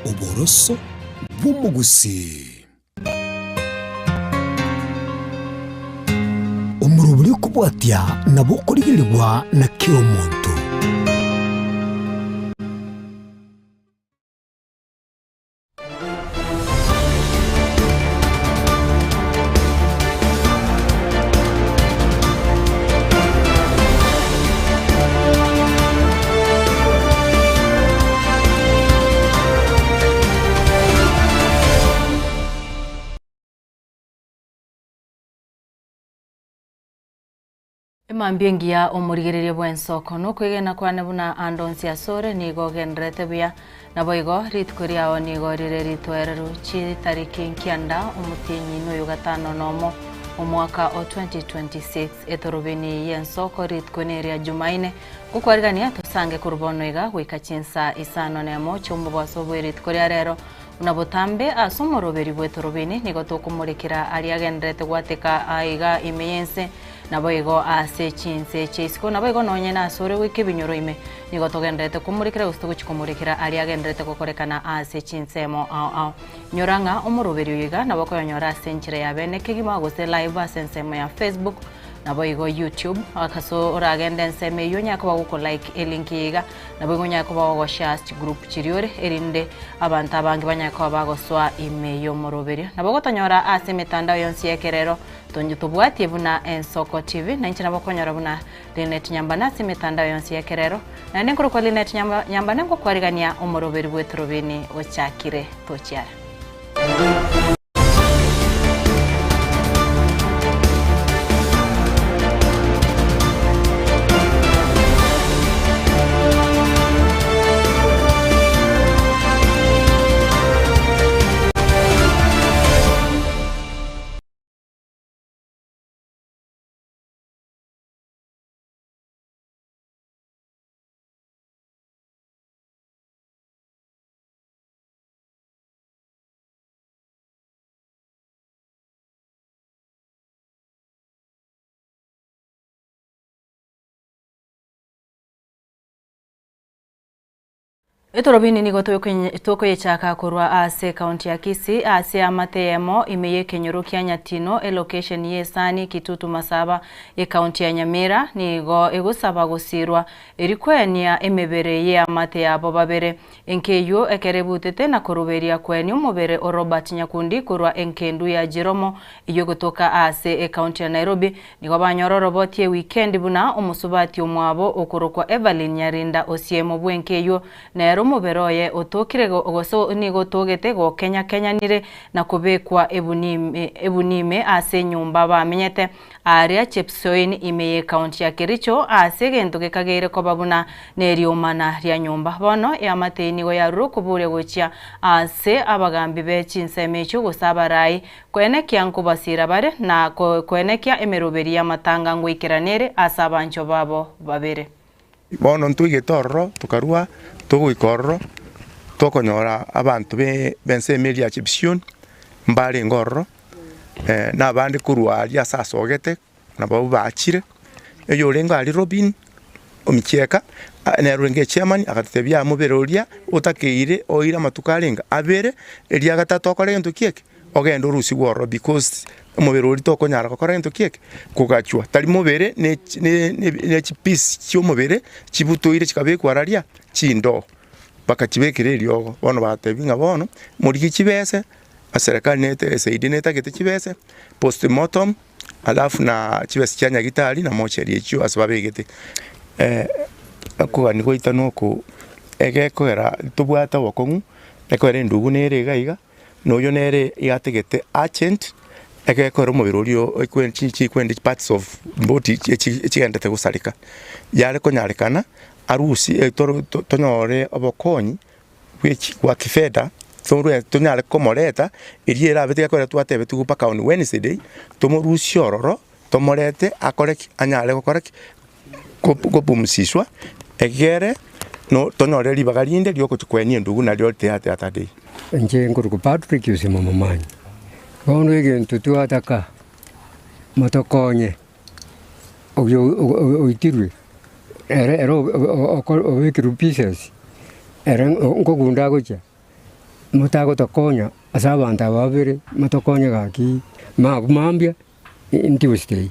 Oboroso bw'omogusii. Omorobori okobwatia nabo okorigererigwa na kera omonto. Emambia engiya omorigereria bw'ensoko, nokwegena kwane buna ande onsi asore nigo ogendererete buya, naboigo rituko riao nigo rire ritoereru chitariki nkianda omotienyi noyo gatano nomo omwaka o 2026 etorobini y'ensoko rituko neria Jumaine Gokwarigania tosange korwa bono iga goika chinsa isano nemo chi'omobaso bwe rituko ria rero, buna botambe ase omoroberi bw'etorobini nigo tokomorekera aria agendererete gwateka aiga ime y'ense, naboigo ase chinse chia isiko, naboigo nonye nasore goika ebinyoro ime, nigo togendererete komorekera gose togochia komorekera aria agendererete gokorekana ase chinsemo ao ao. Nyora ng'a omoroberi oyo iga nabo okoyonyora ase enchera ya bene kegima gose live ase ensemo ya Facebook, Naboigo YouTube, ase oragende ensemo eyio onyare koba goko like elink eye iga, naboigo onyare koba gogoshare ase chigroup chiria ore, erinde abanto abange banyare koba bagosoa ime y'omoroberio. Nabo ogotonyora ase emetandao yonsi y'ekerero, tonye tobwatie buna Ensoko TV, na inche nabo okonyora buna Linet Nyambane ase emetandao yonsi y'ekerero. Naende nkorokwa Linet Nyamba Nyambane ngokwarigania omoroberi bw'eturubini ochakire tochiara. Etorobini nigo tokoyechaka korwa ase ekaunti ya Kisii ase eamate eyemo ime y'ekenyoro kia Nyatino elocation y'esani Kitutu Masaba ekaunti ya Nyamira nigo egosaba gosirwa eri koenia emebere y'eamate yabo babere. Enka eyio ekero ebutete na koruberia kweni omobere o Robert Nyakundi korwa enkendu ya Jiromo eyio egotoka aase ecounty ya Nairobi, nigo banyora oroboti ewikendi buna omosubati omwabo okorokwa Evelyn Nyarinda Osiemo bw'enka eyio nere omobere oye otokire gose nigo otogete gokenya-kenyanire na kobekwa ebuni ime ase enyomba bamenyete. Aaria Chepsoin ime y'ecounty ya Kericho aase egento gekageire koba buna neriomana ria nyomba. Bono eamate eye nigo yarure okoboria gochia aase abagambi be chinsemo echio gose abarai koenekia nkobasiira bare na koenekia emeroberi y'amatanga ngoikerana ere ase abanchwa babo babere. Bono ntwaigete ororo, tokarua, togoika ororo, tokonyora abanto b'ensemo eria ya Chepsioni mbarenge ororo. na abande korwa aria ase asogete, nabwo bachire, oyorenge aria Robin omichieka, nere orenge echairman, agatotebia mobere oria otakeire oire amatuko arenge abere, eria gatato okore gento ki eke, ogende orusigwe ororo because omobere oria tokonyara gokora gento ki eke, kogachwa. Tari mobere ne chi ne ne chipiece chia omobere chibutoire chikabekwa araria chindoo, bakachibekera eriogo, bono bagatebia ng'a bono, morigie chibese. Eserekari nete esaidie netagete chibese, postmortem, alafu na chibese chia nyagitari na mochari echio ase babegete. Okogania gwaito noko egekogera tobwate obokong'u, ekogera endugu nere iga iga, na oyio nere iga atagete urgent, egekogera omobere oria oikwe chikwende parts of body echigenderete gosareka. Yare konyarekana arusie tonyore obokonyi. Bwa kifedha, torwe tonyare komoreta, erio erabe tiga twatebetigwe mpaka on Wednesday, tomorusie ororo, tomorete akore ki? Anyare gokora ki? Kopumzishwa, egere no tonyore ribaga rinde riogochia koenia endugu nario the other day. Inche nkorokwa Patrick Osimo Momanyi, bono egento twataka motokonye, oyo oitirwe. Ere ere obekirwe pieces, ere nkogunda agochia, Motagotokonya ase abanto aba babere, motokonye gaki mabu mambia Tuesday,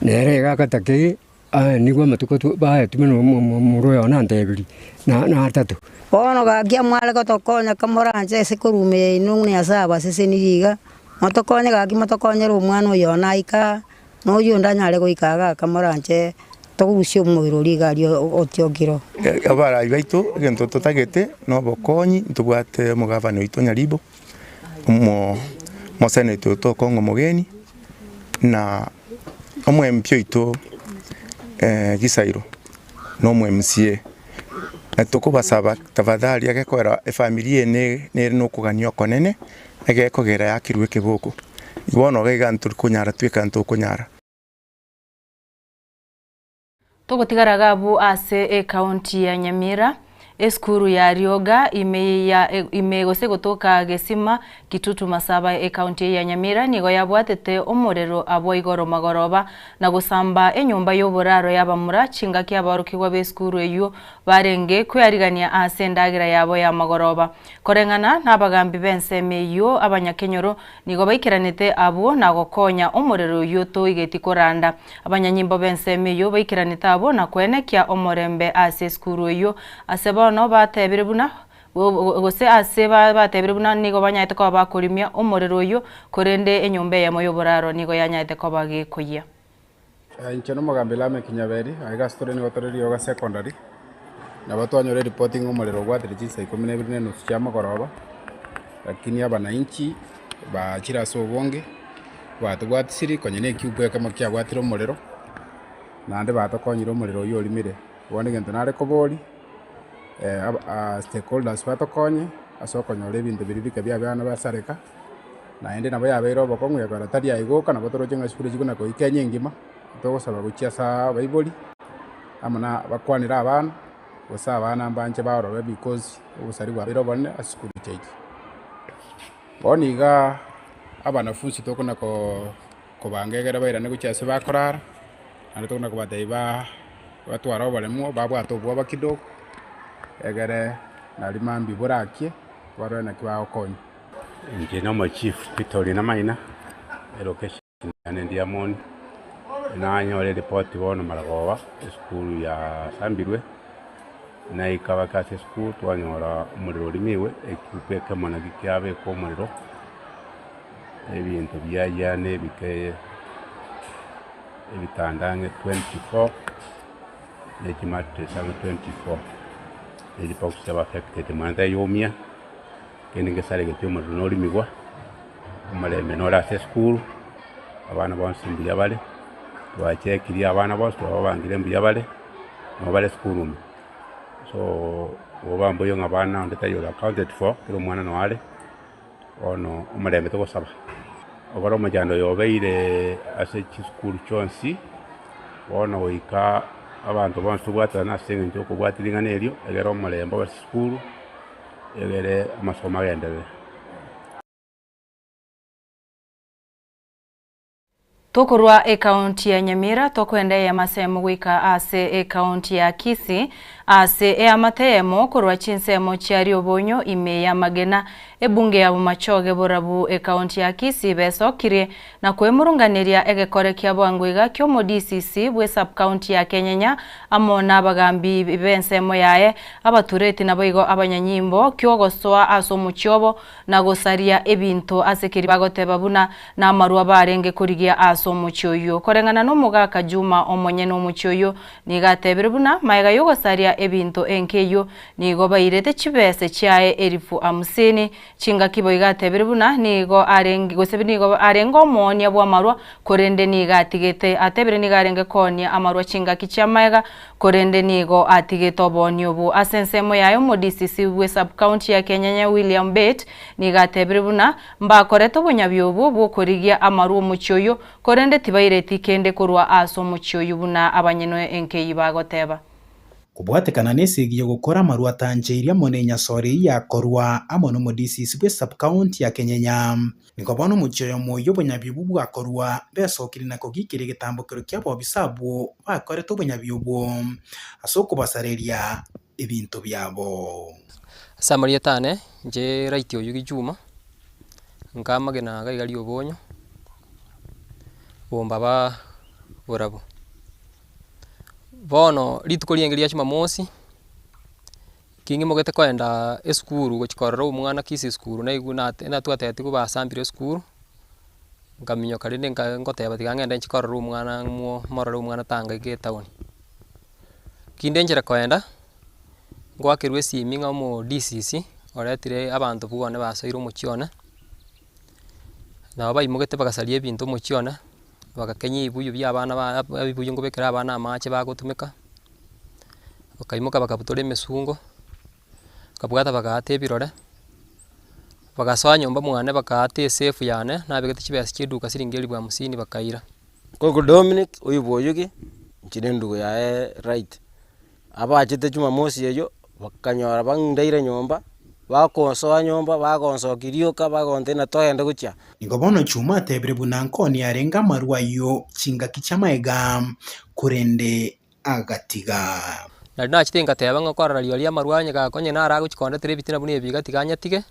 nere iga agatakeire aye nigo amatuko tu baetwe na omoro oyo nantebirie na na atato. Bono gaki mware gotokonya kamoranche ase koruma yaino ng'a Nyasae abasesenirie iga, motokonye gaki motokonyere omwana oyo one aike aa, na oyio onde anyare goika igaa kamoranche togusie omobere oria iga aria otiokire oo. Abarai baito egento totagete na obokonyi ntobwate omogavana oito Nyaribo, omo omoseneta oito Okong'o Omogeni, na omo MP oito Gisairo, na omo MCA. Na tokobasaba tafadhali egekoera efamiri eye ne nere na okogania okonene, egekogera yakirwe ekeboko. Bono iga iga ntori konyara tweka ntokonyara. Togotigara iga abwo ase ekaunti ya Nyamira, esukuru ya Rioga ime ya ime gose gotoka Gesima, Kitutu Masaba ekaunti eye ya Nyamira nigo yabwatete omorero abwo igoro magoroba na gosamba enyomba y'oboraro y'abamura chingaki aborokigwa b'esukuru eyio barenge kwearigania ase endagera yabo ya magoroba. Koreng'ana nabagambi b'ensemo eyio abanyakenyoro Nigo baikeranete abwo na gokonya omorero oyio toigeti koranda. Abanyanyimbo b'ensemo eyio baikeranete abwo na koenekia omorembe ase esukuru eyio. Ase bono batebire buna gose ase batebire buna nigo banyarete koba bakorimia omorero oyio, korende enyomba eyemo y'oboraro nigo yanyarete koba gekoyia. Inche nomogambi Lameck Nyaberi, aiga ase tore nigo tore Rioga Secondary, nabo twanyora eripoti ng'a omorero obwatire chinsa ikomi na ibere na enusu chia mogoroba, lakini abananchi bachire ase obonge, batobwatisiri konya na ekiubu ekemo kiabwatire omorero, naende batokonyire omorero oyio orimire. Bono egento nare koboria, stakeholders batokonye ase okonyora ebinto biria bike bia abana basareka. Naende nabo yabeire obokong'u ekero tari aigoka nabo toroche ng'a esukuru echio buna koigwa Kenya engima, togosaba gochia ase abaibori amo na abakwanera abana, gose abana mbanche barore because obosari bwabeire obonene ase esukuru chiaito. Bono igaa abanafunsi tokona ko kobanga egere bairane gochia ase bakorara, naende tokona kobatebia ba batware oboremu babwate obwoba kidogo, egere naria mambia borakie barore naki bagokonywa. Inche nomochief Peter Orina Maina, elocation yane Ndiamoni, nanyora eripoti bono maragoba esukuru yasambirwe, naika bake ase esukuru twanyora omorero orimigwe, ekiuku ekemo nakio kiabekwa omorero, ebinto biayia na ebike ebitanda ang'e 24, na chimattress ang'e 24, na chibox chiaba affected mwana tayomia. Kende ngesaregeti omorero norimigwa, omorembe nore ase esukuru, abana bonsi mbuya bare, twachekirie abana bonsi twababangire mbuya bare, nabo bare esukuru ime. So, obo mbuya ng'a abana onde taiyo ore accounted for, kera omwana noo are, bono omorembe togosaba. Okore omochando oyo obeire ase chisukuru chionsi, bono goika abanto bonsi tobwatane ase eng'encho ya okobwatia ring'ana erio, egere omorembe obe ase esukuru. Egere amasomo agenderere. Tokorwa ekaunti ya Nyamira tokoenda eyemo ase eyemo goika ase ekaunti ya Kisii ase eamate eyemo korwa chinsemo chia Riobonyo ime y'amagena ebunge ya Bomachoge Borabu ekaunti ya Kisii besokirie na kwemurunganeria egekore kia bwango iga kiomo DCC bwe sub-county ya Kenyenya amo nabagambi b'ensemo yaye Abatureti naboigo abanyanyimbo ki'ogosoa ase omochie obo na gosaria ebinto ase keria bagoteba buna namarwa barenge korigia ase omochie oyio. Koreng'ana nomogaka Juma omonyene omochie oyio nigo atebire buna maega y'ogosaria ebinto enka eyio nigo bairete chibese chiaye elifu hamsini chingaki boigo atebire buna nigo arenge gose nigo arenge omoonia bw'amarwa korende nigo atigete atebire nigo arenge koonia amarwa chingaki chi'amaega Korende nigo atigete oboonia obwo ase ensemo yaye omo-DCC bwe sub-county ya Kenyanya William Bett nigo atebire buna mbakorete obonyabi obwo bw'okorigia amarwa omochie oyio korende tibaireti kende korwa ase omochie oyio buna abanyene enkeyio bagoteba. Kobwatekana nesegi y'ogokora amarwa atancheirie amo nenyasore eyio yakorwa amo nomo-DCC bwe sub-county ya Kenyenya. Nigo bono omochie oyomo oyio obonyabi obwo bwakorwa, besokire na kogikeria egetambokero ki'abobisa abwo bakorete obonyabi obwo, ase okobasareria ebinto biabo. Ase amarieta ane, inche Right Oyugi Juma, nkamagena iga iga riobonyo, bombaba borabu. Bono rituko riaenge ria jumamosi, ki ng'imogete koenda esukuru gochia korora omwana kisii esukuru naigwa nate natwatebetigwe basambire esukuru, nkaminyoka rende nka ngoteba tiga ng'ende nchie korora omwana ng'o morore omwana tangaika etown. Kinde nchera koenda, ngoakerwa esimi ng'a omo DCC oretire abanto bwane basoire omochie one, nabo baimogete bagasaria ebinto omochie one, bagakenya ebibuyu bia abana ba ebibuyu nkobekera abana amache bagotumeka, bakaimoka bakabutora emesungo, bakabwata bagaata ebirore, bagasoa nyomba mwane bakaata esafe yane, nabegete chibesa chia eduka siringi elifu hamsini bakaira. Koko Dominic oyio bwa Oyugi, inche na endugu yaye Right, abachete jumamosi eyio, bakanyora bang'indeire nyomba, bakonsoa nyomba, bagonsokia rioka, bagontebia ng'a togende gochia. Nigo bono Juma atebire buna nkoni arenge amarwa ayio chingaki chi'amaega, korende agatiga. Nario nachete ngateba ng'a korora rirorio amarwa onye gakonye naro agochia kondetera ebitina buna ebi iga tiga anyatige,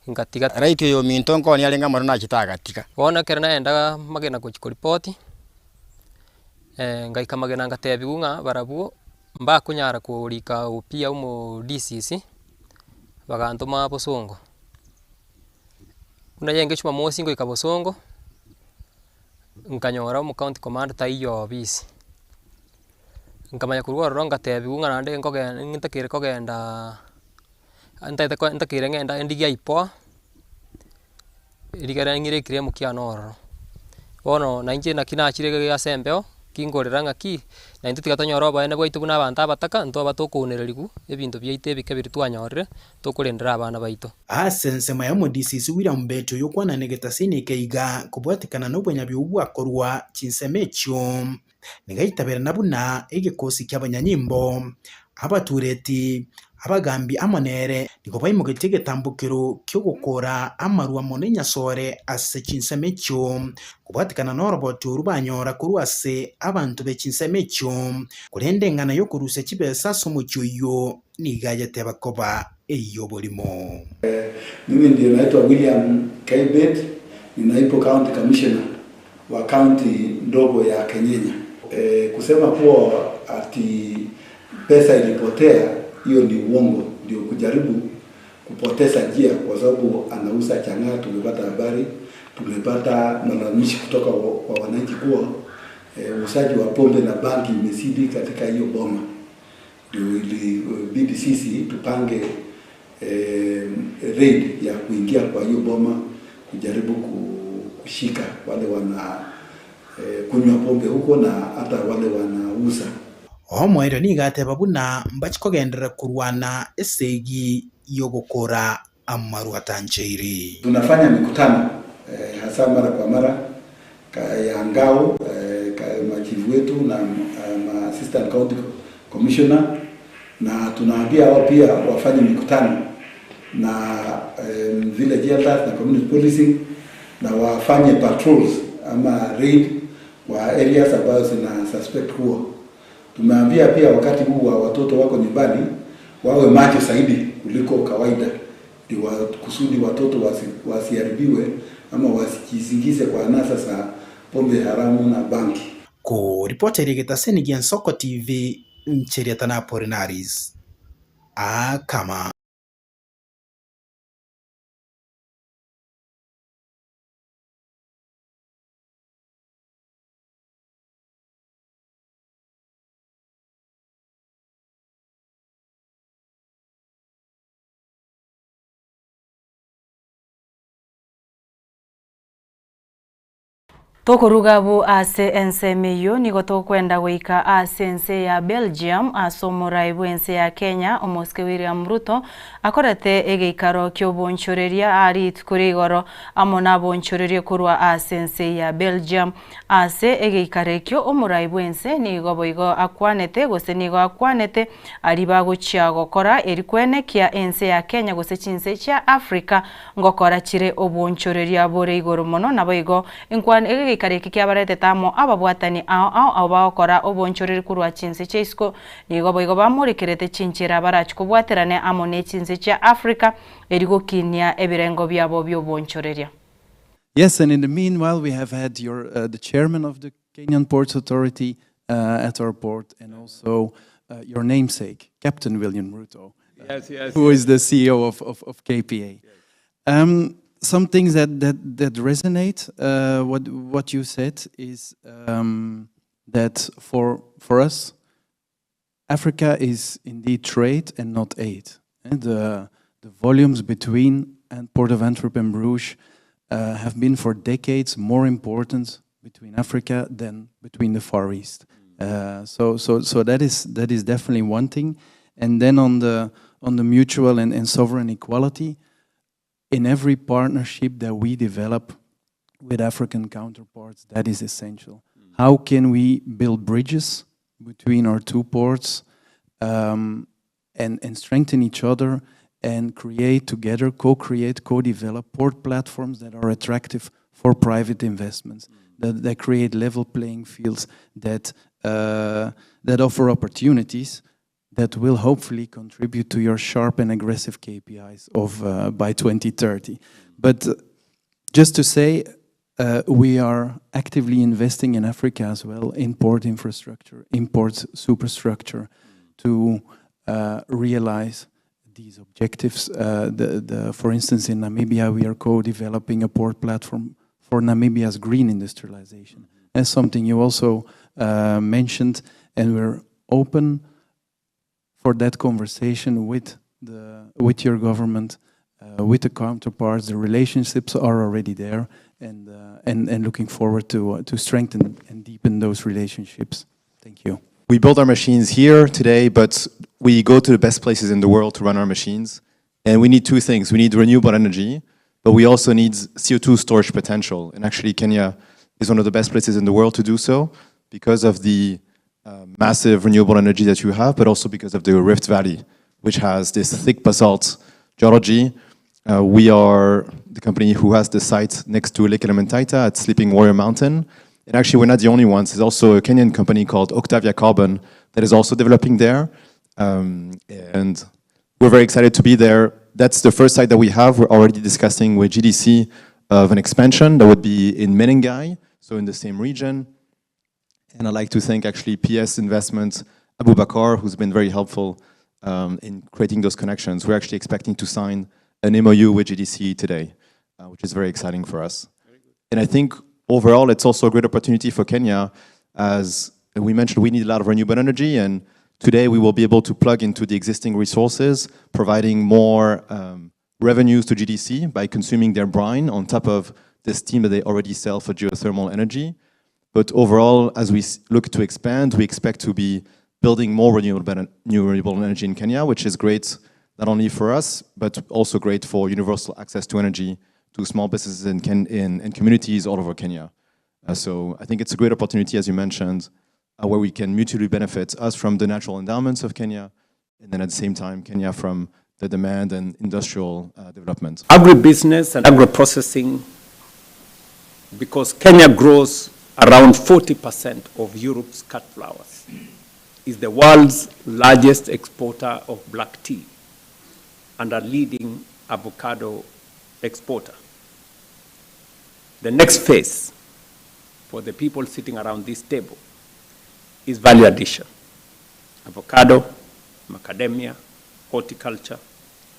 ngatiga. Right oyo ominto nkoni arenge amarwa nachete agatiga. Bono ekero naenda magena gochia koripoti, ngaika magena ngatebiwa ng'a barabwo mbakonyara korika OP omo DCC, bagantoma bosongo. Buna yarenge jumamosi ngoika bosongo, nkanyora omo county commander taiyo obisi. Nkamanya korwa ororo ngatebiwa ng'a naende nkoge ntakeire kogendaaa ntaete ko ntakeire ng'ende ndigie IPOA, rigere ng'ire eclaim kiane ororo. Bono na inche naki nachire iga ase embeo, ki nkorera ng'aki, na intwe tiga tonyore oboene bwaito buna abanto abataka, ntwaba tokounereriwu ebinto biaito ebike biria twanyorire, tokorendera abana baito. Ase ensemo ya omodisisi William Bett oyokwana negetasini eke iga kobwatekana nobonyabi obwo bwakorwa chinsemo echio, Nigaitaberana buna egekosi ki'abanyanyimbo, abatureti, abagambi amo nere, nigo baimogetie egetambokero ki'ogokora amarwa amo nenyasore ase chinsemo echio, kobwatekana noroboti orwo banyora korwa ase abanto be chinsemo echio. Korende eng'ana y'okorusia chibesa ase omochie oyio nigo ayeteba koba ey'oborimo. Mimi ndiye naitwa William Kaibet, ni naibu county commissioner wa county ndogo ya Kenyenya. Kusema kuwa ati pesa ilipotea, hiyo ni uongo, ndio kujaribu kupoteza njia kwa sababu anauza chang'aa. Tumepata habari, tumepata malalamishi kutoka kwa wananchi kuwa uuzaji wa pombe na bangi imezidi katika hiyo boma, ndio ilibidi sisi tupange raid ya kuingia kwa hiyo boma kujaribu kushika wale wana kunywa pombe huko na hata wale wanauza. Omoerio nigo ateba buna mbachie kogenderera korwana esegi y'ogokora amarwa atancheiri. Tunafanya mikutano hasa mara kwa mara ya ngao machifu wetu na ma assistant county commissioner na tunaambia hao pia wafanye mikutano na village elders na community policing na wafanye patrols ama raid kwa areas ambazo zina suspect huo. Tumeambia pia wakati huu wa watoto wako nyumbani wawe macho zaidi kuliko kawaida, ndio kusudi watoto wasiharibiwe ama wasijiingize kwa anasa za pombe haramu na bangi. Koripotera egetaseni gia Nsoko TV, Ncheriata na Apolinaris Akama. Tokoruga abwo ase ensemo eyio, nigo tokwenda goika ase ense ya Belgium ase omorai bw'ense ya Kenya, Omosike William Ruto, akorete egeikaro ki'obonchoreria aa rituko ria igoro amo nabonchorerie korwa ase ense ya Belgium. Ase egeikaro ekio omorai bw'ense nigo boigo akwanete gose nigo akwanete aria bagochia gokora eri kwenekia ense ya Kenya gose chinse chia Africa ngokora chire obonchoreria bore igoro mono naboigo enkwana. egeikaro eke kiabaretete amo ababwatani ao ao abwo bagokora obonchoreri korwa chinse chia isiko nigo boigo bamorekerete chinchera barachi kobwaterane amo ne chinse chia Africa eri gokinia ebirengo biabo bi'obonchoreria. Yes, and in the meanwhile we have had your uh, the chairman of the Kenyan Ports Authority uh, at our port and also uh, your namesake, Captain William Ruto, yes, yes, who yes. is the CEO of, of, of KPA. Yes. Um, some things that, that, that resonate, uh, what, what you said is um, that for, for us, Africa is indeed trade and not aid. And the, the volumes between and Port of Antwerp and Bruges uh, have been for decades more important between Africa than between the Far East. Uh, so, so, so that is that is definitely one thing. And then on the on the mutual and, and sovereign equality, in every partnership that we develop with African counterparts, that is essential. How can we build bridges between our two ports um, and, and strengthen each other and create together, co-create, co-develop port platforms that are attractive for private investments, that, that create level playing fields, that, uh, that offer opportunities that will hopefully contribute to your sharp and aggressive KPIs of uh, by 2030. But uh, just to say, uh, we are actively investing in Africa as well, in port infrastructure, in port superstructure, to uh, realize these objectives. Uh, the, the, for instance, in Namibia, we are co-developing a port platform for Namibia's green industrialization. That's something you also uh, mentioned, and we're open for that conversation with the with your government, uh, with the counterparts. The relationships are already there, and uh, and and looking forward to uh, to strengthen and deepen those relationships. Thank you. We build our machines here today, but we go to the best places in the world to run our machines. And we need two things. We need renewable energy, but we also need CO2 storage potential. And actually, Kenya is one of the best places in the world to do so because of the uh, massive renewable energy that you have, but also because of the Rift Valley, which has this thick basalt geology. Uh, we are the company who has the site next to Lake Elementaita at Sleeping Warrior Mountain. And actually, we're not the only ones. There's also a Kenyan company called Octavia Carbon that is also developing there. Um, and we're very excited to be there. That's the first site that we have. We're already discussing with GDC of an expansion that would be in Menengai, so in the same region. And I'd like to thank actually PS Investments, Abu Bakar, who's been very helpful um, in creating those connections. We're actually expecting to sign an MOU with GDC today, uh, which is very exciting for us. And I think overall, it's also a great opportunity for Kenya. As we mentioned, we need a lot of renewable energy, and today we will be able to plug into the existing resources, providing more um, revenues to GDC by consuming their brine on top of the steam that they already sell for geothermal energy. But overall, as we look to expand, we expect to be building more renewable, new renewable energy in Kenya, which is great not only for us, but also great for universal access to energy to small businesses and, Ken in, and communities all over Kenya. Uh, so I think it's a great opportunity, as you mentioned, uh, where we can mutually benefit us from the natural endowments of Kenya, and then at the same time, Kenya from the demand and industrial uh, development. Agribusiness and agro-processing, because Kenya grows around 40% of Europe's cut flowers, is the world's largest exporter of black tea and a leading avocado exporter. The next phase for the people sitting around this table is value addition. Avocado, macadamia, horticulture,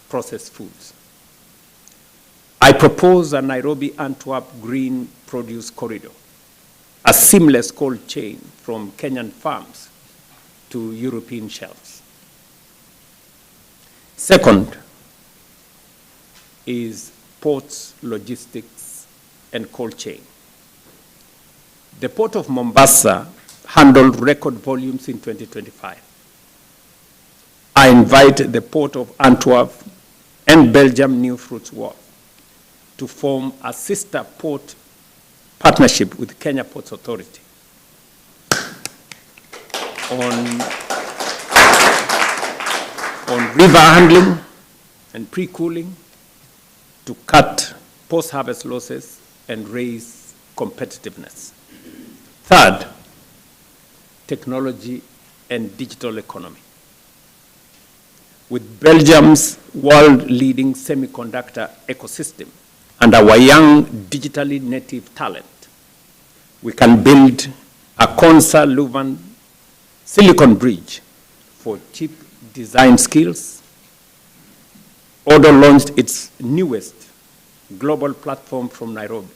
processed foods. I propose a Nairobi Antwerp Green Produce Corridor, a seamless cold chain from Kenyan farms to European shelves. Second is ports, logistics, and cold chain. The port of Mombasa handled record volumes in 2025. I invite the port of Antwerp and Belgium New Fruits Wharf to form a sister port partnership with Kenya Ports Authority on, on river handling and pre-cooling to cut post-harvest losses and raise competitiveness. Third, technology and digital economy. With Belgium's world-leading semiconductor ecosystem and our young digitally native talent, we can build a Konsa-Leuven silicon bridge for chip design skills. Odo launched its newest global platform from Nairobi,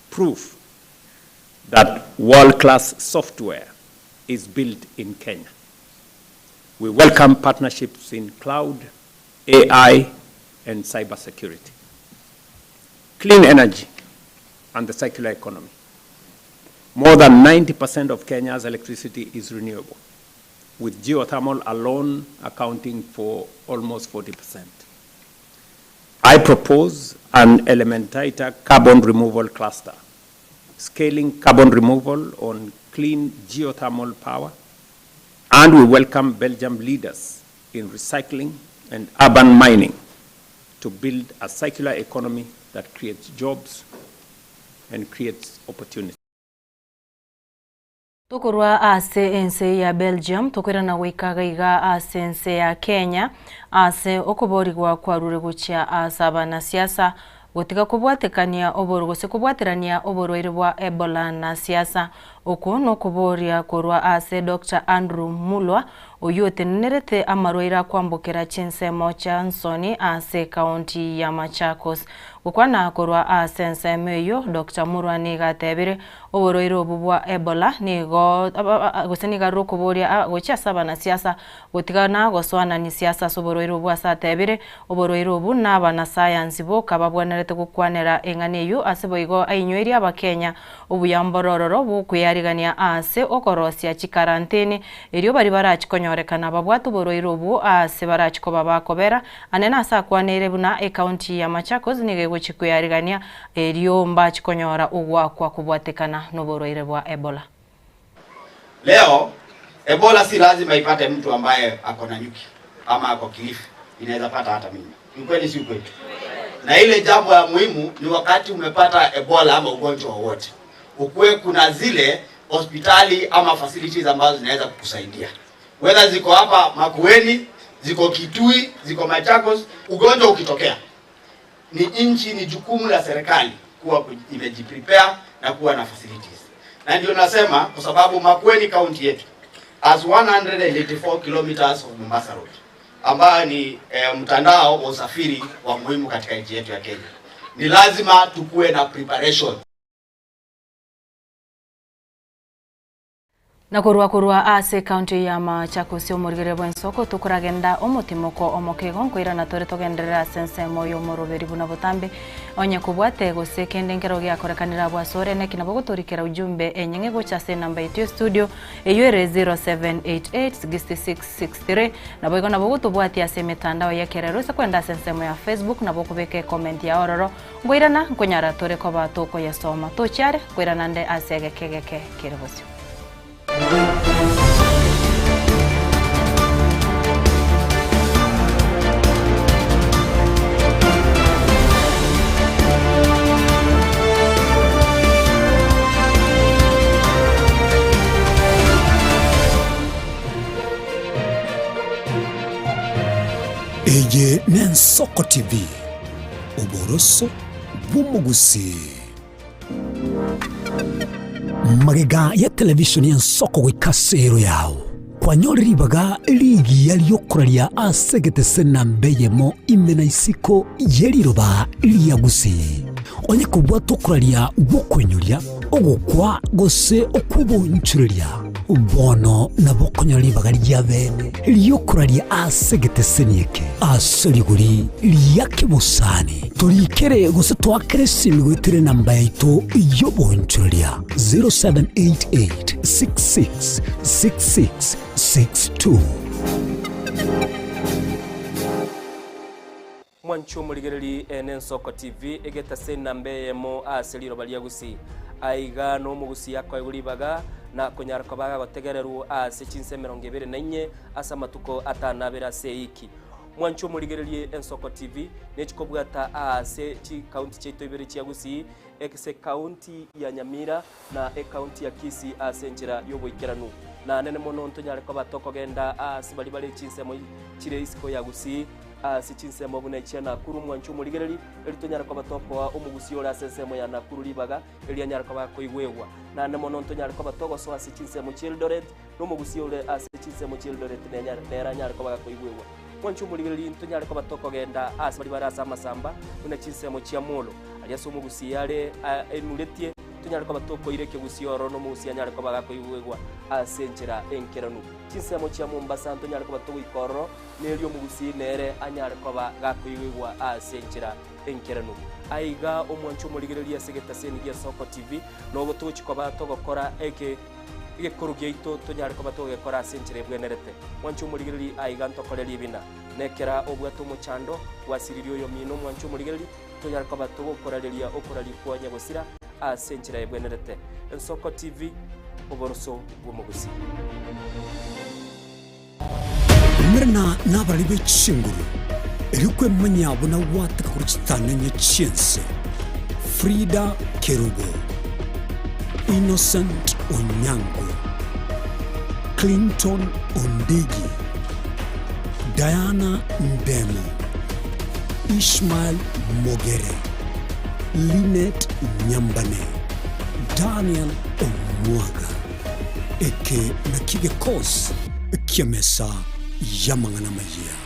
proof that world-class software is built in Kenya. We welcome partnerships in cloud, AI, and cybersecurity, clean energy, and the circular economy. More than 90% of Kenya's electricity is renewable, with geothermal alone accounting for almost 40%. I propose an Elementaita carbon removal cluster, scaling carbon removal on clean geothermal power, and we welcome Belgium leaders in recycling and urban mining to build a circular economy that creates jobs and creates opportunities. Tokorwa ase ense ya Belgium tokoirana goika gaiga ase ense ya Kenya ase okoborigwa kwarure gochia ase abanasiasa gotiga kobwatekania oboru gose kobwaterania oborwaire bwa Ebola na siasa. Okwo nokoboria korwa ase Doctor Andrew Mulwa oyio otenenerete amarwaire akwambokera chinsemo chia nsoni ase ekaunti ya Machakos. Gokwana korwa ase ensemo eyio, Doctor Mulwa nigo atebire Oborwaire obwo bwa Ebola nigo gose nigo arure okoboria gochia ase abanasiasa gotigana gosoanania siasa ase oborwaire obwo ase atebire, oborwaire obwo nabanasayansi boka babwenerete gokwanera eng'ana eyio ase boigo ainyoirie abakenya obuya mborororo bw'okwearigania ase okorosia chikarantini erio baria barachi konyorekana babwate oborwaire obwo ase barachi koba bakobera ane nase akwaneire buna ecounty ya Machakos nigo egochi kwearigania Erio mbache konyora ogoakwa kobwatekana noborwaire bwa Ebola. Leo Ebola si lazima ipate mtu ambaye ako Nanyuki ama ako Kilifi, inaweza pata hata mimi. Ni kweli si kweli? Na ile jambo ya muhimu ni wakati umepata Ebola ama ugonjwa wowote, ukuwe kuna zile hospitali ama facilities ambazo zinaweza kukusaidia, whether ziko hapa Makueni, ziko Kitui, ziko Machakos. Ugonjwa ukitokea ni nchi, ni jukumu la serikali kuwa imejiprepare na kuwa na facilities, na ndio nasema kwa sababu Makueni county yetu as 184 kilometers of Mombasa Road ambayo ni eh, mtandao wa usafiri wa muhimu katika nchi yetu ya Kenya, ni lazima tukuwe na preparation. Na korwa korwa ase ekaunti ya Machakos omorigereria bw'ensoko tokoragenda omotimoko omoke igo nkoirana tore togenderere ase ensemo y'omoroberi buna botambe onye kobwate gose kende nkero giakorekanire abwo ase ore neki nabo ogotorikera ujumbe enyeng'e gocha ase enamba yaito ya studio eyio ere 07886663 Naboigo nabo ogotobwatia ase emetandao y'ekerero ase kwenda ase ensemo ya Facebook nabo okobeka ecomment yao ororo Nkoirana nkonyara tore koba tokoyesoma. Tochia are, nkoirana nde ase egeka egeke kere bosio. Eye n'Ensoko TV. Oboroso bw'omogusii. Magega ya televishoni y'ensoko goika ase ero yao, kwanyore ribaga rigiya ri'okoraria ase egetese namba eyemo ime na isiko ye riroba ria Gusii. Onye kobwata okoraria gw'okoinyoria, ogokwa gose okw'obonchoreria, Bono nabo okonyora ribaga ri'abeene ri'okoraria ase egeteseni eke ase rigori ria kebosani. Torikere gose toakere esimi goetera enamba yaito y'obonchoreria 0788 66 66 62. Mwanche omorigereri ene Ensoko TV egetase enamba eyemo ase riroba ria Gusii. Aiga nomogusii akoegwa ribaga na konyara koba agotegererwa ase chinsa emerongo ebere na inye ase amatuko atano abere ase eiki. Mwanche omorigererie Ensoko TV nechikobwata aase chikaunti chiaito ibere chia Gusii, ase ekaunti ya Nyamira na ekaunti ya Kisii ase enchera y'oboikeranu. Na nene mono ntonyare koba tokogenda aase baria bare chinsemo chire isiko ya Gusii, ase chinsemo buna echia Nakuru mwanche omorigereri, eri tonyare koba tokoa omogusii ore ase ensemo ya Nakuru ribaga eri anyare koba akoigwegwa. Naende mono ntonyare koba togosoa ase chinsemo chi'Eldoret, na omogusii ore ase chinsemo chi'Eldoret nere anyare koba gakoigwegwa. Mwanche omorigereri ntonyare koba tokogenda aase baria bare ase amasamba, buna chinsemo chia Molo, aria ase omogusii are enuretie, tonyare koba tokoira ekegusii ororo na omogusii anyare koba gakoigwegwa ase enchera enkeranu. Chinsemo chia Mombasa ntonyare koba togoika ororo, na erio omogusii nere anyare koba gakoigwegwa ase enchera enkeranu. Aiga omwanche omorigereria ase egetaseni gia Soko TV, nogo togochia koba togokora eke egekoro giaito tonyare koba togegekora ase enchera ebwenerete. Mwanche omorigereria aiga ntokore ribina. Nekera obwate omochando, gwasiririe oyomino omwanche omorigereria, tonyare koba togokorareria okoraria kwa nyagosira ase enchera ebwenerete. Ensoko TV, oboroso bw'omogusii. Umerana nabarari be chinguru, erio kwemanyia buna gwateka korwa chitang'ani chi'ense. Frida Kerubo, Innocent Onyango, Clinton Ondigi, Diana Ndemo, Ishmael Mogere, Linet Nyambane, Daniel Omwaga. Eke nakio gekosi ki'emesa y'amang'ana amayia.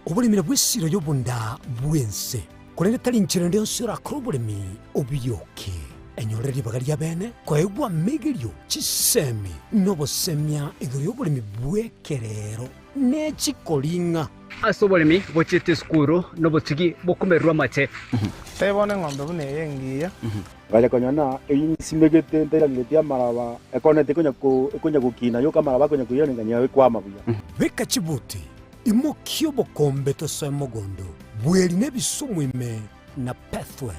Oboremi nabwo esiro y'obonda bw'ense, korende tari inchera ende yonsi orakore oboremi obioke. Enyorere ribaga ri'abeene koegwa amegerio, chisemi, na obosemia igoro y'oboremi bw'ekerero ne chikoring'a. Ase oboremi bochiete esukuru nobotugi bokomererwa amate. Tebia bono eng'ombe buna eye engiya. Ngacha konyora ng'a eyio nsimegete ntairaneretie amaraba, ekonete ekonya gokina yoka amaraba akonya koiraneria ng'a ekwama buya. Beka chibuti, imokia obokombe tosoe mogondo, bweri na ebisumu ime na Pethuel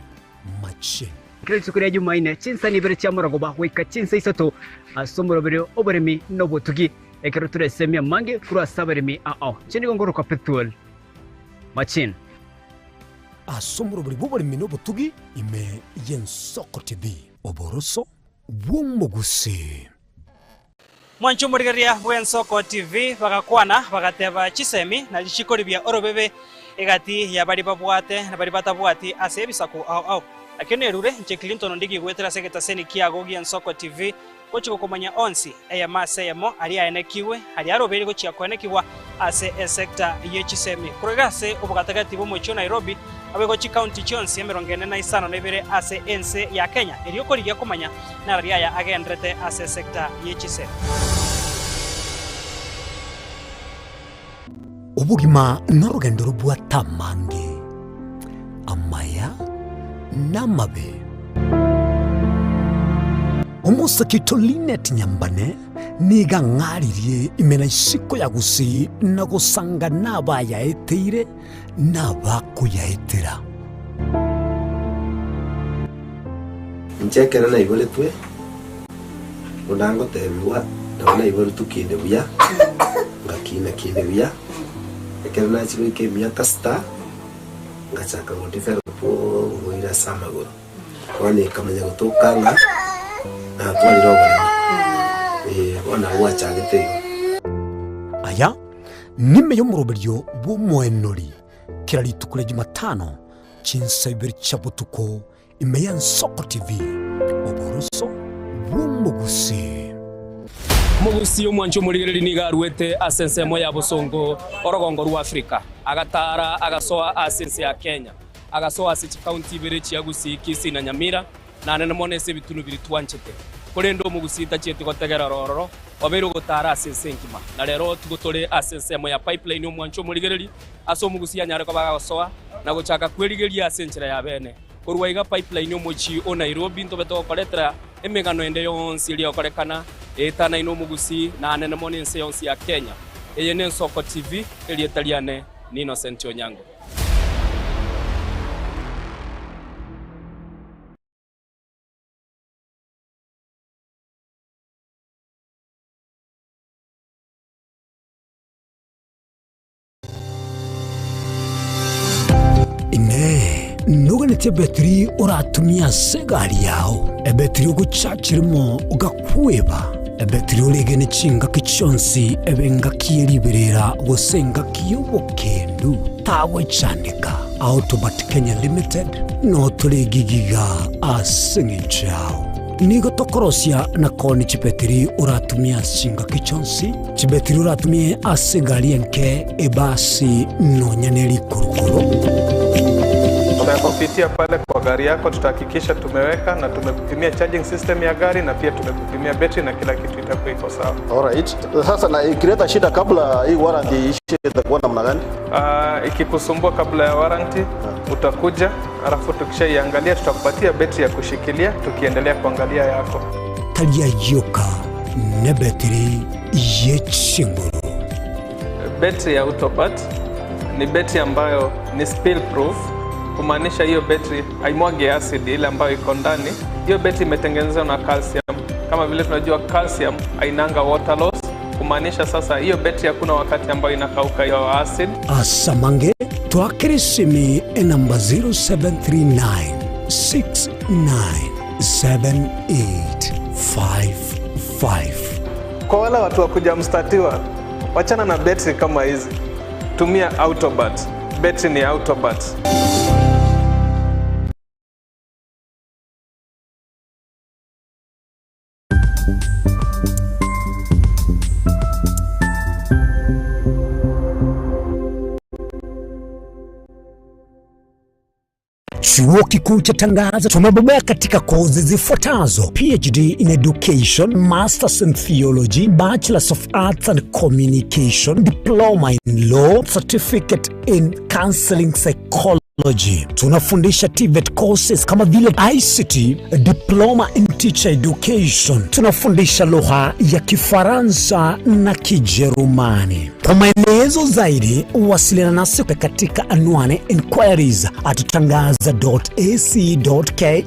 machine. Kera rituko ria Jumaine, chinsa ibere chia morogoba goika chinsa isato ase omoroberi oboremi na obotugi, ekero toresemie amange korwa ase abaremi ao. Inche nigo ngorokwa Pethuel Machine. Ase omorobori bw'oboremi na obotugi ime y'Ensoko TV. Oboroso bw'omogusii. Mwanche omorigereria bw'Ensoko TV bagakwana bagateba chisemi na richiko ribia orobebe egati ya baria babwate na baria batabwati ase ebisaku ao ao. Nakio nerure inche Clinton Ondigi goetera ase egetaseni kiago gi'Ensoko TV Gochia gokomanya onsi, eyemo ase eyemo, aria aenekigwe, aria arobeire gochia koenekigwa ase esecta ye chisemi. Korwa iga ase obogatagati bw'omochie o Nairobi, naboigo chikaunti chionsi emerongo ene na isano na ibere ase ense ya Kenya, erio korigia komanya narari aya agenderete ase esecta ye chisemi. Obogima norogendo robwate amange, amaya na amabe. Omosake oito Linet Nyambane nigo ang'aririe ime na isiko ya Gusii na gosanga nabayaeteire na abakoyaetera. Inche ekero naiboretwe, buna ngotebigwa, nabo naiboretwe kinde buya, ngakina kinde buya, ekero nachia goika emiaka sita, ngachaka go develop oborwaire ase amagoro. Bono ekamanya gotoka ng'a natwarire oboremo, eh, bono nabo gwachagete igo. Aya nime y'omoroberio bw'omoenori kera rituko ria Jumatano chinsa ibere chia botuko ime y'Ensoko TV, oboroso bw'omogusii. Omogusii omwanchi omorigereria nigo aruete ase ensemo ya bosongo orogongo rwa Afrika, agataara agasoa ase ense ya Kenya, agasoa ase chikaunti ibere chia Gusii, Kisii na Nyamira, Naende mono ase ebitunu biria twanchete. Korende omogusii tachieti gotegera ororo, obeire ogotaara ase ense engima. Na rero tigo tore ase ensemo ya pipeline omwancho omorigereri, ase omogusii anyare koba agosoa na gochaka kwerigeria ase enchera ya bene. Korwa iga pipeline omochie o Nairobi ntobe togokoretera emegano ende yonsi eria egokorekana. Eetanaine omogusii na anene mono ense yonsi ya Kenya. Eye n'Ensoko TV, erieta riane n'Innocent Onyango. Inee! Noganetie ebetiri oratumie ase egari yao, ebetiri ogochachirimo ogakweba, ebetiri oregene chingaki chionsi ebe engaki ye riberera gose engaki y'obokendu? Tagwechandeka. Autobat Kenya Limited notore egigiga ase eng'encho yao. Nigo tokorosia na koonia chibetiri oratumie ase chingaki chionsi, chibetiri oratumie ase egari enke, ebasi, nonya ne rikurukuru. Tutakupitia pale kwa gari yako, tutahakikisha tumeweka na tumekupimia charging system ya gari na pia tumekupimia betri na kila kitu itakuwa iko sawa. Alright. Sasa na ikileta shida kabla hii warranty iishe itakuwa namna gani? Ikikusumbua kabla ya warranty utakuja, alafu tukishaiangalia tutakupatia betri ya kushikilia tukiendelea kuangalia yako. Tari ayioka nebetiri ye chinguru. Betri ya Autobat ni betri ambayo ni spill proof, kumaanisha hiyo betri haimwagi acid ile ambayo iko ndani. Hiyo betri imetengenezwa na calcium. Kama vile tunajua calcium hainanga water loss, kumaanisha sasa hiyo betri hakuna wakati ambayo inakauka hiyo acid. Asamange twakere esimi enamba 0739 697855. Kwa wale watu wa kujamstatiwa, wachana na betri kama hizi, tumia Autobat. Betri ni Autobat. Chuo Kikuu cha Tangaza tumebobea katika kozi zifuatazo: PhD in Education, Masters in Theology, Bachelors of Arts and Communication, Diploma in Law, Certificate in Counseling Psychology. Tunafundisha TVET courses kama vile ICT, Diploma in Teacher Education. Tunafundisha lugha ya Kifaransa na Kijerumani. Kwa maelezo zaidi, wasiliana nasi katika anwani inquiries at tangaza.ac.ke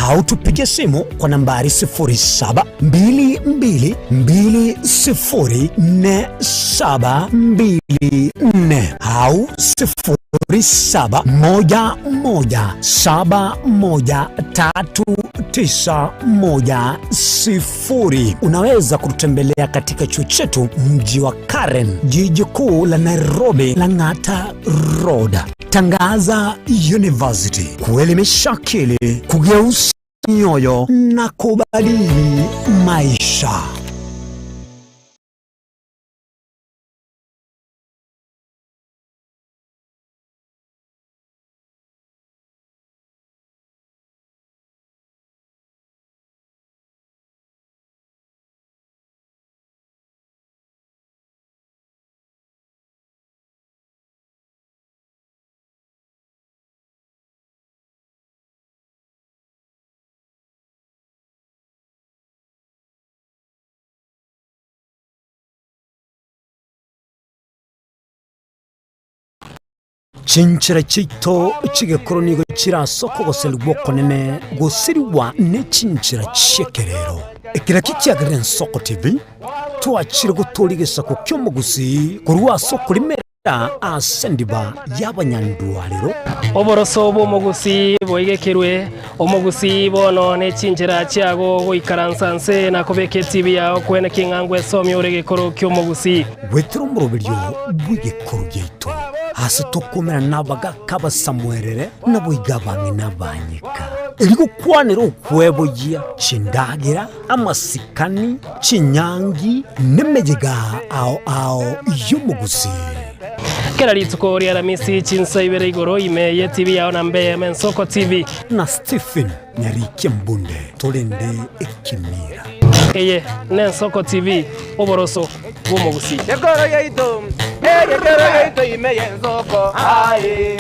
au tupige simu kwa nambari 0722204724 au 0711713910. Unaweza kututembelea katika chuo chetu mji wa Karen, jiji kuu la Nairobi, Lang'ata Road. Tangaza University, kuelimisha akili, kugeuza mioyo na kubadili maisha. Chinchera chiaito chi'egekoro nigo chire ase okogoserigwa okonene gosirigwa ne chinchera chi'ekerero. Ekero ekio kiagerire Ensoko TV, twachire gotooria egesaku ki'omogusii korwa ase okorimera ase endiba y'abanyandwarero. Oboroso bw'omogusii boigekerwe, omogusii bono ne chinchera chiago goikaransa nse na kobeka etibi yao kwene king'a ngwesomia ore egekoro ki'omogusii. Goetera omoroberio bw'egekoro giaito, ase tokomerana nabagaaka abasamuerere, naboigo abang'ina abanyeka, erio gokwanera okweboyia chindagera, amasikani, chinyangi, nemeyega ao ao y'omogusii. Kera rituko ri'Aramisi chinsa ibere igoro ime y'etibi yao na mbe Ensoko TV. Na Stephen Nyarikia Mbunde torende ekemira. Eye n'Ensoko TV, oboroso bw'omogusii. Gekoro yaito, eh, gekoro yaito ime y'ensoko, aye,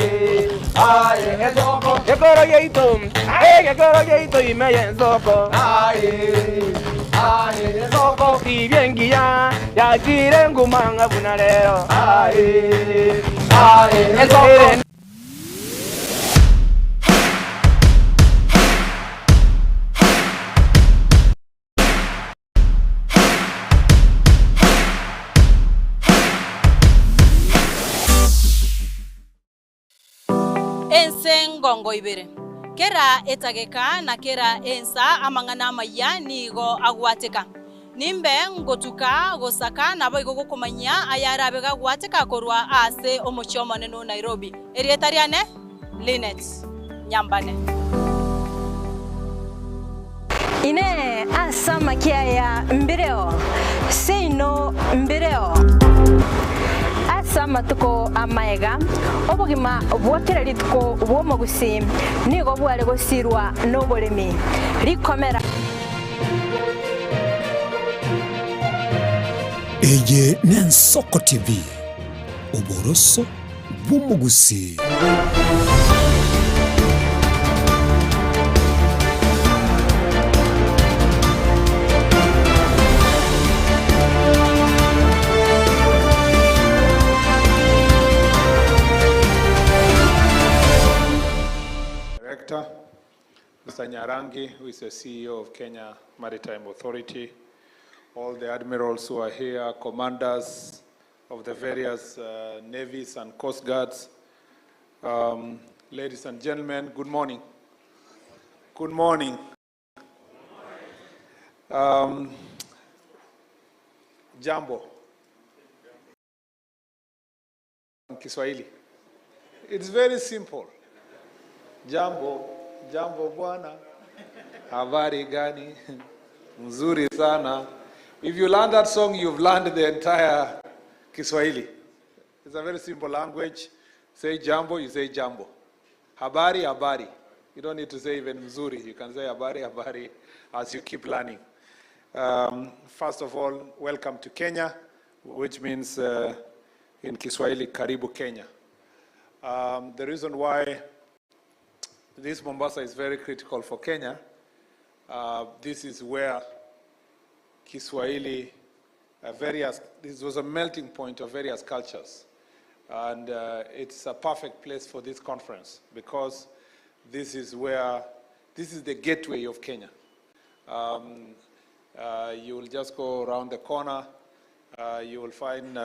aye, ensoko. Gekoro yaito, eh, gekoro yaito ime y'ensoko, aye. Ensoko TV engiya yachire nguma ng'a buna rero. Ensoko. Ense ngongo ibere. Kera etageka na kera ensa amang'ana amayia nigo agwateka. Nimbe ngotuka gosaka naboigo gokomanyia ayarabe gagwateka korwa ase omochie omonene o Nairobi. Erieta riane Linet Nyambane. Inee! Ase amakia aya mbireo? Seino mbireo. Ase amatuko amaega, obogima bwa kera rituko bw'omogusii nigo bware gosirwa noboremi. Rikomera. Eye n'Ensoko TV, oboroso bw'omogusii. Director, Mr. Nyarangi, who is the CEO of Kenya Maritime Authority, all the admirals who are here, commanders of the various navies and coast guards, ladies and gentlemen, good morning. Good morning. Jambo. Kiswahili. It's very simple. Jambo, jambo bwana. Habari gani? Mzuri sana. If you learn that song, you've learned the entire Kiswahili. It's a very simple language. Say jambo, you say jambo. Habari, habari. You don't need to say even mzuri. You can say habari, habari as you keep learning. First of all, welcome to Kenya, which means in Kiswahili, Karibu Kenya. The reason why this Mombasa is very critical for Kenya, this is where Kiswahili, various, this was a melting point of various cultures. And it's a perfect place for this conference because this is where, this is the gateway of Kenya. You will just go around the corner, you will find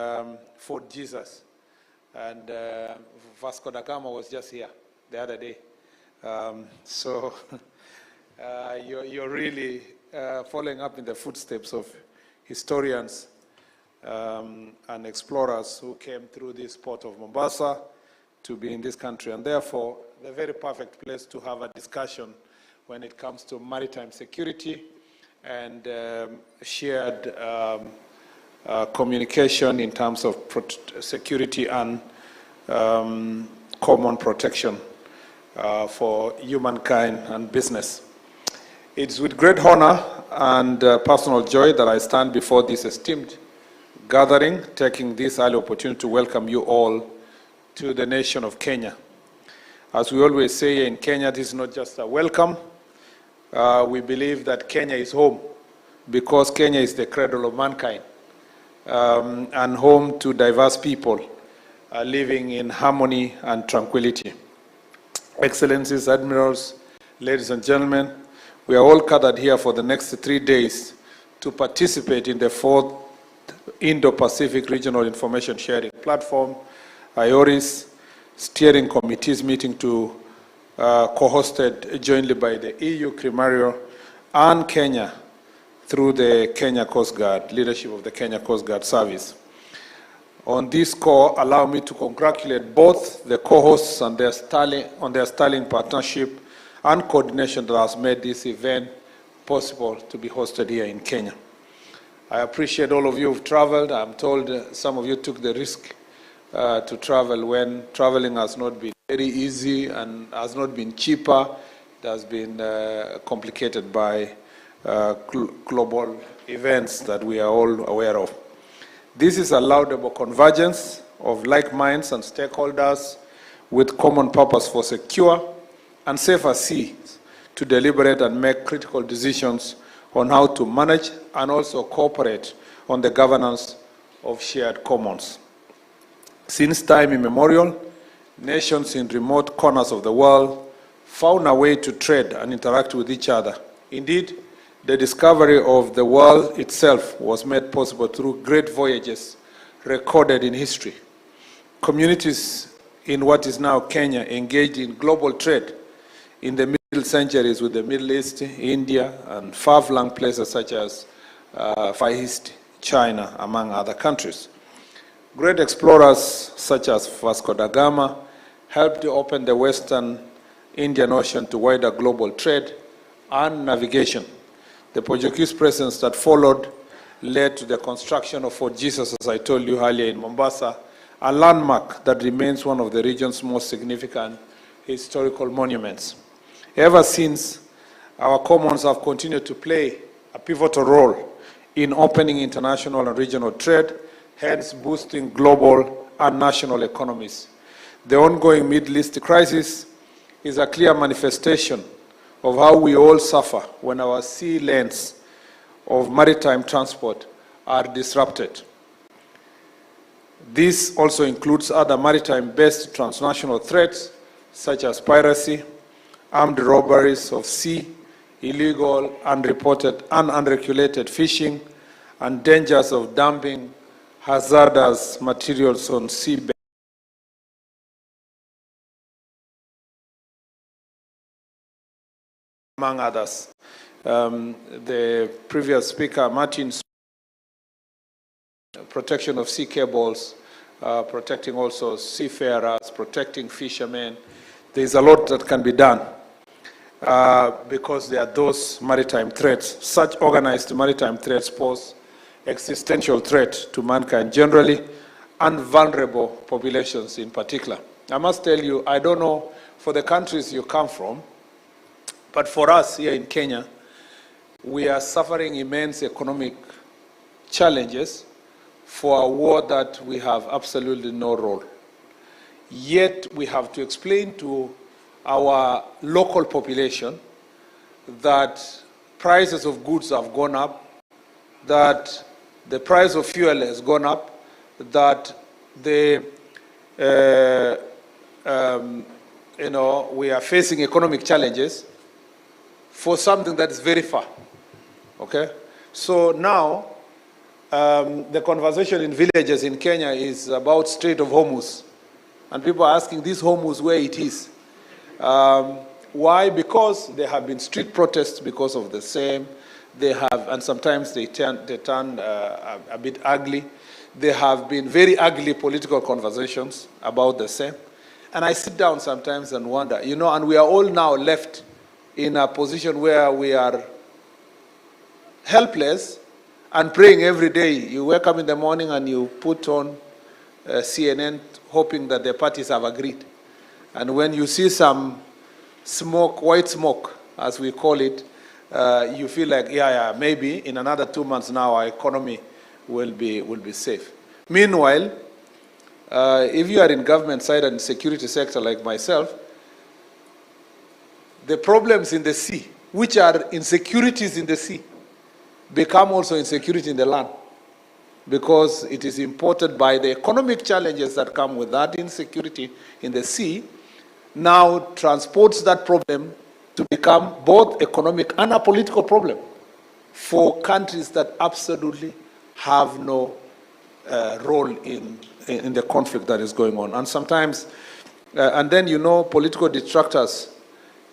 Fort Jesus. And Vasco da Gama was just here the other day. So you're really following up in the footsteps of historians and explorers who came through this port of Mombasa to be in this country. And therefore, the very perfect place to have a discussion when it comes to maritime security and shared communication in terms of security and common protection for humankind and business. It's with great honor and personal joy that I stand before this esteemed gathering, taking this early opportunity to welcome you all to the nation of Kenya. As we always say in Kenya, this is not just a welcome. We believe that Kenya is home because Kenya is the cradle of mankind and home to diverse people living in harmony and tranquility. Excellencies, Admirals, ladies and gentlemen, we are all gathered here for the next 3 days to participate in the fourth Indo-Pacific Regional Information Sharing Platform, IORIS, Steering Committee's meeting to co-hosted jointly by the EU, CRIMARIO, and Kenya through the Kenya Coast Guard, leadership of the Kenya Coast Guard Service. On this call, allow me to congratulate both the co-hosts and their sterling, on their sterling partnership and coordination that has made this event possible to be hosted here in Kenya. I appreciate all of you who've traveled. I'm told some of you took the risk to travel when traveling has not been very easy and has not been cheaper. It has been complicated by global events that we are all aware of. This is a laudable convergence of like minds and stakeholders with common purpose for secure and safer seas to deliberate and make critical decisions on how to manage and also cooperate on the governance of shared commons. Since time immemorial, nations in remote corners of the world found a way to trade and interact with each other. Indeed, the discovery of the world itself was made possible through great voyages recorded in history. Communities in what is now Kenya engaged in global trade in the middle centuries with the Middle East, India, and far-flung places such as uh, Far East, China, among other countries. Great explorers such as Vasco da Gama helped to open the Western Indian Ocean to wider global trade and navigation. The Portuguese presence that followed led to the construction of Fort Jesus, as I told you earlier, in Mombasa, a landmark that remains one of the region's most significant historical monuments. Ever since, our commons have continued to play a pivotal role in opening international and regional trade, hence boosting global and national economies. The ongoing Middle East crisis is a clear manifestation of how we all suffer when our sea lanes of maritime transport are disrupted. This also includes other maritime-based transnational threats such as piracy, armed robberies of sea, illegal, unreported, and unregulated fishing, and dangers of dumping hazardous materials on seabed. Among others. Um, the previous speaker, Martin, protection of sea cables, uh, protecting also seafarers, protecting fishermen. There's a lot that can be done uh, because there are those maritime threats. Such organized maritime threats pose existential threat to mankind generally and vulnerable populations in particular. I must tell you, I don't know for the countries you come from, but for us here in Kenya, we are suffering immense economic challenges for a war that we have absolutely no role. Yet we have to explain to our local population that prices of goods have gone up, that the price of fuel has gone up, that the uh, um, you know we are facing economic challenges for something that is very far. Okay, so now um, the conversation in villages in Kenya is about Strait of Hormuz, and people are asking this Hormuz where it is. Um, why? Because there have been street protests because of the same. They have, and sometimes they turn, they turn uh, a, a bit ugly. There have been very ugly political conversations about the same. And I sit down sometimes and wonder, you know, and we are all now left in a position where we are helpless and praying every day. You wake up in the morning and you put on uh, CNN hoping that the parties have agreed. And when you see some smoke, white smoke, as we call it, uh, you feel like, yeah, yeah, maybe in another two months now our economy will be, will be safe. Meanwhile, uh, if you are in government side and security sector like myself, the problems in the sea, which are insecurities in the sea, become also insecurity in the land because it is imported by the economic challenges that come with that insecurity in the sea, now transports that problem to become both economic and a political problem for countries that absolutely have no uh, role in, in the conflict that is going on. And sometimes, uh, and then you know, political detractors,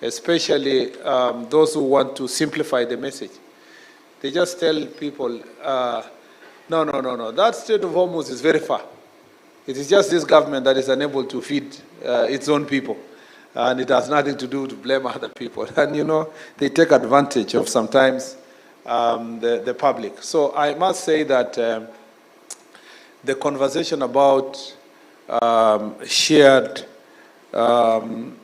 especially um, those who want to simplify the message, they just tell people, uh, no, no, no, no, that Strait of Hormuz is very far. It is just this government that is unable to feed uh, its own people. And it has nothing to do to blame other people. And you know, they take advantage of sometimes um, the, the public. So I must say that um, the conversation about um, shared um,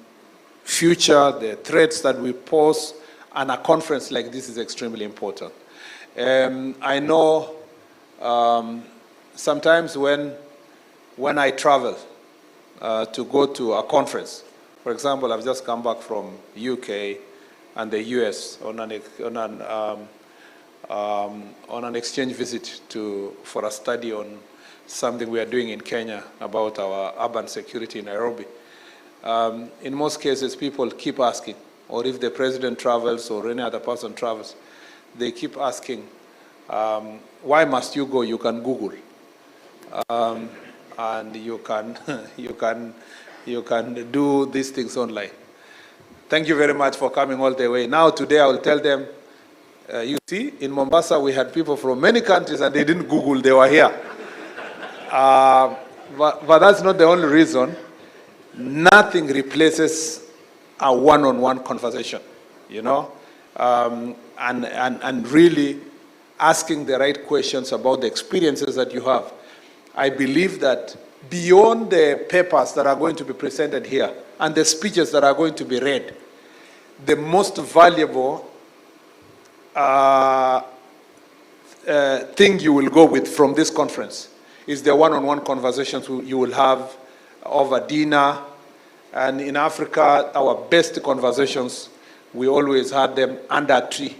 future, the threats that we pose, and a conference like this is extremely important. Um, I know um, sometimes when, when I travel uh, to go to a conference, for example, I've just come back from UK and the US on an, on an, um, um, on an exchange visit to, for a study on something we are doing in Kenya about our urban security in Nairobi. Um, in most cases, people keep asking, or if the president travels or any other person travels, they keep asking, um, why must you go? You can Google. Um, and you can, you, can, you can do these things online. Thank you very much for coming all the way. Now, today, I will tell them, uh, you see, in Mombasa, we had people from many countries and they didn't Google, they were here. Uh, but, but that's not the only reason. Nothing replaces a one on one conversation, you know, um, and, and, and really asking the right questions about the experiences that you have. I believe that beyond the papers that are going to be presented here and the speeches that are going to be read, the most valuable uh, uh, thing you will go with from this conference is the one-on-one conversations you will have over dinner. And in Africa, our best conversations, we always had them under a tree.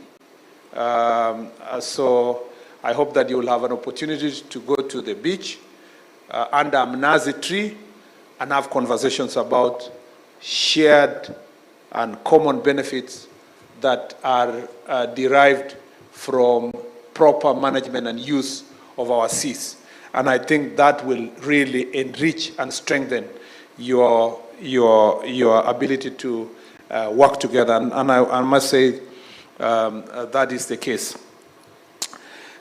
Um, uh, so I hope that you will have an opportunity to go to the beach uh, under a mnazi tree and have conversations about shared and common benefits that are uh, derived from proper management and use of our seas. And I think that will really enrich and strengthen your, your, your ability to uh, work together. And, and I, I must say um, uh, that is the case.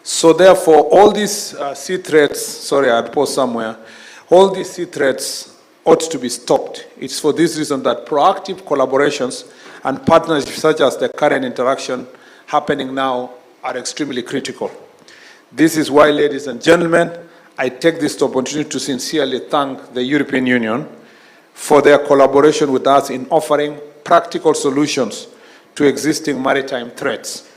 So therefore, all these uh, sea threats, sorry, I paused somewhere, all these sea threats ought to be stopped. It's for this reason that proactive collaborations and partnerships such as the current interaction happening now are extremely critical. This is why, ladies and gentlemen, I take this opportunity to sincerely thank the European Union for their collaboration with us in offering practical solutions to existing maritime threats.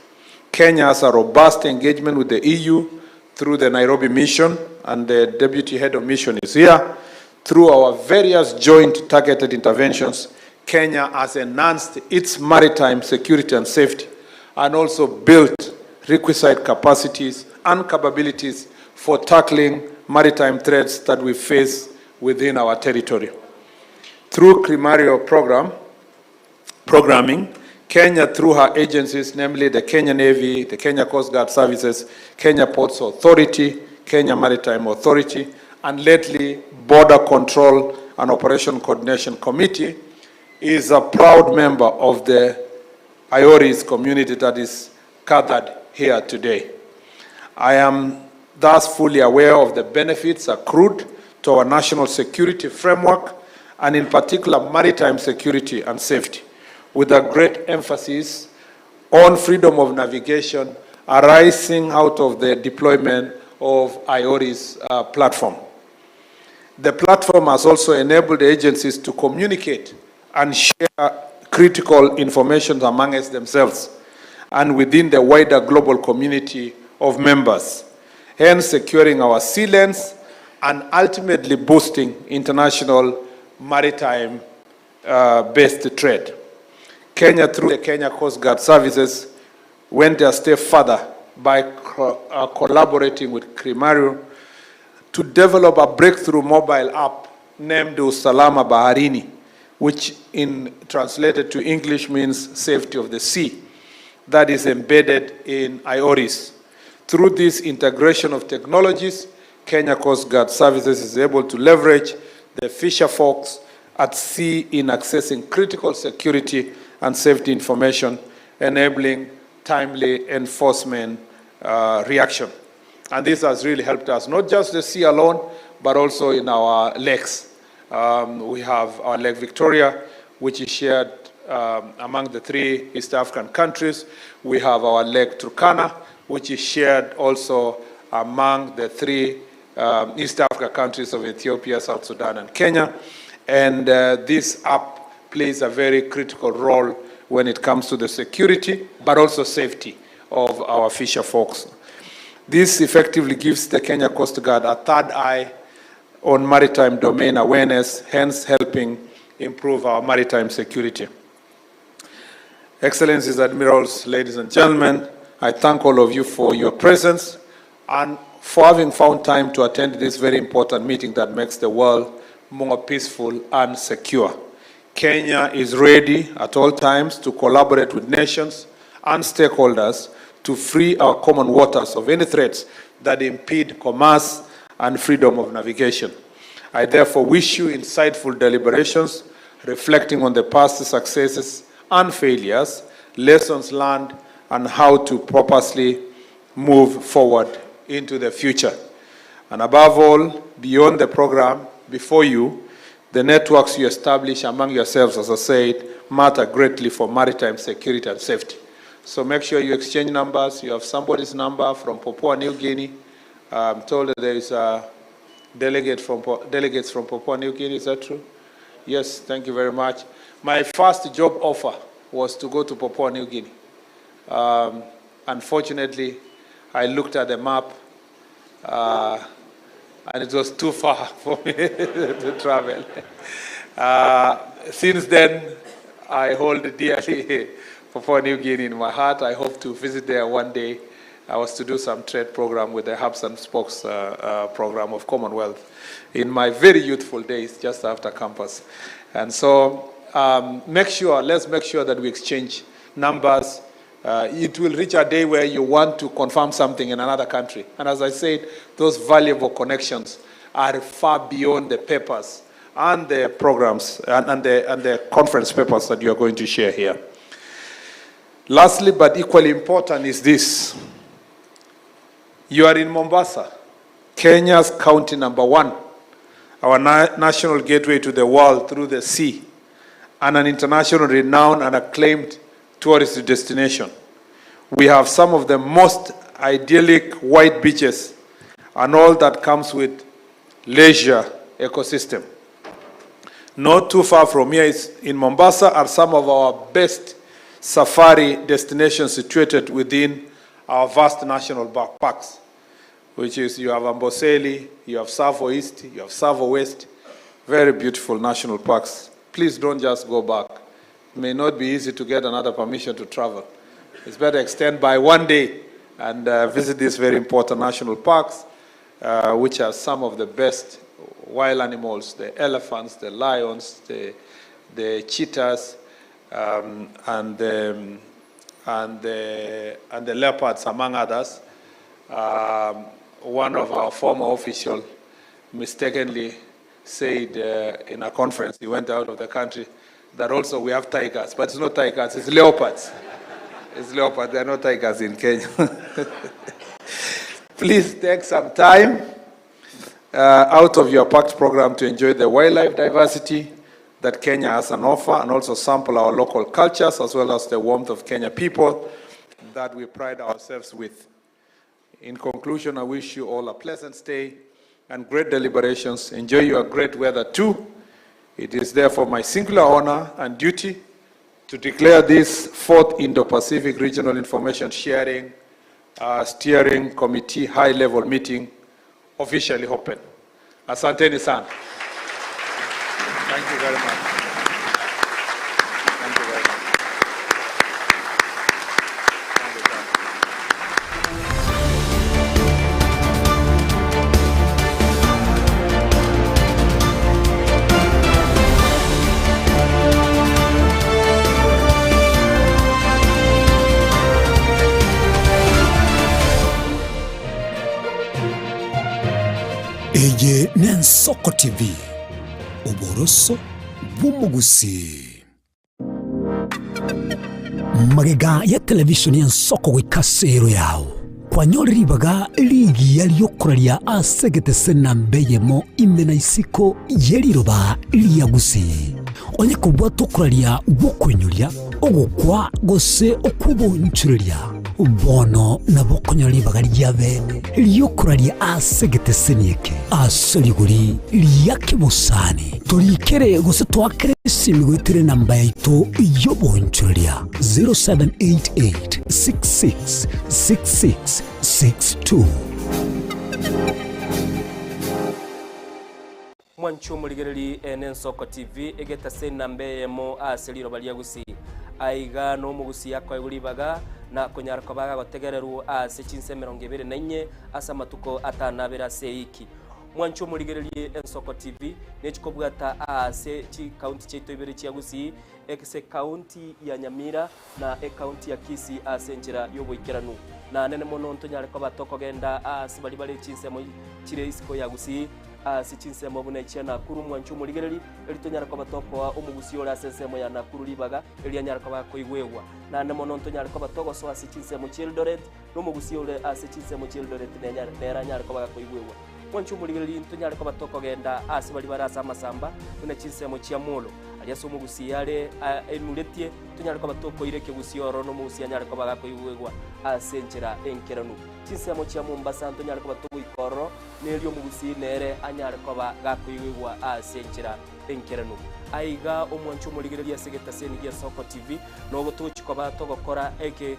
Kenya has a robust engagement with the EU through the Nairobi mission, and the deputy head of mission is here. Through our various joint targeted interventions, Kenya has enhanced its maritime security and safety and also built requisite capacities and capabilities for tackling maritime threats that we face within our territory. Through CRIMARIO program, programming, Kenya, through her agencies, namely the Kenya Navy, the Kenya Coast Guard Services, Kenya Ports Authority, Kenya Maritime Authority, and lately Border Control and Operation Coordination Committee, is a proud member of the IORIS community that is gathered here today. I am thus fully aware of the benefits accrued to our national security framework and in particular maritime security and safety, with a great emphasis on freedom of navigation arising out of the deployment of IORIS uh, platform. The platform has also enabled agencies to communicate and share critical information amongst themselves and within the wider global community of members, hence securing our sea lanes and ultimately boosting international maritime uh, based trade. Kenya, through the Kenya Coast Guard Services, went a step further by co uh, collaborating with CRIMARIO to develop a breakthrough mobile app named Usalama Baharini, which in translated to English means safety of the sea, that is embedded in IORIS. Through this integration of technologies, Kenya Coast Guard Services is able to leverage the fisher folks at sea in accessing critical security and safety information, enabling timely enforcement uh, reaction. And this has really helped us, not just the sea alone, but also in our lakes. Um, we have our Lake Victoria, which is shared um, among the three East African countries. We have our Lake Turkana, which is shared also among the three um, East Africa countries of Ethiopia, South Sudan, and Kenya. And uh, this app plays a very critical role when it comes to the security, but also safety of our fisher folks. This effectively gives the Kenya Coast Guard a third eye on maritime domain awareness, hence helping improve our maritime security. Excellencies, Admirals, ladies and gentlemen, I thank all of you for your presence and for having found time to attend this very important meeting that makes the world more peaceful and secure. Kenya is ready at all times to collaborate with nations and stakeholders to free our common waters of any threats that impede commerce and freedom of navigation. I therefore wish you insightful deliberations reflecting on the past successes and failures, lessons learned, and how to purposely move forward into the future. And above all, beyond the program before you, the networks you establish among yourselves, as I said, matter greatly for maritime security and safety. So make sure you exchange numbers. You have somebody's number from Papua New Guinea. I'm told that there is a delegate from, delegates from Papua New Guinea. Is that true? Yes, thank you very much. My first job offer was to go to Papua New Guinea. Um, unfortunately, I looked at the map uh, and it was too far for me to travel. Uh, since then, I hold dearly Papua New Guinea in my heart. I hope to visit there one day. I was to do some trade program with the Hubs and Spokes uh, uh, program of Commonwealth in my very youthful days, just after campus. And so um, make sure, let's make sure that we exchange numbers. Uh, it will reach a day where you want to confirm something in another country. And as I said, those valuable connections are far beyond the papers and the programs and, and, the, and the conference papers that you are going to share here. Lastly, but equally important is this. You are in Mombasa, Kenya's county number one, our na national gateway to the world through the sea, and an international renowned and acclaimed tourist destination. We have some of the most idyllic white beaches and all that comes with leisure ecosystem. Not too far from here is in Mombasa are some of our best safari destinations situated within our vast national parks, which is you have Amboseli, you have Tsavo East, you have Tsavo West, very beautiful national parks. Please don't just go back. It may not be easy to get another permission to travel. It's better extend by one day and uh, visit these very important national parks, uh, which are some of the best wild animals, the elephants, the lions, the, the cheetahs, um, and, the, and, the, and the leopards, among others. Um, one of our former officials mistakenly said uh, in a conference, he went out of the country, that also we have tigers, but it's not tigers, it's leopards. It's leopards, there are no tigers in Kenya. Please take some time uh, out of your packed program to enjoy the wildlife diversity that Kenya has an offer and also sample our local cultures as well as the warmth of Kenya people that we pride ourselves with. In conclusion, I wish you all a pleasant stay and great deliberations. Enjoy your great weather too. It is therefore my singular honor and duty to declare this fourth Indo-Pacific Regional Information Sharing uh, Steering Committee high-level meeting officially open. Asanteni sana. Thank you very much. Thank you very much. Eye n'Ensoko TV, oboroso bw'omogusii. Magega ya televishoni y'Ensoko goika ase ero yao, kwanyorire ribaga rigiya ri'okoraria ase egetese namba eyemo ime na isiko ye riroba ria Gusii. Onye kobwata okoraria gw'okoinyoria, ogokwa, gose okw'obonchoreria, bono nabo okonyora ribaga ria bene ri'okoraria ase egeteseni eke ase rigori ria kebosani. Torikere gose toakere esimi goetera enamba yaito y'obonchoreria 0788 66 66 62. Mwanche omorigereria ene Ensoko TV, egetase enamba eyemo ase riroba ria Gusii. Aiga nomogusii akoegwa ribaga na konyara koba gagotegererwa ase chinsa emerongo ebere na inye ase amatuko atano abere ase eiki. Mwanche omorigererie Ensoko TV nechikobwata aase chikaunti chiaito ibere chia Gusii, ase ekaunti ya Nyamira na ekaunti ya Kisii ase enchera y'oboikeranu. Na nene mono ntonyare koba tokogenda aase baria bare chinsemo chire isiko ya Gusii, ase chinsemo buna echia Nakuru. Mwanche omorigereri, erio tonyare koba tokoa omogusii ore ase ensemo ya Nakuru ribaga, erio anyare koba akoigwegwa. Naende mono ntonyare koba togosoa ase chinsemo chi'Eldoret, na omogusii ore ase chinsemo chi'Eldoret nere anyare koba gakoigwegwa. Mwanche omorigereria ntonyare koba tokogenda aase baria bare ase amasamba, buna chinsemo chia Molo, aria ase omogusii are ainuretie, tonyare koba tokoira ekegusii ororo na omogusii anyare koba gakoigwegwa ase enchera enkeranu. Chinsemo chia Mombasa ntonyare koba togoika ororo, na erio omogusii nere anyare koba gakoigwegwa ase enchera enkeranu. Aiga omwanche omorigereria ase egetaseni gi'Esoko TV, nogo togochia koba togokora eke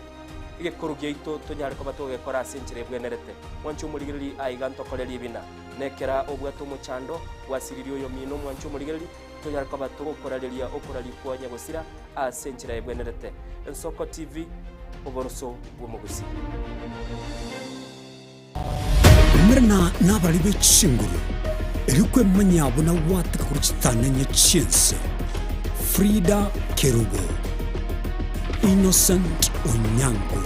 egekoro giaito tonyare koba togekora ase enchera ebwenerete. Mwanche omorigereria aiga ntokore ribina. Nekera obwate omochando, gwasiririe oyomino omwanche omorigereria, tonyare koba togokorareria okoraria kwa nyagosira ase enchera ebwenerete. Ensoko TV, oboroso bw'omogusii. Umerana nabarari be chinguru, erio kwemanyia buna gwateka korwa chitang'ani chi'ense. Frida Kerubo, Innocent Onyango,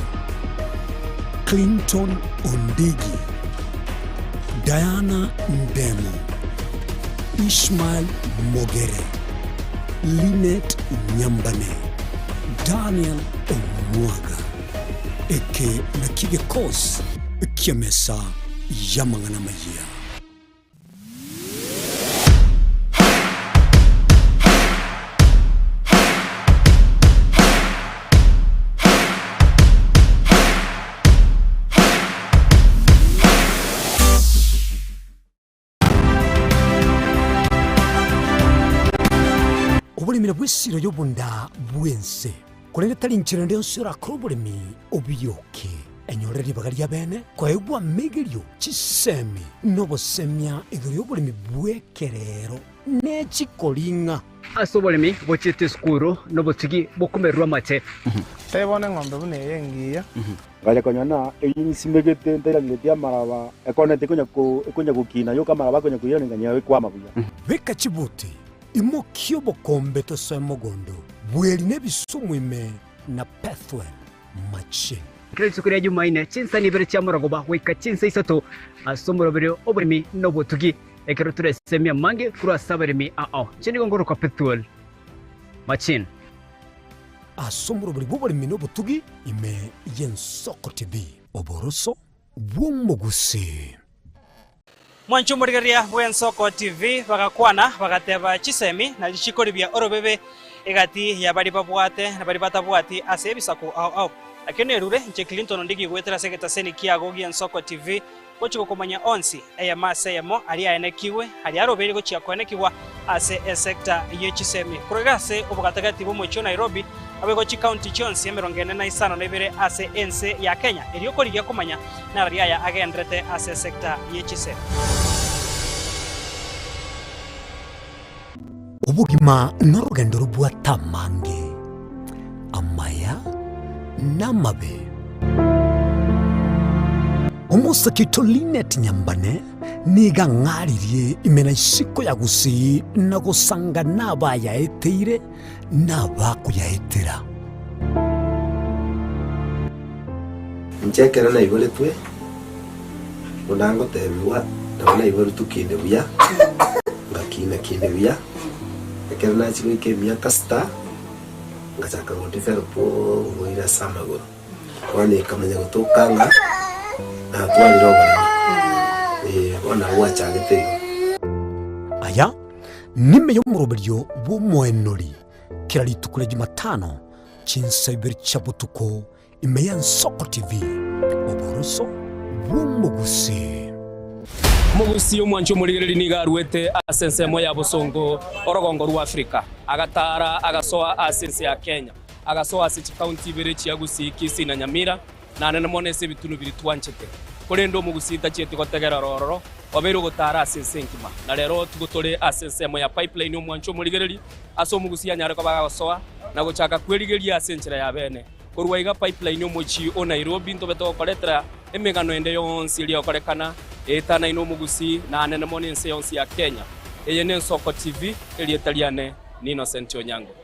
Clinton Ondigi, Diana Ndemo, Ishmael Mogere, Linet Nyambane, Daniel Omwaga. Eke nakio gekosi ki'emesa y'amang'ana amayia. Oboremi nabwo esiro y'obonda bw'ense, korende tari nchera ende yonsi orakore oboremi obiyoke. Enyorere ribaga ri'abeene koegwa amegerio, chisemi, na obosemia igoro y'oboremi bw'ekerero ne chikoring'a. Ase oboremi bochiete esukuru nobotugi bokomererwa amate. Tari bono eng'ombe buna eye engiya. Ngacha konyora ng'a eyio nsimegete ntairaneretie amaraba, ekoneti ekonya gokina yoka amaraba akonya koirana ng'a ekwama buya. Beka chibuti, imokia obokombe tosoe mogondo, bweri na ebisumu ime na Pethuel machine. Kera rituko ria Jumaine, chinsani ibere chia morogoba goika chinsa isato ase omoroberio oboremi na obotugi, ekero toresemia amange korwa ase abaremi ao. Inche nigo ngorokwa Pethuel Machine. Ase omoroberi bw'oboremi na obotugi ime y'Ensoko TV. Oboroso bw'omogusii. Mwanche omorigereria bw'Ensoko TV bagakwana bagateba chisemi na richiko ribia orobebe egati ya baria babwate na baria batabwati ase ebisaku ao ao. Nakio nerure inche Clinton Ondigi goetera ase egetaseni kiago gi'Ensoko TV gochia gokomanya onsi eyemo ase eyemo aria aenekigwe, aria arobeire gochia koenekigwa ase esecta ye chisemi. Korwa iga ase obogatagati bw'omochie o Nairobi, naboigo chikaunti chionsi emerongo ene na isano na ibere ase ense ya Kenya, erio korigia komanya nararia aya agenderete ase esecta ye chisemi. Obogima norogendo robwate amange, amaya na amabe. Omosake oito Linet Nyambane nigo ang'aririe ime na isiko ya Gusii na gosanga nabayaeteire na abakoyaetera. Inche ekero naiboretwe, buna ngotebigwa, nabo naiboretwe kinde buya, ngakina kinde buya, ekero nachia goika emiaka sita, ngachaka go develop oborwaire ase amagoro. Bono ekamanya gotoka ng'a natwarire oboremo, eh, bono nabo gwachagete igo. Aya nime y'omoroberio bw'omoenori kera rituko ria Jumatano chinsa ibere chia botuko ime y'Ensoko TV, oboroso bw'omogusii. Omogusii omwanchi omorigereria nigo aruete ase ensemo ya bosongo orogongo rwa Afrika, agataara agasoa ase ense ya Kenya, agasoa ase chikaunti ibere chia Gusii, Kisii na Nyamira, na nene mono ase ebitunu biria twanchete. Korende omogusii tachieti gotegerera ororo, obeire ogotaara ase ense engima. Na rero tigo tore ase ensemo ya Pipeline omwanchi omorigereria, ase omogusii anyare koba gagosoa na gochaka kwerigeria ase enchera ya bene. Korwa iga Pipeline omochie o Nairobi ntobe togokoretera emegano ende yonsi eria egokorekana eetanaine omogusii na anene mono ense yonsi ya Kenya. Eye n'Ensoko TV, erieta riane ni Innocent Onyango.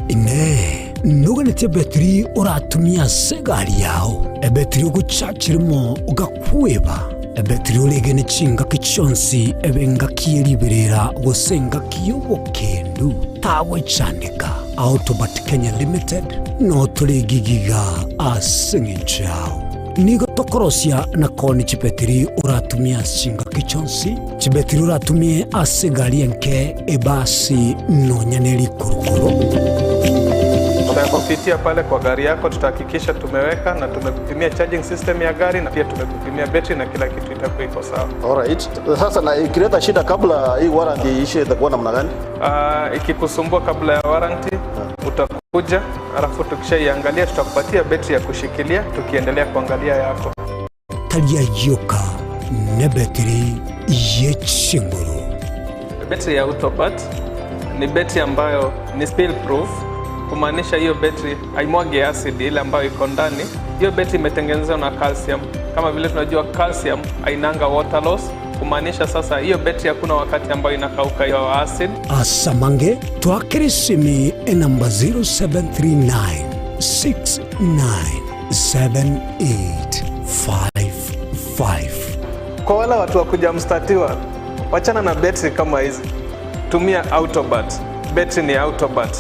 Inee! Noganetie ebetiri oratumie ase egari yao, ebetiri ogochachirimo ogakweba, ebetiri oregene chingaki chionsi ebe engaki ye riberera gose engaki y'obokendu? Tagwechandeka. Autobat Kenya Limited notore egigiga ase eng'encho yao. Nigo tokorosia na koonia chibetiri oratumie ase chingaki chionsi, chibetiri oratumie ase egari enke, ebasi, nonya ne rikurukuru. Tutakupitia pale kwa gari yako, tutahakikisha tumeweka na tumekupimia charging system ya gari na pia tumekupimia betri na kila kitu itakuwa iko sawa. Alright. Sasa na ikileta shida kabla hii warranty iishe itakuwa namna gani? Uh, ikikusumbua kabla ya warranty utakuja, alafu tukishaiangalia tutakupatia betri ya kushikilia tukiendelea kuangalia yako. Tari ayioka nebetiri ye chinguru. Betri ya Autobat ni betri ambayo ni spill proof, kumaanisha hiyo betri haimwagi acid ile ambayo iko ndani. Hiyo betri imetengenezwa na calcium. Kama vile tunajua calcium hainanga water loss, kumaanisha sasa hiyo betri hakuna wakati ambayo inakauka hiyo acid. Asamange twakere esimi enamba 0739 697855. Kwa wale watu wa kujamstatiwa, wachana na betri kama hizi, tumia Autobat. Betri ni Autobat.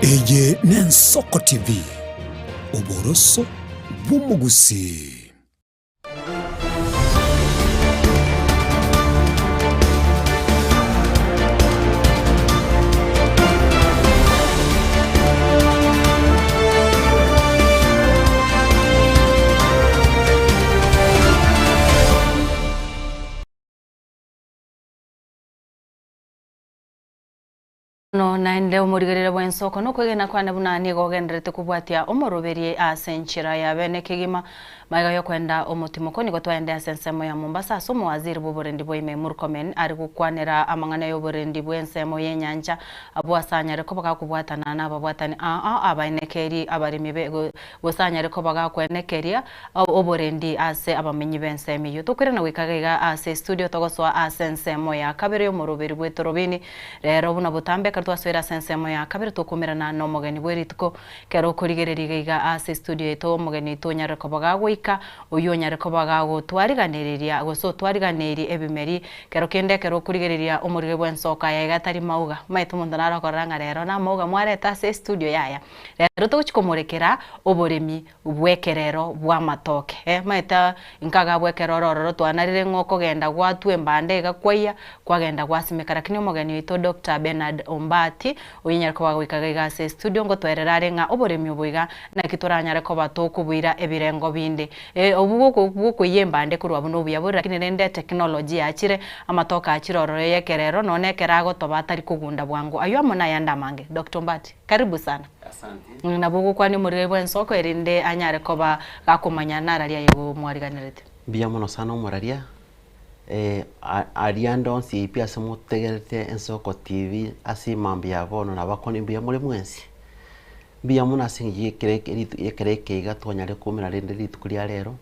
Eye n'Ensoko TV, oboroso bw'omogusii. Bono naende omorigereria bw'ensoko nokwegena kwane buna nigo ogendererete kobwatia omoroberie ase enchera ya bene kegima. Magega y'okwenda omotimoko nigo twaende ase ensemo ya Mombasa ase omowaziri bw'oborendi bwa ime Murkomen are gokwanera amang'ana y'oborendi bw'ensemo y'enyancha abwo ase anyare koba gakobwatana nababwatani aa abaenekeri abaremi be gose anyare koba gakwenekeria oborendi ase abamenyi b'ensemo eyio. Tokoirana goika iga ase estudio togosoa ase ensemo ya kabere y'omoroberi bw'etorobini Rero buna botambe ekero twasoire ase ensemo ya kabere tokomerana nomogeni bwe rituko. Ekero okorigereria iga iga ase estudio yaito omogeni oito onyare koba gagoika, oyio onyare koba gagotwariganereria gose otwariganeirie ebimeri. Kero kende ekero okorigereria omorige bw'ensoko aya iga tari mauga. Omanyete omonto nare okorora ng'a rero namauga mwareta ase estudio yaya. Rero togochia komorekera oboremi bw'ekerero bw'amatoke. Eh, omanyete inkaga bw'ekeroro ororo twanarire ng'a okogenda gwatwa embande iga kwaiya, kwagenda gwasimeka. Lakini omogeni oito Doctor Bernard Ombati, oyio onyare koba goika iga iga ase estudio ngotoerera are ng'a oboremi obo iga naki toranyare koba tokoboira ebirengo binde. Eh, obwo bwoko bwokoiyia embande korwa buna obuya bore lakini rende etechnology yachire, amatoke achire ororo y'ekerero, nonya ekero agotoba atari kogunda bwango. Aywo amo nayande amange. Doctor Ombati, karibu sana. Nabo ogokwania omorweri bw'ensoko, erinde anyare koba gakomanya nararia aye omwariganerete. Mbuya mono sana omoraria, aria ande onsi pi ase motegerete Ensoko TV ase emambia ya bono nabakoni mbuya more mwensi. Mbuya mono ase eng'encho y'ekero ekero eke iga twanyare koumera rende rituko ria rero,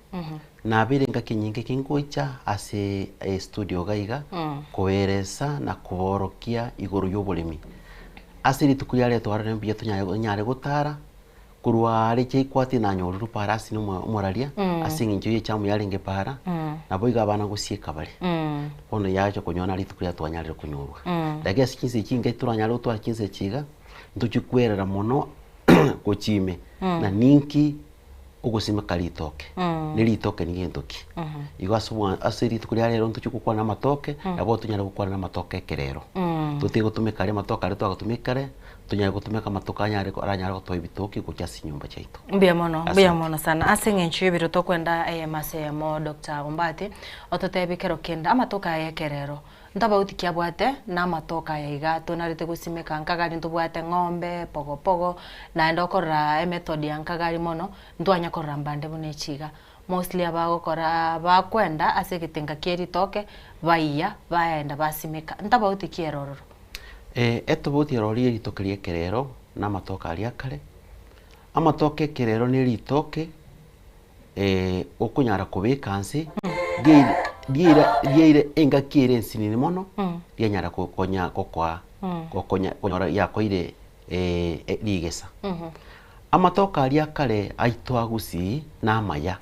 nabeire engaki enyinge kingocha ase estudio iga iga, koeresa na koborokia igoro y'oboremi. Ase rituko riaria twarorire mbuya tonyare onyare gotara, korwa aare chiaikwati nanyorire para ase omo omoraria, ase eng'encho ye echamu yarenge para, naboigo abana gosieka bare. Bono yacha konyora rituko riria twanyarire konyorwa. Lakini ase chinsa echi chinke toranyare gotwara chinsa echi iga, ntochia kwerera mono gochia ime, na ninki. ogosimeka ritoke, Mm. ne ritoke ni gento ki? Mhm. Igo ase obwa ase rituko ria rero ntochie gokwana amatoke, Mm. nabo tonyare gokwana amatoke ekerero. Mm. Totige gotumeka aria amatoke aria twagatumeka kare, tonyare gotumeka amatoke anyare aranyare gotoa ebitoki gochia ase chinyomba chiaito. Mbuya mono, mbuya Asante. mono sana. Ase eng'encho y'ebiro tokwenda eyemo ase eyemo Doctor Ombati, ototebie kero kende amatoke aya ekerero, Ntobauti ki abwate namatoke aya iga tonarete gosimeka nkagari ntobwate ng'ombe, pogopogo, naende okorora emethod ya nkagari mono, ntwanya korora mbande buna echi iga. Mostly abagokora bakwenda ase egetenga kie ritoke, baiya, baenda basimeka. Ntobauti ki ere ororo? Etobauti ere ororo ye ritoke ria ekerero na amatoke aria akare, amatoke ekerero ne ritoke okonyara kobeka nse, riaire riaire riaire engaki ere ensinini mono, rianyara konya gokoa gokonya konyora riakoire rigesa. Amatoke aria akare aito agusii na amaya,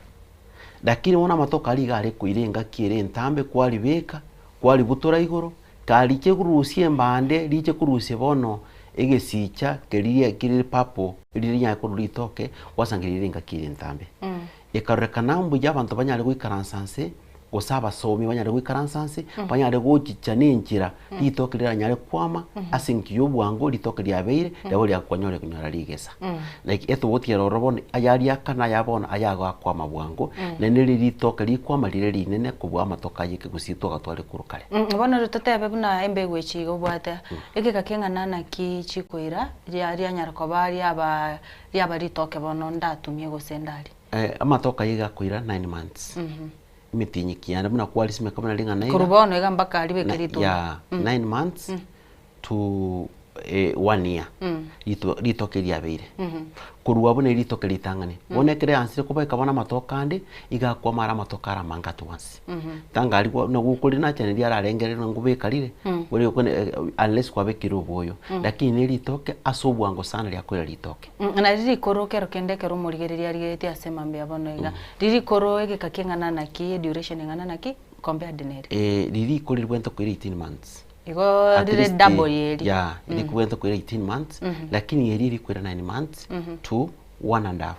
lakini bono amatoke aria iga are koira engaki ere entambe kwaribeka, kwaributora igoro, kariche korusia embande riche korusia bono egesicha keria kere purple riria rinyare korwa ritoke, gwasangereria rire engaki ere entambe. Ekarorekana mbuya abanto banyare goikaransa nse, gose abasomi banyare goikaransa nse, banyare gochicha na enchera ritoke riranyare kwama ase eng'encho ya obwango ritoke riabeire, riabo riakonyore konyora rigesa. Like etoboti ere ororo bono ayaria akana aya bono aya agoakwama bwango, naende riri ritoke rikwama rire rinene kobua amatoke aye ekegusii twagatware korwa kare. Bono riria totebe buna embegu echi iga obwate, egeka keng'ana naki chikoira ria rianyara koba riaba riaba ritoke bono ndatumie gose ndarie? Amatoke aya iga akoira nine months. Emetienyi kianda buna kwarisimeka buna ring'ana iga. Korwa bono iga mpaka ribeke ritunda. Yeah, nine months to one year ritoke riabeire. Korwa abwo neri ritoke ritang'ani. Bono ekero yansire kobeka bono amatoke ande, iga akwama are amatoke are amange at once. Tanga aria buna gokori nachani riararengereri ng'a ngobeka rire, unless kwabekire obwoyo. Lakini ne ritoke ase obwango sana riakoira ritoke. Nari rikoro kero kende ekero omorigereria arigeretie ase mambia bono iga, ririkoro egeka keng'ana naki, eduration eng'ana naki, compared neri? Ririkoro ribwenerete koira 18 months. Igo At rire least, double yeri. Yeah, rikobwenerete koira 18 months, lakini eri rikoira 9 months to one and half.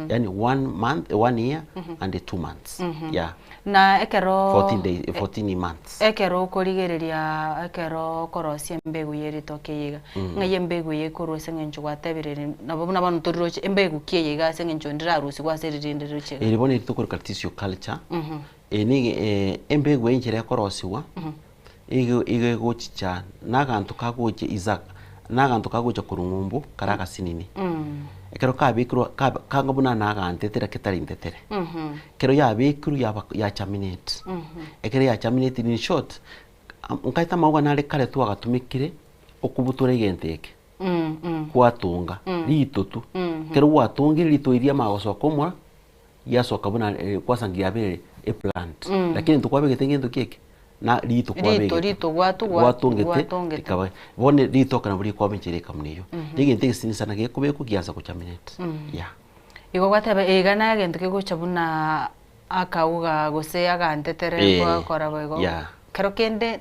Yaani one month, one year and two months. Yeah. Na ekero 14 days, 14 months. Ekero okorigereria ekero okorosia embegu ye ritoke eye iga, ng'ai embegu eye ekorwa ase eng'encho gwatebire nabo buna bono toriroche embegu ki eye iga ase eng'encho ndirarusigwe ase ririnde riroche iga. Eri bono eri tokoroka tissue culture, eye nigo embegu eye enchera ekorosigwa, igo igo egochicha na aganto kagocha is a na aganto kagocha korwa ng'umbu kare agasinini. Ekero kabekirwe kab kanga buna na agantetere ketari ntetere. Ekero yabekirwe yaba ya germinate. Ekero ya germinate in short, nkaete amauga nare kare twagatumekire okobutora egento eke, gwatonga ritotu. Ekero gwatongire rito erio riamanya gosoka omwa, riasoka buna kwanza riabeire eplant. Lakini intwe kwabegete ngento ki eke? Na rito Rito, kwabegete. rito gwatu gwa- Gwatongete, gwatongete. rikaba bono ritoke nabo rikwama enchera ekamuna eywo. Negento egesinini sana gekobekwa giansa gochaminate. Yeah. Igo gwateba iga na egento kegocha buna akauga gose agantetere Eh, gwakora boigo. yeah. Kero kende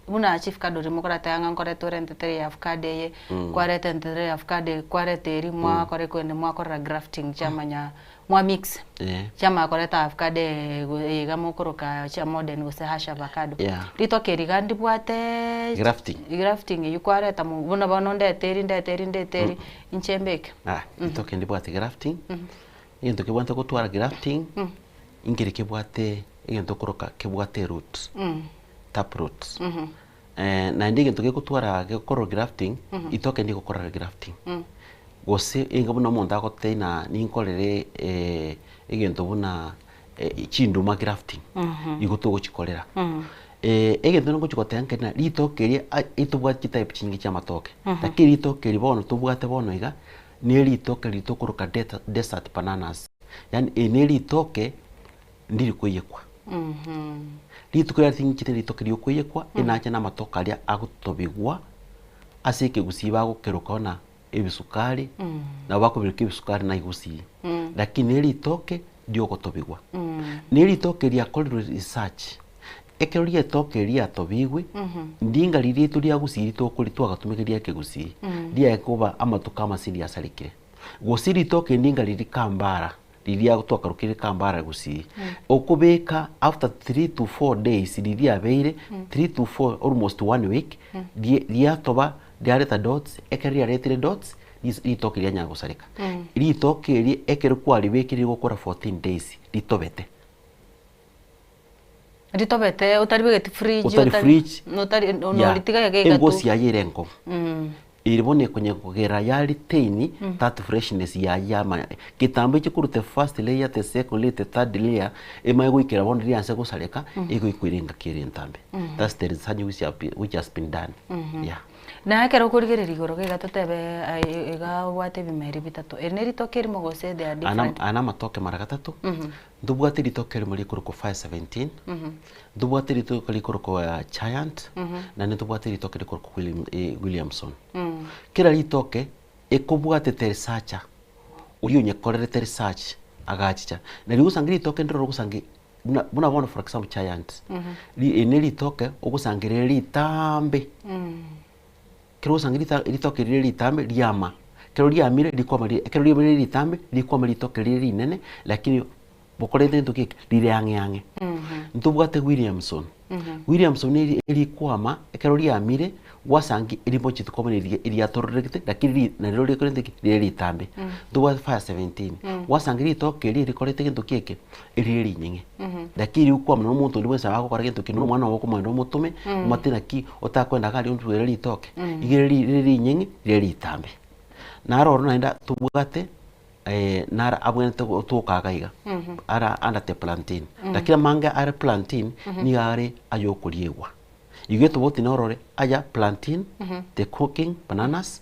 buna chief kadori mokorateba ng'a nkorete ore entetere ya avocado eye, kwareta entetere ya avocado eye, kwareta eria mwakora ekwende mwakorera grafting chiamanya mwa mix Eh. chiamanya koreta avocado eye go eye iga mokoroka chia modern gose hash avocado. Yeah. Ritoke eri iga ndibwate Grafting. grafting eywo kwareta mo buna bono ndete eri ndete eri ndete eri inche mbeke. Ah, ritoke ndibwate grafting, egento kebwate gotwara grafting, nkeri kebwate egento okoroka kebwate eroot, tap root. Naende egento gegotwara gekorwa grafting, ritoke ndigokora grafting. Gose enga buna omonto agotebia ng'a ninkorere egento buna chinduma grafting, igo togochikorera. Egento ngochi goteba nkeri ng'a ritoke eria etobwate chitype chinyinge chia amatoke, lakini ritoke eri bono tobwate bono iga, ne ritoke riria tokoroka desert bananas, yaani eri ne ritoke ndiri koiyekwa. Rituko riria ting'inchete ritoke riokoiyekwa, enache na amatoke aria agotobigwa ase ekegusii bagokeroka buna ebisukari, nabo bakobiroka ebisukari na igusii, lakini ne ritoke riogotobigwa. Ne ritoke riakorerwe research, ekero rietoke riatobigwe, ndinga riria riaito ria gusii ritokori twagatumeka ria ekegusii, riaye koba amatuko amase riasarekire. Gose ritoke ndinga riria kambara. Riria twakarokire kambara gusii. Okobeka after 3 to 4 days riria riabeire, 3 to 4 almost one week, rie- riatoba riareta dots, ekero riaretire dots, ris- ritoke rianyara gosareka. Ritoke eri ekero kwaribekire rigokora 14 days ritobete. Ritobete otaribegeti fridge, Otari fridge, otari yeah, noritiga iga iga tu. Engosi yaye ere enkong'u. Eri bono ekonya kogera ya retain that freshness yaye yama kitambo eche korwa the first layer, the second layer, the third layer, emanye goikera bono rianse gosareka, egoikwa engaki ere entambe. That's the research which have been, which has been done. Yeah. Na ekero okorigereria igoro iga totebe iga obwate ebimeri bitato, eri ne ritoke erimo gose they are different? Aya namatoke mara gatato, Ntobwate ritoke erimo rikorokwa Fire 17, ntobwate ritoke rikorokwa Giant, naende ntobwate ritoke rikorokwa William, eh, Williamson. Kera ritoke ekobwatete researcher, oria onyekorerete research agachicha. Nario ogosanga ritoke ndire ogosanga buna buna bono for example Giant, ri eri ne ritoke ogosanga rire ritambe. Ekero ogosanga rita ritoke rire ritambe riama, ekero riamire rikwama ri ekero riamire rire ritambe rikwama ritoke rire rinene lakini bokorete gento ki rire ang'e ang'e. Ntobwate Williamson, Williamson eri erikwama ekero riamire gwasangi rimocheti koba riria riatororegete lakini ri nario rikorete ki rire ritambe. Ntobwate Fire 17, gwasangi ritoke eri rikorete gento ki eke erire rinyeng'e. Lakini rikwama na omonto onde bwensi agokora gento kende omwana ogo okomwenda omotome, omate naki otakwenda iga aria ontwere ritoke, iga rire rire rinyeng'e rire ritambe. Naro oro naende tobwate naro abwenerete gotoka iga iga, ara under the plantain. Lakini amange are plantain, nigo are aya okoriegwa. Igo etobauti norore aya plantain, the cooking bananas,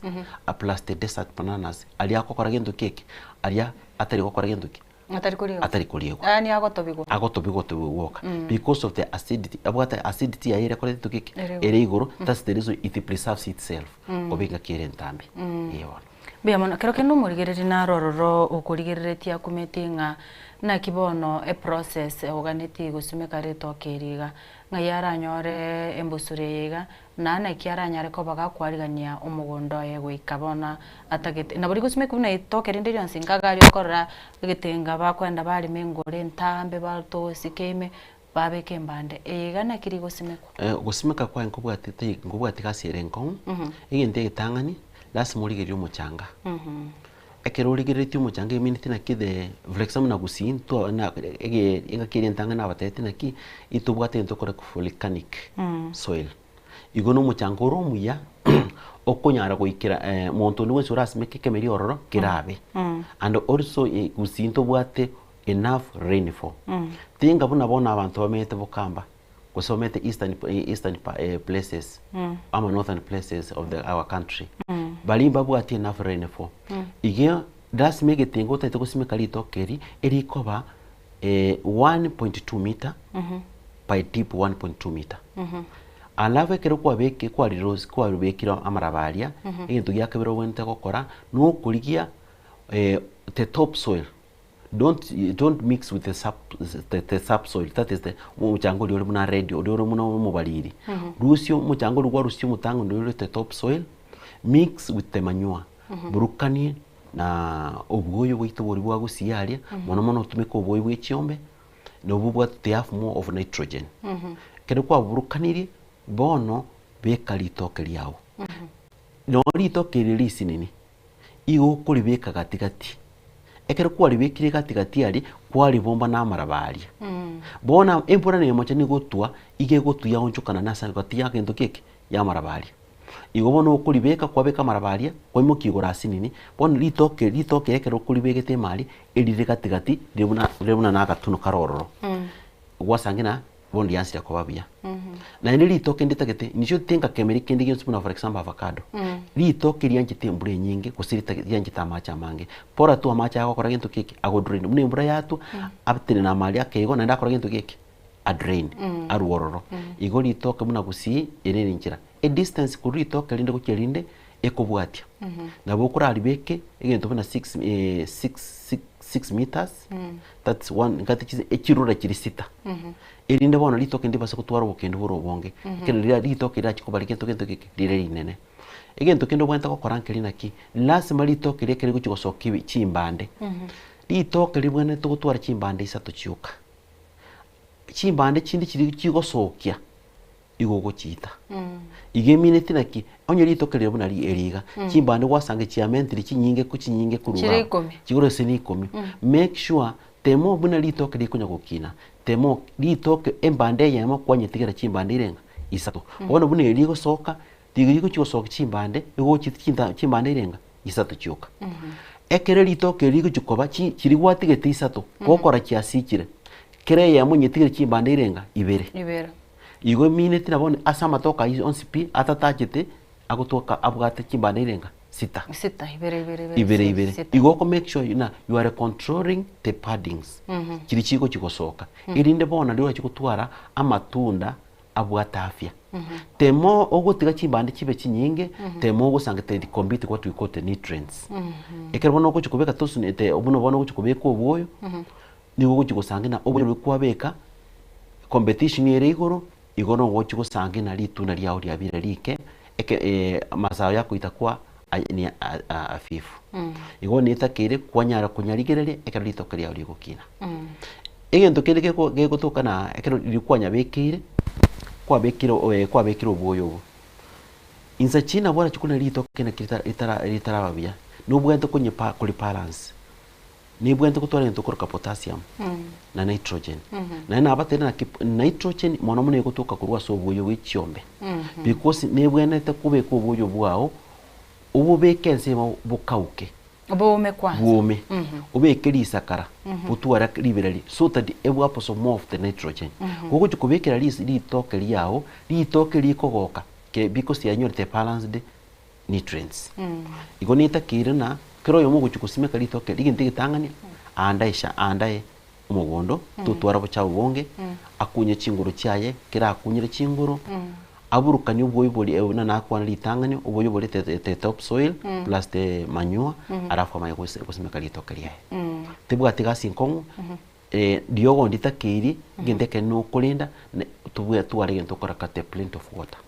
plus the desert bananas, aria agokora gento ki eke, aria atari gokora gento ki. Atari koriegwa. Atari koriegwa. Yaani agotobigwa. Agotobigwa otobigwa gwoka. Because of the acidity, abwate acidity yaye ere ekorete gento ki? Ere igoro. Ere igoro, that's the reason it preserves itself, koba engaki ere entambe. Eeh bono. Mbuya mono. Kero kende omorigereria naro ororo okorigereretie akumeti ng'a naki bono eprocess oganetie gosimeka ritoke eri iga, ng'ai aranyore embusuro eye iga, Na naki aranyare koba gakwarigania omogondo oye goika bono atagete. Nabo rigosimekwa buna ritoke rinde rionsi, nkagari okorora egetenga bakwenda barema engoro entambe batosike ime, babeka embande. Eye iga naki rigosimekwa. Gosimeka kwaye nkobwati tai nkobwati gasi ere enkong'u, egento egetang'ani, lasima origererie omochanga. Ekero origereretie omochanga emineti naki the for example na gusii ntwa na ege engaki eria entang'ani nabatebetie naki, intobwate egento tokora volcanic soil. Igo na omochanga ore omuya okonyara goikera monto onde bwensi orasimeke ekemeri ororo kerabe. And also gusii ntobwate enough rainfall. Tinga buna bono abanto bamenyete bokamba. gose omanyete eastern eastern places ama northern places of the our country baria mbabwati enough rainfall igo lasima egetinga otagete gosimeka ritoke eri erikoba 1.2 meter by deep 1.2 meter alafu ekero kwabeke kwarirosi kwaribekire amaraba aria egento gia kabere obwenerete gokora nokorigia the top soil Don't don't mix with the sub the, the subsoil that is the omochanga oria ore buna red oria ore buna omobariri. Rusia omochanga oria kwarusia omotang'ani oria ore the top soil, mix with the manure. Burukanie na obwoyo bwaito boria bwa gusii aria, mono mono otumeke obwoyo bwe chiombe, na obwo bwate they have more of nitrogen. Ekero kwaburukanirie, bono beka ritoke riago. Nonye ritoke eri risinini, igo okoribeka gati gati. Ekero kwaribekire gati gati aria, kwaribomba na amaraba aria. Bono embura nemocha nigo egotwa, iga egotwa yaonchokana nase gati ya gento ki eke? Ya amaraba aria. Igo bono okoribeka, kwabeka amaraba aria, kwaimokia igoro ase nini, bono ritoke ritoke ekero okoribegete ime aria, erire gati gati, rire buna rire buna na agatuno kare ororo. Gwasangi na bono riansire koba buya. Naende ritoke nditagete, inche tinkakemeri kende gionsi buna for example avocado, ritoke rianchete embura enyinge gose ritagete rianchete amache amange, bora tu amache agokora gento ki eke, ago drain, buna embura yatwa, atenene amo aria ake igo naende akore gento ki eke, a drain, arwe ororo. Igo ritoke buna gusii, ere ere enchera. Edistance korwa ritoke rinde gochia rinde, ekobwatia. Nabo okoraribeke egento buna six six six six meters, that's one ngati chise echirura chiri sita. Erinde bono ritoke ndibase gotwara obokendu bore obonge, ekero riria ritoke rirachi koba gento gento geke rire rinene. Egento kende obwenerete gokora nkeri naki, lasima ritoke riria ekero rigochi gosokia ebi chimbande. Ritoke ribwenerete gotwara chimbande isato chioka. Chimbande chinde chiria chigosokia, igo ogochiita. Iga emineti naki, onye ritoke rire buna eri iga, chimbande gwasanga chiamentire chinyinge ko chinyinge korwa Chire iga ikomi. Chigoro ase ne ikomi. Make sure, tema buna ritoke rikonya gokina, tema ritoke embande eyemo kwanyetigera chimbande ire ng'a isato. Bono buna eri rigosoka, rigo rigochia gosokia chimbande, igo ogochiita chinta chimbande ire ng'a isato chioka. Ekero ritoke eri rigochia koba chi chiria gwatigete isato, gokora chiasichire, kera eyemo onyetigere chimbande ire ng'a ibere. Ibere. Igo emineti na bono ase amatoke ayio onsi pi atatachete agotoka abwate chimbande ire ng'a sita. Sita, ibere ibere ibere Ibere si- ibere. sita. Igo oko make sure ng'a you are controlling the paddings chiria chigochi gosoka. Erinde bono nario orachi gotwara amatunda abwate afya. Tema ogotiga chimbande chibe chinyinge, tema ogosanga te compete what we call the nutrients. Ekero bono ogochi kobeka tosi te buna bono ogochi kobeka obwoyo, nigo ogochi gosanga ng'a oboyo boria kwabeka, competition ere igoro, igo nogochi gosanga ng'a ritunda riago riabeire rike, eke amasabo yakoita kwa aye ni hafifu. Igo netakeire kwanyara konyarigereria ekero ritoke riago rigokina. Egento kende geko gegotoka na ekero riria kwanyabekeire, kwabekire kwabekire obwoyo obo, insa chii nabo orachie kore ritoke naki ritara ritara ritaraba buya, nobwenerete konyepa koribalance. Nibwenerete gotwara egento okoroka potassium na nitrogen. Naende nabatebirie naki nitrogen mono mono egotoka korwa ase oboyo bwe chiombe. Because nebwenerete kobeka oboyo bwao, obobeke ensemo bokauke. Boume kwanza. Bwome. Obeke risakara, botware ribereri so that ebu absorb more of the nitrogen. Gogochia kobekera ritoke riao, ritoke rikogoka because yanyorete balanced nutrients. Igo netakeire ng'a kera oyomo ogochia gosimeka ritoke rigento egetang'ani aandae sha aandae omogondo, totwara obochafu obonge, akunye chingoro chiaye, kera akunyire chingoro, aburukanie oboyo boria buna nakwana ritang'ani, oboyo boria the the top soil plus the manure, alafu amanye gose gosimeka ritoke riaye. Tebwati gasi nkong'u, riogo nditakeiri, egento ekere nokorenda, ne tobwe tware egento okoraka the plenty of water.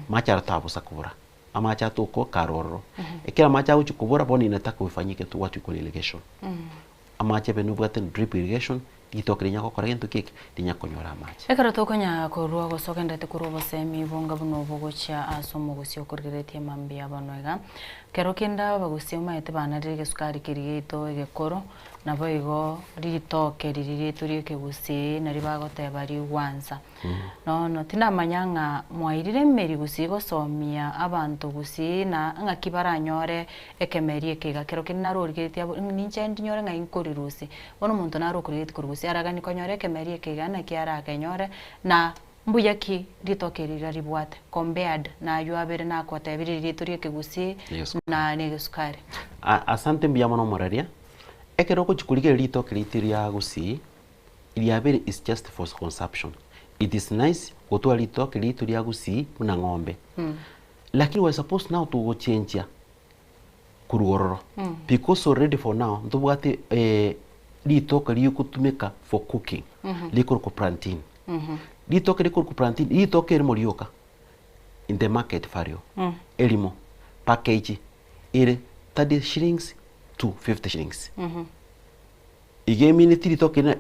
Amache aro tabosa kobora, amache atoka kare ororo. Ekero amache agochia kobora bono inataka oifanyie egento what we call irrigation. Amache ebe nobwate drip irrigation, ritoke rinya gokora gento ki eke, rinya konyora amache. Ekero tokonya korwa gose ogenderete korwa obosemi bonga buna obo gochia ase omogusi okorigereretie mambia bono iga, kero kende abagusi omanyete banarire egesukari keria giaito egekoro, Naboigo ritoke riria riaito ri'ekegusii nario bagoteba rigwansa. Nono tindamanya ng'a mwairire emeri gusii gosomia abanto gusii na ng'aki baranyore ekemeri eke iga. Kero kende narorigeretie abwo ninche ndinyore ng'ai nkorirusia. Bono omonto naro okorigeretie korwa gusii araganie konyora ekemeri eke iga naki arakenyore na mbuya ki ritoke eri riria ribwate compared na aywo abere nakotebirie riria riaito ri'ekegusii na negesukari. Asante mbuya mono omoraria. Ekero ogochia korigereria ritoke riaito ria gusii, riabere is just for consumption. It is nice gotwara ritoke riaito ria gusii buna ng'ombe. Lakini we are supposed now to gochenjia korwa ororo because already for now ntobwate ritoke rigotumeka for cooking rikorokwa plantain. Ritoke rikorokwa plantain, ritoke erimo rioka in the market value erimo package ere 30 shillings to 50 shillings. Iga emineti ritoke rina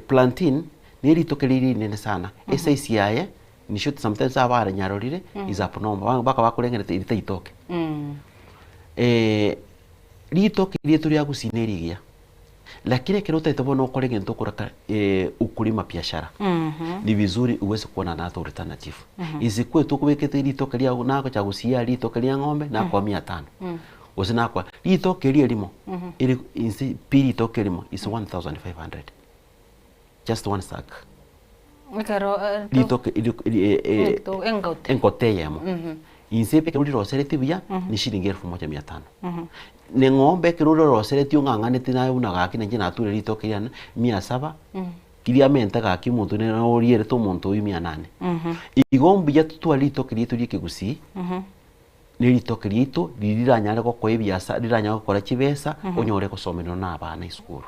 plantain ne ritoke rire rinene sana, esize yaye in short sometimes abaranyarorire is abnormal, mpaka bakorengereria eri taitoke. Ritoke riaito ria gusii ne rigiya, lakini ekero otagete bono okore egento okoraka ukulima biashara, ni vizuri uweze kuwa na another alternative. Isikuwe tu okobekete ritoke riago nagocha gusii ritoke ria ng'ombe nakoa mia tano. Gose nakwa ritoke erio erimo eri inse pi ritoke erimo is 1500 just one sack. Ekero Ritoke erio eri engote. engote eyemo. Inse ekero rirosereti buya ni shilingi elfu moja mia tano. Na eng'ombe ekero ororosereti ong'ang'aneti naye buna gaki nainche nature ritoke riane mia saba, riamente gaki omonto nere orierete omonto oyio mia nane. Igo mbuya totware ritoke riaito ria ekegusii. Ne ritoke riaito riria riranyare gokoa ebiasa riranyare gokora chibesa onyore gosomerwa na abana esukuru.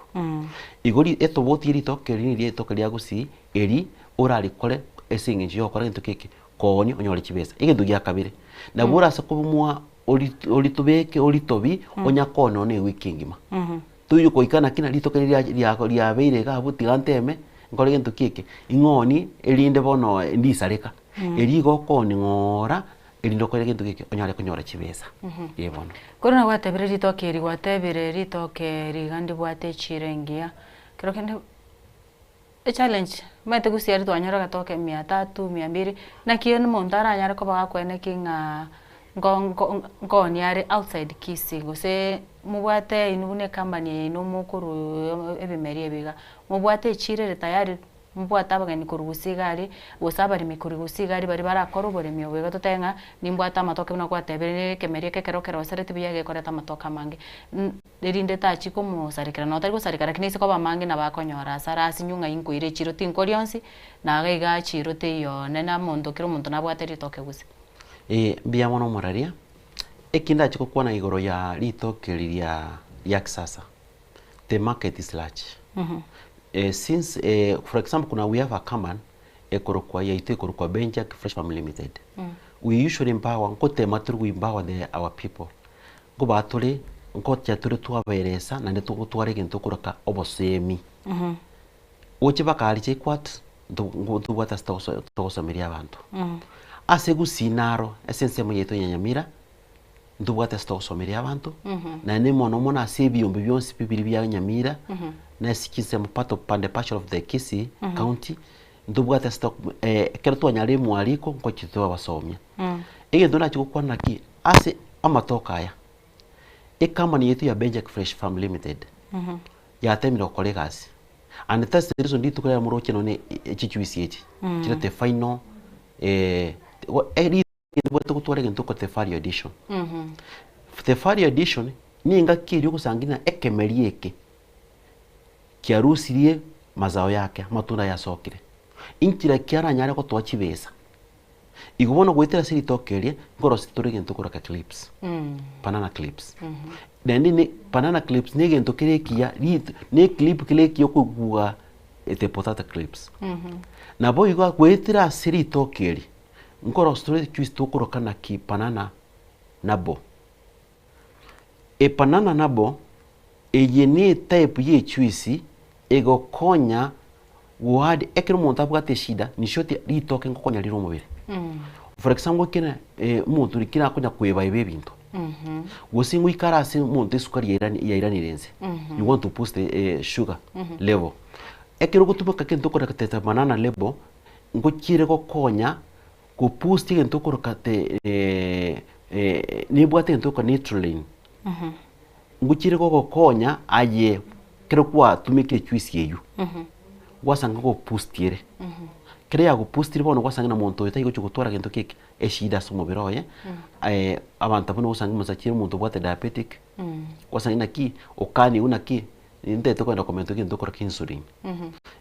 Igo ri etoboti ye ritoke eri niria ritoke ria gusii eri orarikore ase eng'encho ya gokora egento keke koonia onyore chibesa. Egento gia kabere, nabo orase kobomoa ori oritobeke oritobi onya koonia nonya na ewiki engima. Toiyo goika naki na ritoke riria riago riabeire iga abwo tiga nteme, nkore gento ki eke, ing'oni erinde bono ndisareka. Erio igo okoonia ng'oora, erinde okore gento geke onyare konyora chibesa. Ee bono. Korwa nagwatebire ritoke eri gwatebire ritoke riga ndibwate echiro engiya, kero kende echallenge omanyete gusii aria twanyora agatoke mia tatu, mia mbiri, naki omonto aranyare koba gakoeneki ng'a nko nko nkoonia are outside Kisii gose mobwate inwe buna ecompany eye yaino mokorwa ebimeri ebi iga, mobwate echiro ere tayari Mbwate abageni korwa gose iga aria, gose abaremi korwa gose iga aria baria barakore oboremi obo. Igo totebe ng'a nimbwate amatoke buna gwatebire na ekemeri eke ekero okerosereti buya gekoreta amatoke amange. Erinde tachia komosarekera, nonye tari gosareka lakini ase koba amange nabo akonyora asara asinywe ng'a inkoira echiro tinkoria onsi, na iga igaa chiro teiyo nene omonto kera omonto nabwate ritoke gose. Ee, mbuya mono omoraria. Eki ndache gokwana igoro ya ritoke riria ria kisasa, the market is large. Since for example kuna we have a company ekorokwa yaito ekorokwa Benjack Fresh Farm Limited. We usually empower nkotema tore go empower the our people. Nkobaa tore nkochia tore twabaeresa naende togotwara egento okoroka obosemi. Gochia mpaka aria JKUAT ntobwate ase togosomeria abanto. Ase gusii naro ase ensemo yaito ya Nyamira ntobwate ase togosomeria abanto, naende mono mono ase ebiombe bionsi bibiri bia Nyamira, na ase chinsemo part of and partial of the Kisii county, ntobwate ase tok ekero twanyarire mwariko nkochi twabasomia. Egento nachi gokwana naki, ase amatoke aya, ecompany yaito ya Benjack Fresh Farm Limited, yatemire gokora egasi, and that's the reason rituko riaye moroche nonye chijuice echi, chirete final Tobwate gotwara egento oko the value addition. The value addition ne engaki eria ogosangi ng'a ekemeri eke kiarusirie mazao yake, amatunda aye asokire. Inchera ki aranyare gotoa chibesa? Igo bono goetera ase ritoke eria, nkorosia tore egento okoroka clips, banana clips. Naende ne banana clips ne egento kere ekiya, rit ne eclip kere ekiya okoigwa the potato clips. Naboigo goetera ase ritoke eri, Nkorosia tore ejuice tokoroka naki banana nabo. Ebanana nabo, eye ne etype ye ejuice egokonya go add ekero omonto abwate eshida in short ritoke ngokonya rire omobere. For example ekere omonto oria kera akonya koeba eba ebinto, gose ngoikare ase omonto esukari yairani yairanire inse, you want to boost the sugar level. Ekero ogotumeka egento okoroka tete banana label, Ngochiire gokonya go boost egento okoroka te nebwate egento okoroka nitrogen. Ngochiire gogokonya aye ekero kwatumeka ejuice eywo, gwasanga go boost ere. Ekero ya go boostire bono gwasanga na monto oyo tari gochia gotwara gento ki eke, eshida ase omobere oye, abanto abwo nabo osanga omosacha omonto obwate diabetic, gwasanga naki, okaniwu naki. Nintagete kogenda komenta egento okoroka insulin,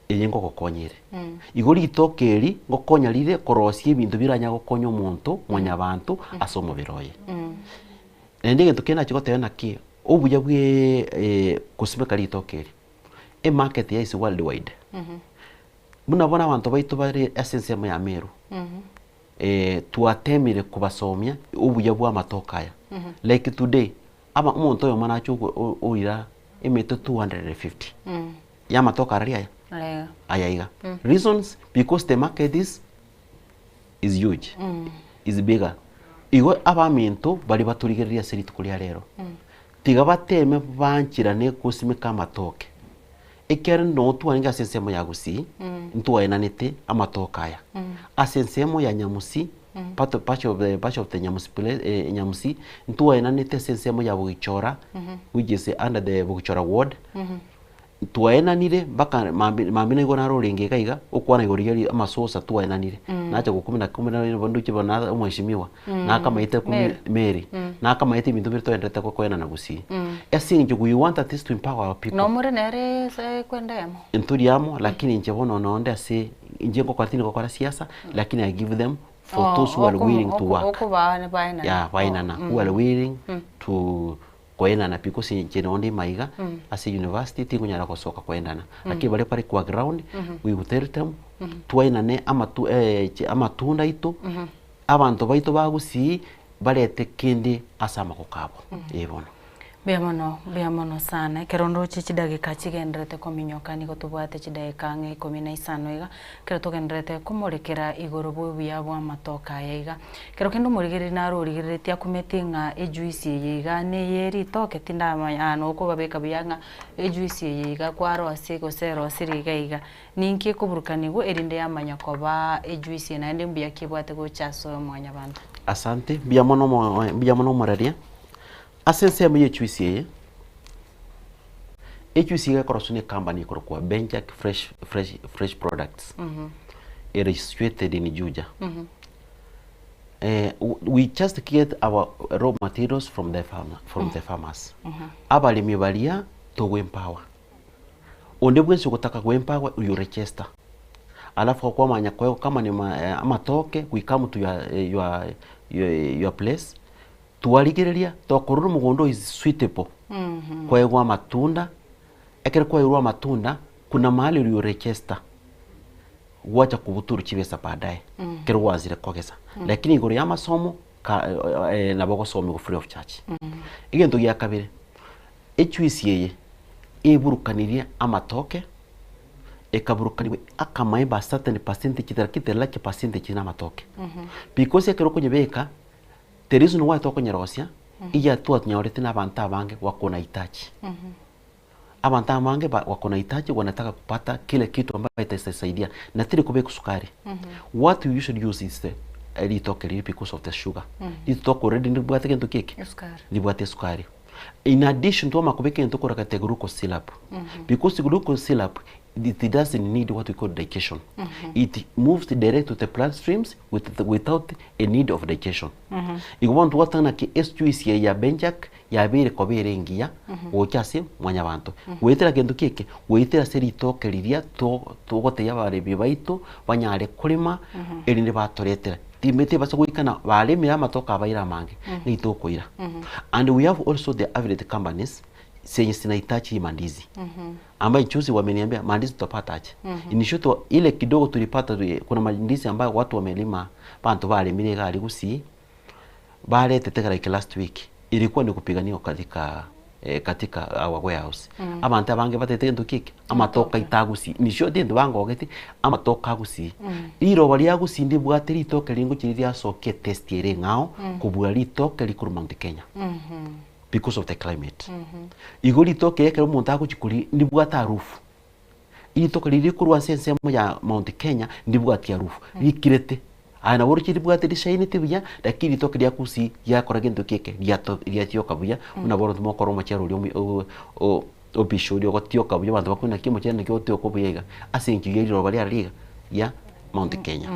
eye ngogokonya ere. Igo ritoke eri ngokonya rire korosia ebinto biranyare gokonya omonto mwanyabanto ase omobere oye. Naende egento kende nachia goteba naki, obuya bwa gosimeka ritoke eri, emarket yaye is world wide. Buna bono abanto baito bare ase ensemo ya Meru, twatemire kobasomia obuya bwa amatoke aya. Like today, Aba omonto oyomo nache oira emete 250 y'amatoke arari aya Aya. aya iga reasons because the market is is huge is bigger igo abaminto baria batorigereria ase rituko ria rero tiga bateme banchirane gosimeka amatoke ekiagera noo twarenge ase ensemo ya gusii ntwaenanete amatoke aya ase ensemo ya nyamusi part of, part of the, part of the nyamusi place, eh, nyamusi ntwaenanete ase ensemo ya bogichora which is under the bogichora ward twaenanire mpaka mambi mambi naigo naro orenge iga iga okwana igoro ya ri- amasosa twaenanire nacha gokumi na kumi na ndoche bono na omweshimiwa nakamaete kumi Mary. Mary nakamaete ebinto bire toenderete koenana gusii ase eng'encho we want at least to empower our people Nomore nere ase kwenda eyemo. ntori amo lakini inche bono nonde ase inche ngokora tindi gokora siasa lakini I give them for Oh, those who are okomo- willing to oko- work okobaa baenana. yeah baenana Oh, who are willing Mm. to koenana pi gose inche nonde maiga Mm. ase university tingonyara gosoka koendana Mm. lakini baria bare kwa ground Mhm. we will tell them Mhm. twaenane amatu chi amatunda aito Mhm. abanto baito bagusii barete kende ase amagoko abo Mm. eh bono. Mbuya mono, mbuya mono sana. Ekero ndoche chidageka chigendererete kominyoka nigo tobwate chidageka ang'e ikomi na isano iga, ekero togendererete komorekera igoro bw'obuya bw'amatoke aya iga. Ekero kende omorigereria naro origereretie akumeti ng'a ejuice eye iga neye ritoke tindamanya aa nokobabeka buya ng'a ejuice eye iga kwarosia gose erosirie iga iga. Ninki ekoburukanigwa erinde yamanya koba ejuice eye naende mbuya ki ebwate gocha ase mwanyabanto? Asante, mbuya mono omo mbuya mono omoraria. Ase ensemo ye ejuice eye, ejuice iga ekoroswa na ecompany ekorokwa Benjack Fresh Fresh Fresh Products, ere situated in Juja. We just get our raw materials from the farmer, from the farmers. Abaremi baria togo empower. Onde bwensi ogotaka go empower you register. Alafu kwamanya koegwa kama ni ma amatoke we come to your your your place Twarigereria tokorora omogondo is suitable koegwa amatunda, ekero kwaeirwe amatunda kuna mahali you register gwacha kobutorwa chibesa baadaye ekero gwanchire kogesa. Lakini igoro ya amasomo ka nabo ogosomiwa free of charge. Egento gia kabere, ejuice eye eburukanirie amatoke, ekaburukaniwa akamaemba a certain percentage lakini the large percentage na amatoke. Because ekero okonyebeka. The reason why tokonyerosia, ekiagera twanyorete na abanto abange wako na hitaji. Abanto abange ba wako na hitaji wanataka kupata kile kitu ambayo itasaidia na teri kobeka sukari. What you usually use is the ritoke riria because of the sugar. Ritoke already ndibwate gento ki eke? Esukari. Ribwate esukari. In addition twamanya kobeka egento korwa gete glucose syrup. Because glucose syrup it doesn't need what we call digestion. It moves direct to the blood streams with, without a need of digestion. Igo bono togotanga naki ejuice eye ya Benjac yabeire koba ere engiya gocha ase mwanyabanto. Goetera gento ki eke? Goetera ase ritoke riria to togotebia abaremi baito banyare korema erinde batoretera. Timbe tibasa goikana baremire amatoke abaire amange, ng'ai tokoira. And we have also the affiliate companies zenye zinahitaji mandizi ambaye juzi wameniambia mandizi tutapata aje. In short ile kidogo tulipata kuna mandizi ambayo watu wamelima banto baremire iga aria gusii baretete like last week ilikuwa ni kupiganiwa katika katika our warehouse. Abanto abange batete gento ki eke amatoke aito agusii in short egento bangogeti amatoke agusii. Riroba ria gusii ndibwate ritoke ringochi ririasokia etesti ere eng'ao kobua ritoke rikorwa Mount Kenya. Because of the climate. Igo ritoke ekero omonto agochia koria ndibwate harufu. Ritoke riria rikorwa ase ensemo ya Mount Kenya ndibwati harufu, rikirete. Aye nabo oroche ribwate rishainete buya, lakini ritoke ria Gusii riakora gento ki eke riato riatioka buya, buna bono timokora omochere oria omuya o- o- obishi oria ogotioka buya abanto bakore naki omochere naki ogotioka buya iga, ase eng'encho ya riroba riare riga ria Mount Kenya.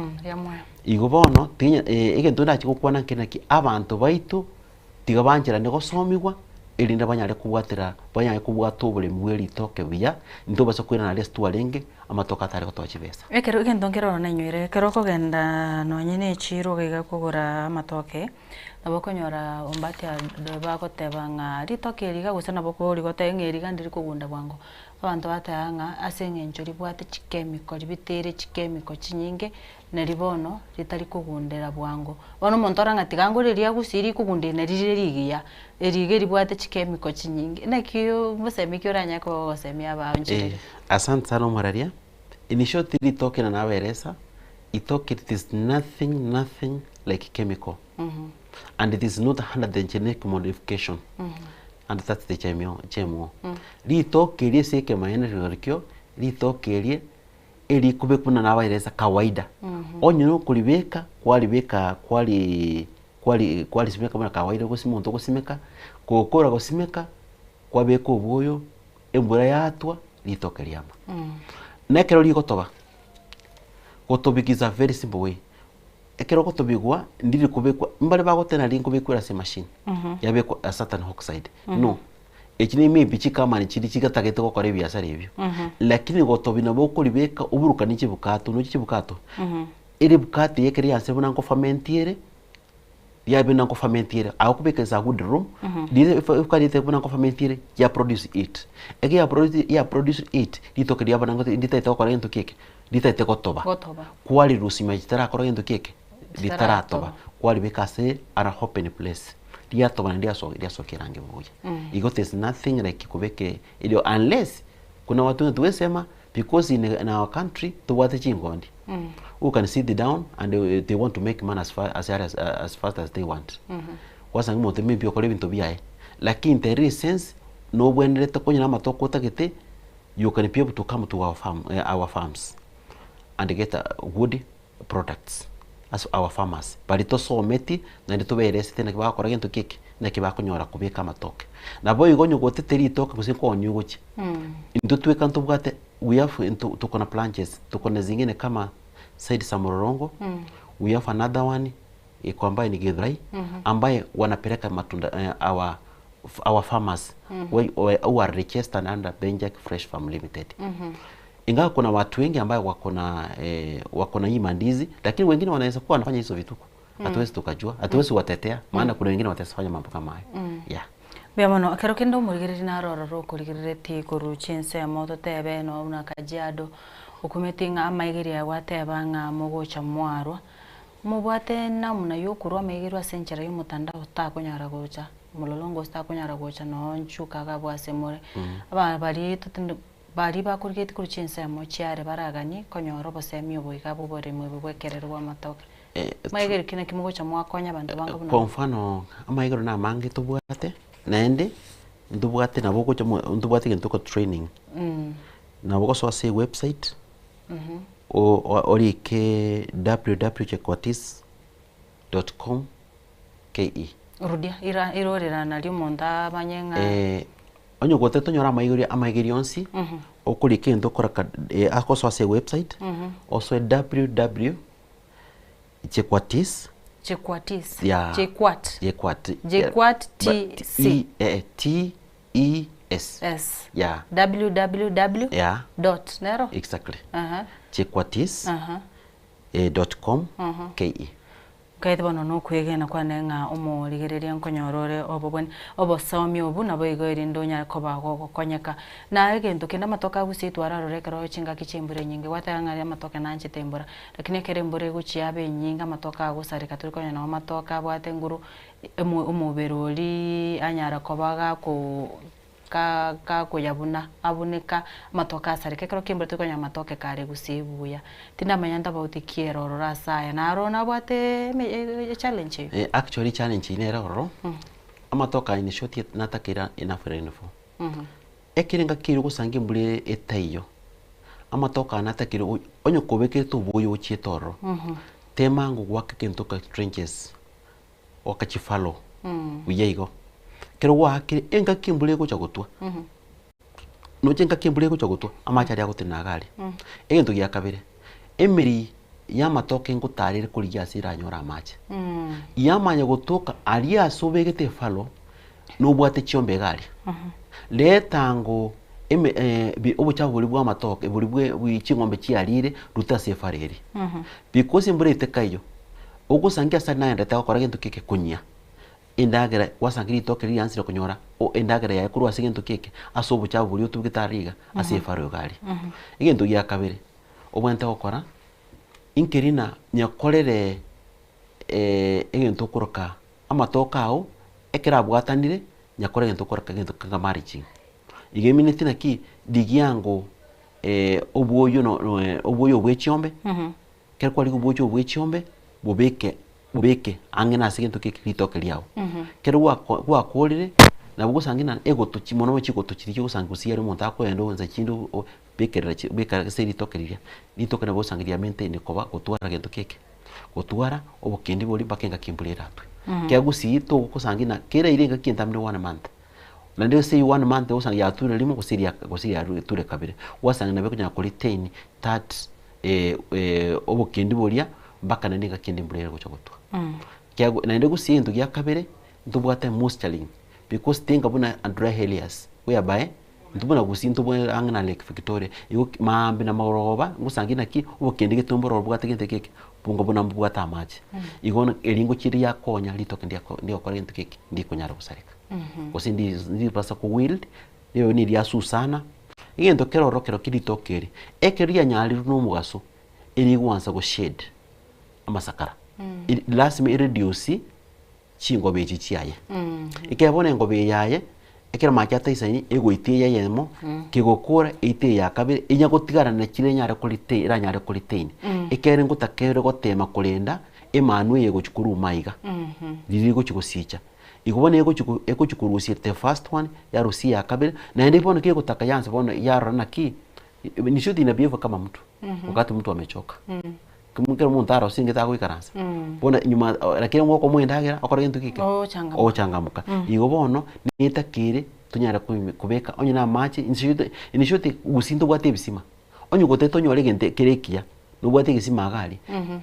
Igo bono tinya egento ndache gokwana nkere naki, abanto baito. Tiga bancherane gosomigwa, erinde banyare kobwatera banyare kobwata oboremi bwe ritoke buya, ntobasa koirana aria ase twarenge, amatoke atare gotoa chibesa. Ekero egento nkere ororo nainywire, ekero okogenda nonye na echiro iga iga kogora amatoke, nabo okonyora ombati ado bagoteba ng'a ritoke eri iga gose nabo okori goteba ng'a eri iga ndiri kogunda bwango. Abanto bateba ng'a ase eng'encho ribwate chikemiko ribitere chikemiko chinyinge, Nari bono ritari kogundera bwango. Bono omonto ore ng'a tiga ngore riria gusii rikogundera nari rire rigiya, eri iga eribwate chikemiko chinyinge. Naki omosemi ki oranyare koba ogosemia abaonchoreri? Eh, asante sana omoraria. In short ritoke na nabaeresa, itoke it is nothing nothing like chemical and it is not under the genetic modification and that's the GMO, GMO. Ritoke eria ase ekemaene rirorio, ritoke eria erikobekwa buna nabaeresa kawaida, onye nokoribeka kwaribeka kwari kwari kwarisimeka buna kawaida gose omonto ogosimeka, gokora gosimeka, kwabeka obwoyo, embura yatwa, ritoke riama. Na ekero rigotoba, gotobiga is a very simple way, ekero ogotobigwa ndiri kobekwa, mbare bagoteba nari nkobekwa ase emachine, yabekwa a certain oxide, no. Echi ne maybe chikamani chiria chigatagete gokora ebiasara ebio, lakini gotobi nabo okoribeka oburukanie chibukato, nochi chibukato, ere ebukato eye ekero yansire buna nkofermenti ere, yabe buna nkofermenti ere, agokobeka is a good room, rire ebukato eye buna nkofermenti ere, ya produce it. Ekero ya produce ya produce it, ritoke riaba naende ritagete gokora gento ki eke, ritagete gotoba. Gotoba. Kwarirusia ime ritarakora gento ki eke, ritaratoba, kwaribeka ase an open place. Riatoba naende riaso riasokia erangi buya. Igo there's nothing like kobeka erio unless kuna watu wengine tuwesema because in, in our country tobwate chingondi who can sit down and they want to make money as, far, as, as, as fast as they want. Kwasanga omonto maybe okore ebinto biaye lakini there is sense nobwenerete konyora amatoke otagete you can be able to come to our farm, our farms and get good products ase our farmers baria tosometi naende toberesete naki bagokora gento ki eke, naki bakonyora kobeka amatoke. Naboigo onye gotete ritoke gose nkooni ogochia, intwe tweka ntobwate we have nto tuko na branches, tuko na zingine kama side za Mlolongo, we have another one iko ambaye ni Githurai, ambaye wanapeleka matunda our our farmers who are registered under Benjack Fresh Farm Limited. Ingawa kuna watu wengi ambayo wako na eh, wako na hii mandizi lakini wengine wanaweza kuwa wanafanya hizo vituko. Hatuwezi tukajua, hatuwezi watetea maana kuna wengine watafanya mambo kama hayo. Yeah. Mbuya mono, ekero kende omorigereria naro ororo okorigereretie korwa chinsemo totebe noo buna Kajiado, okumeti ng'a amaigerio aya gwateba ng'a mogocha mwarwa, mobwate namna ya okorwa amaigerio ase enchera ya omotandao takonyara gocha mololongo gose takonyara gocha noo nchuka iga abwo ase more. Aba baria totende baria bakorigetie korwa chinsemo chiare baraganie konyora obosemi obo iga bwa oboremi obo bwa ekerero bwa amatoke. Maigerio ki naki mogocha mwakonya abanto bange buna Kwa mfano amaigoro na amange tobwate naende ntobwate nabo ogocha mo ntobwate egento toko training. Nabo ogosoa ase ewebsite orike www jekwatis dot com ke. Rudia, ira irorera nario omonto amanye ng'a. Onye gotete onyore amaigerio amaigerio onsi, okorika egento okoraka agosoa ase ewebsite, osoe www jekwatis, Jekwatis, yeah, Jekwat, jekwat, Jekwat T C. E, T E S. S. Yeah. Www. Yeah. Dot, nero? Exactly. Jekwatis, dot com, ke. Nkaete bono nokwegena kwane ng'a omorigereria nkonyora ore obobweni obosomi obu naboigo erinde onyare koba gogokonyeka. Na egento kende amatoke agusie twararora ekero chingaki chi'embura enyinge gwateba ng'a amatoke nanchete embura lakini ekero embura egochia yabe enyinge amatoke agosareka tori konya nabo amatoke abwate nguru omo omobere oria anyara koba gako Ka gakoyabuna, abuneka, amatoke asareka. Ekero ki'embura tori konyora amatoke kare gusii buya. Tindamanya ntobauti ki ere ororo ase aya. Naro nabwate eme echallenge eyio. Eh, actually challenge eyio nere ororo, amatoke aya in short natakeire enough rainfall. Ekero engaki ere ogosanga embura ere etaiyo, amatoke aya natakeire o- onye kobekerete oboyo ochiete ororo, tema ango goaka egento ka trenches. Goaka chifalo buya igo. Ekero gwaakire, engaki embura egocha gotwa, noche engaki embura egocha gotwa, amache aria agotenena iga aria. Egento gia kabere, emeri ya amatoke ngotarere korigia ase eranyore amache. Yamanya gotoka aria ase obegete efalo, nobwate chiombe iga aria. Reta ango eme bi obochafu boria bwa amatoke boria bwe bwe ching'ombe chiarire, ruta ase efaro eria. Because embura etekaiyo, Ogosangia ase naendete gokora gento ki eke konyia endagera gwasangia ritoke riansire konyora o endagera yaye korwa ase egento ki eke ase obochafu boria otubegete aria iga ase efaro iga aria. Egento gia kabere obwenerete gokora, inkeri na nyakorere egento okoroka amatoke ao ekero abwatanire nyakore egento okoroka egento kanga mulching. Iga emineti naki rigia ango obwoyo no obwoyo bwa echiombe. Ekero kwarigia oboche obwo bwe chiombe, bobeke bobeke ang'e nase egento keke ritoke riao. Ekero gwako gwakorire, nabo ogosangi na egoto chi mono chigoto chiria chigosangi gose aria omonto akoenda oensa chinde o obekerera chi obeka ase ritoke riria, ritoke nabo ogosangi ria maintain koba gotwara gento keke, gotwara obokendi boria mpaka engaki embura eratwe. Ekiagera gusii togosangi na kera ere engaki entambe ne one month. Naende ase eywo one month ogosangi yature rimo gose ria gose yature kabere, gwasangi nabo ekonyara ko retain that obokendi boria mpaka naende engaki ende embura ere gocha gotwa. Kiago naende gose egento gia kabere, ntobwate moisturing because tinga buna dry areas whereby intwe buna gusii ntobwate ang'e na lake Victoria, igo maambia na magoroba ngosangi naki obokendi gete mboro obwate gento eke eke bonga buna mbobwate amache. Igo bono eri ngochia riakonya ritoke ndiako ndigokora gento keke ndikonyara gosareka. Gose ndi ndibasa ko wilt, ribe niriasusana. Egento kere ororo kero ki ritoke eri, ekero rianyarirwe na omogaso, erigwansa go shed amasakara. Eri lasima ereduce. chingobe echi chiaye. Ekero bono engobe eye yaye, ekero amache ataisaini, egoitia eye eyemo, kegokora eite eye ya kabere, enya gotigara na chiria enyare ko retain eranyare ko retain. Ekere ngotakere gotema korenda, emanwa eye egochi koruma iga, riria egochi gosicha. Igo bono egochi ko egochi korusia the first one, yarusia eya kabere, naende bono kegotaka yansa bono yarora naki, ni shuti ina behave kama mtu, wakati mtu amechoka. Kero omonto arosie engete agoikaransa, bono nyuma lakini okomoa endagera okore gento ki? Ogochangamoka. Ogochangamoka. Igo bono, netakere tonyare koime kobeka onye na amache inse in short gose ntobwate ebisima, onye gotagete onyore egento kere ekiya, nobwate egesima iga aria,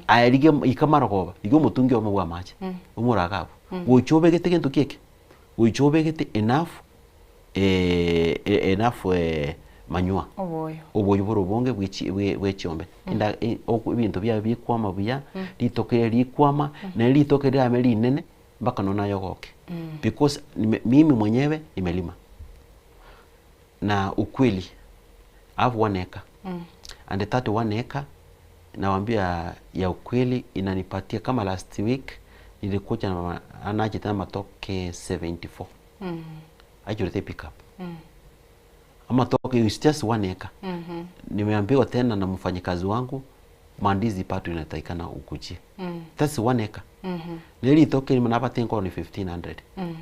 aye rigia ika marogoba, rigia omotungi oyomo bwa amache, oumore iga abwo, gocha obegete gento ki eke? Gocha obegete enough enough manure, Oboyo. oboyo bore obonge bwe chi bwe bwe chiombe, enda ebinto biaye bikwama buya, ritoke riaye rikwama, naende ritoke rirame rinene mpaka nonya naye ogoke. Because nime mimi mwenyewe nimelima na ukweli I have one acre and that one acre nawambia ya ukweli inanipatia kama last week nilikuja na mama nachete na amatoke 74 aichorete pick up amatoke is just one acre nimeambiwa tena na mfanyikazi wangu mandizi pato inatakikana ukujie that's one acre ne ritoke rimo nabate nkoro ni 1500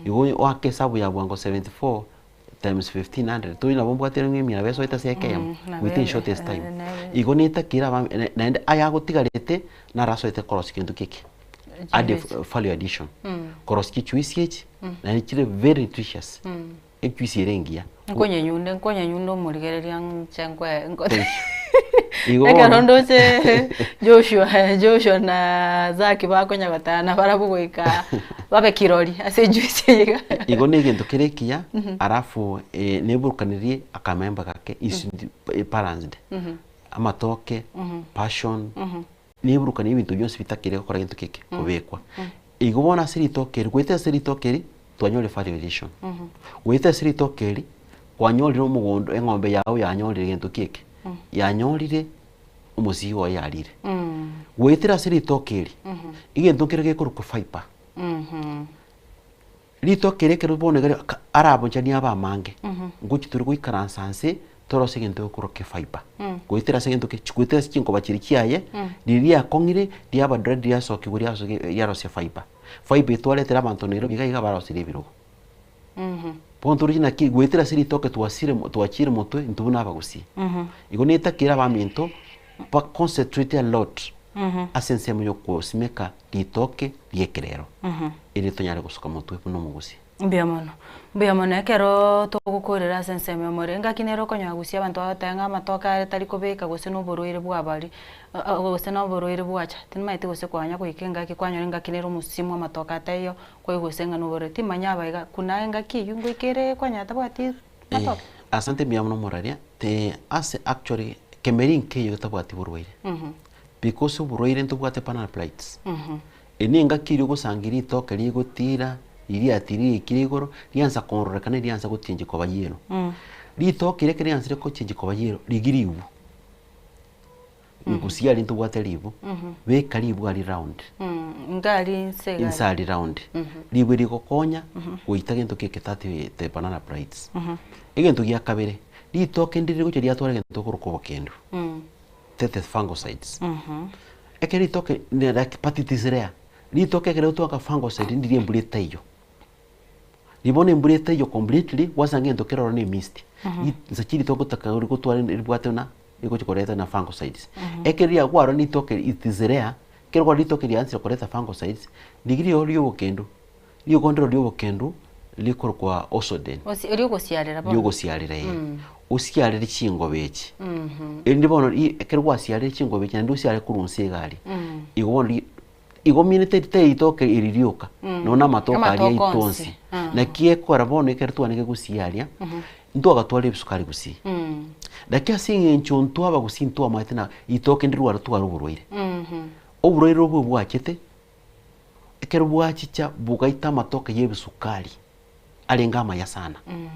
igo oake esabu ya bwango 74 times 1500 tori nabo mbwate ng'a emia nabo esoete ase ekeyemo Nabo within ebe- shortest time nebe. igo netakire aba naende ayagotigarete naro asoete korosia kento keke add Juice. value addition korosia chijuice echi naende chire very nutritious ejuice ere engiya Nkonyenyunde nkonyenyunde omorigereria nche nkwe nko Thank you. Igo Ekero bono ndoche Joshua Joshua na Zacky bakonya gotana barabwo goika babe kirori ase ejuice eye iga. Igo na egento kere ekiya alafu neburukanirie akamemba gake is balanced amatoke, passion, neburukanie ebinto bionsi bitakire gokora gento ki eke kobekwa. Igo bono ase ritoke eri, goetera ase ritoke eri twanyorire variation. Goetera ase ritoke eri kwanyorire omogondo eng'ombe yago yanyorire gento ki eke, yanyorire omosigo oye yarire. Goetera ase ritoke eri, egento nkere gekorokwa fibre. Ritoke eri ekero bono iga arabonchani abe amange, ngochi tore goikaransa nse torose egento gekorokwa efibre. Goetera ase egento ke goetera ase chinkoba chiria chiaye, riria riakong'ire riaba dried riasokigwa riasoki riarosia fibre. Fibre eye twaretera abanto Nairobi iga iga barosirie ebirogo. Bono toroche naki goetera ase ritoke twasire twachire motwe intwe buna abagusii. Igo netakire abaminto ba concentrate a lot ase ensemo ya okosimeka ritoke ri'ekerero, erio tonyare gosuka motwe buna omogusii. Mbuya mono, mbuya mono ekero togokorera ase ensemo ya omorero, engaki nere okonyora gusii abanto bagoteba ng'a amatoke are tari kobeka gose na oborwaire bwabari gose na oborwaire bwacha, timanyeti gose kwanya goika engaki kwanyora engaki nere omosimu amatoke ataiyo, kwaigwa gose ng'a noborwaire, timanya aba iga kuna engaki eywo ngoika ere kwanyora tabwati matoke. Asante mbuya mono omoraria, te ase actually kemeri nkeiyo getabwati borwaire. Because oborwaire ntobwate panel plights. Eye nengaki eria ogosangia ritoke rigotira, riria riatira riaikire igoro, riansa kororekana riansa gochengi koba yellow. Ritoke riria ekero riansire gochengi koba yellow, rigia ribu. Gusii aria ntobwate ribu, beka ribu aria round. Ngari inse iga Inse aria round. Ribu eri rigokonya goita gento keke tati the banana plights. Egento gia kabere, ritoke ndire rigocha riatwara egento okorokwa obokendu. Tete fungicides. Ekero ritoke ne like but it is rare. Ritoke ekero rigotoka fungicide ndiri embura etaiyo. Ribono embura etaiyo completely gwasanga egento kere ororo na emist. Inse chi ritoke otaka rigotwara ribwate buna rigochi koreta na fungicides. Ekero riagwarwa ritoke it is rare, ekero kwarora ritoke riansire koreta fungicides, riria riria obokendu, Rigo ndiro riobokendu rikorokwa Osoden. Osi eriogosiarera bono. Riogosiarera ee. Osiarere chingobe echi. Erinde bono ri ekero gwasiarire chingobe echi naende osiare korwa inse iga aria. Igo bono ri igo ominete teritoke eri rioka, nonya na amatoke aria Amatoke aito onsi. onsi. Naki ekora bono ekero twanenge gusii aria, ntwagatwara ebisukari gusii. Naki ase eng'encho ntwe abagusii ntwamaete na ritoke ndirware tware oborwaire. Oborwaire obwo bwachete, Ekero bwachicha bogaita amatoke y'ebisukari. arenge amaya sana,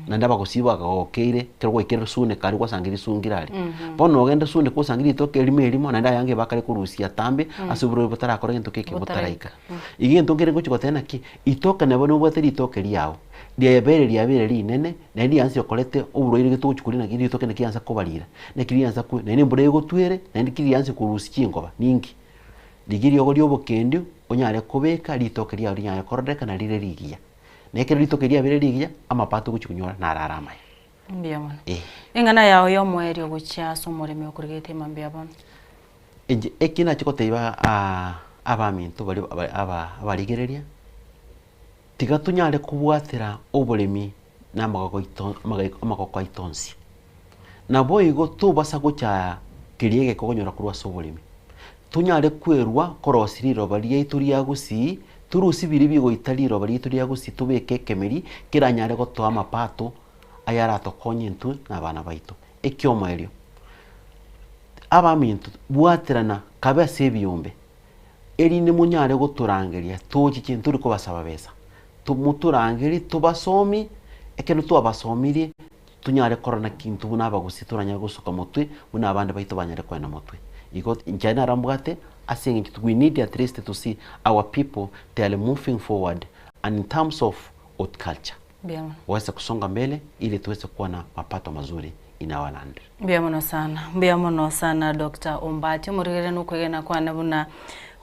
naende abagusii bagagokeire ekero gwaikire suneka aria gwasangia risungire aria. Bono ogende suneka osange ritoke erimo erimo naende ayange bakare korusia atambe ase oborwaire botarakora gento keke botaraika. Igo egento nkere ngochi goteba naki, itoke nabo nobwate ritoke riago, riabeire riabeire rinene, naende rianse okorete oborwaire gete ogochi koria naki ritoke naki riansa kobarira, naki riansa ko naende embura egotwere, naende ki rianse korusia chinkoba ninki. Rigia riogo ria obokendu, onyare kobeka ritoke riao rinyare kororekana rire rigiya. Na ekero ritoke riabeire rigiya, amapato ogochia konyora naro are amaya. Mbuya mono. Eh. Eng'ana yao y'omoerio gochia ase omoremi okoregete ime mbuya bono. Inche eki nachia koteba abaminto baria aba abarigereria, tiga tonyare kobwatera oboremi na amagoko aito amagoko aito onsi. Naboigo tobasa gochaya keria egeka okonyora korwa ase oboremi. Tonyare kwerwa korosia riroba riaito ria gusii, torusie biria bigoita riroba riaito ria gusii tobeke ekemeri keranyare gotoa amapato ayaratokonye intwe na abana baito. Ekiomoerio, abaminto bwaterana kabe ase ebiombe, erinde monyare gotorangeria tochiche ntori kobasaba besa, motorangerie tobasomie, ekero twabasomirie tonyare korora naki intwe buna abagusii toranyare gosuka motwe buna abande baito banyare koenda motwe. Igo inche naro mbwate ase eng'encho we need at least to see our people they are moving forward and in terms of horticulture Mbuya mono. waweze kusonga mbele ili tuweze kuwa na mapato mazuri in our land. Mbuya mono sana, mbuya mono sana Doctor Ombati, omorigereria nokwegena kwane buna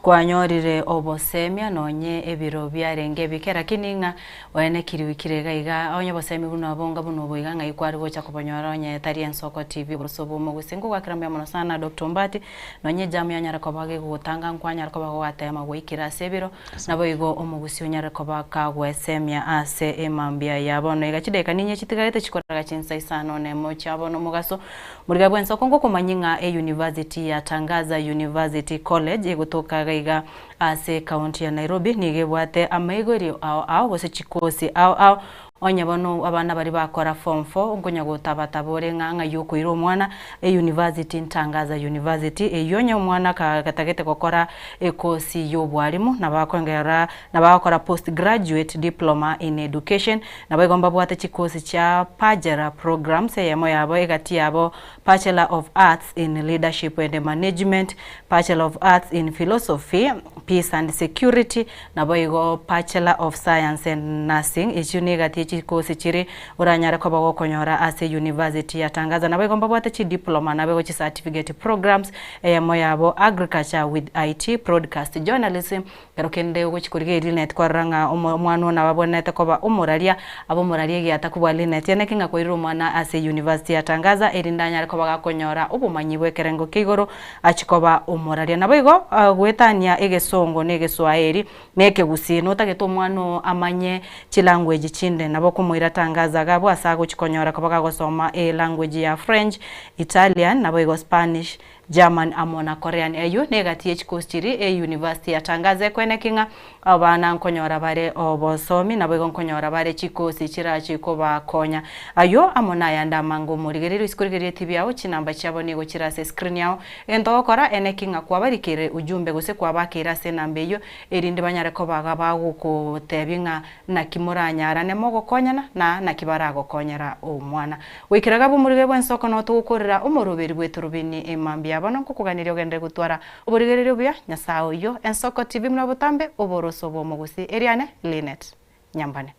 Kwanyorire obosemia nonye ebiro biarenge ebike, lakini ng'a oenekiriwe kire iga iga, onye obosemia buna bonga buna obo iga ng'ai kware gocha kobonyora onye tari ensoko TV gose obomo gose nkogwakera mbuya mono sana Doctor Ombati, nonye ejamu yanyara koba gegogotanga nkwanyara koba gogotema gwaikire ase ebiro, naboigo omogusi onyare koba kagwesemia ase emambia ya bono iga. Chidakika ninye chitigarete chikoraga chinsa isano nemo chia bono omogaso. Moriga bw'ensoko ngokomanyia ng'a eyunivasiti ya Tangaza University College egotoka iga iga ase ekaunti ya Nairobi nigo ebwate amaigorio ao ao gose chikosi ao ao onye bono abana baria bakora form four nkonya gotabataba ore ng'a ng'ai okoira omwana eyunivasiti Ntangaza University eyio onye omwana gatagete gokora ekosi y'obwarimu nabo akoengerera nabo agokora post graduate diploma in education Naboigo mbabwate chikosi chia Pajera Programs, eyemo yabo egati yabo Bachelor of Arts in Leadership and Management, Bachelor of Arts in Philosophy, Peace and Security, naboigo Bachelor of Science and Nursing. Echio negati ye chikosi chire oranyare koba gokonyora ase University ya Tangaza. Naboigo mbabwate chidiploma naboigo chicertificate programs, eyemo yabo Agriculture with IT, Broadcast Journalism, Ekero kende ogochia korigia Linet kwarora ng'a omwana oo nabo abwenerete koba omoraria, abe omoraria egiata kobua Linet. Eneki ng'a kwairire omwana ase university ya Tangaza erinde anyare koba gakonyora obomanyi bw'ekerengo kia igoro achie koba omoraria. Naboigo goetania egesongo na egeswaeri na ekegusii notagete omwana oo amanye chilanguage chinde nabo okomoira Tangaza iga abwo ase agochia konyora koba gagosoma elanguage ya French, Italian naboigo Spanish, German amo na Korean. Eyio negati ye chikosi chiria eyunivasiti ya Tangaza ekweneki ng'a abana nkonyora bare obosomi naboigo nkonyora bare chikosi chirachi kobakonya. Ayio amo nayande amange omorigereria ase korigereria etibi yao chinamba chiabo nigo chire ase escreen yao. Egento ogokora eneki ng'a kwabarikeire ujumbe gose kwabakeire ase enamba eyio erinde banyare koba iga bagokotebia ng'a naki moranyarane mogokonyana na naki baragokonyera omwana. Goikera iga bw'omorigereria bw'ensoko noo togokorera omoroberi bw'eturubini emambia. Bono nkokoganeria ogenderere gotwara oborigereria obuya, Nyasae oyio, Ensoko TV buna botambe, oboroso bw'omogusii. Eriane, Linet Nyambane.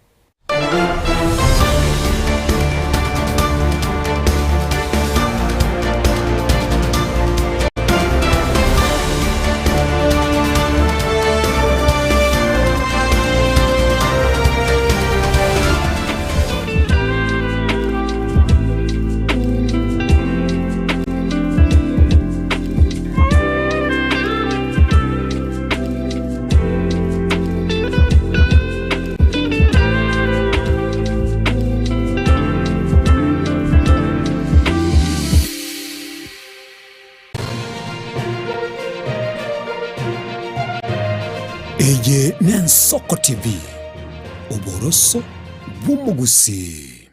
Eye n'Ensoko TV, oboroso bw'omogusii.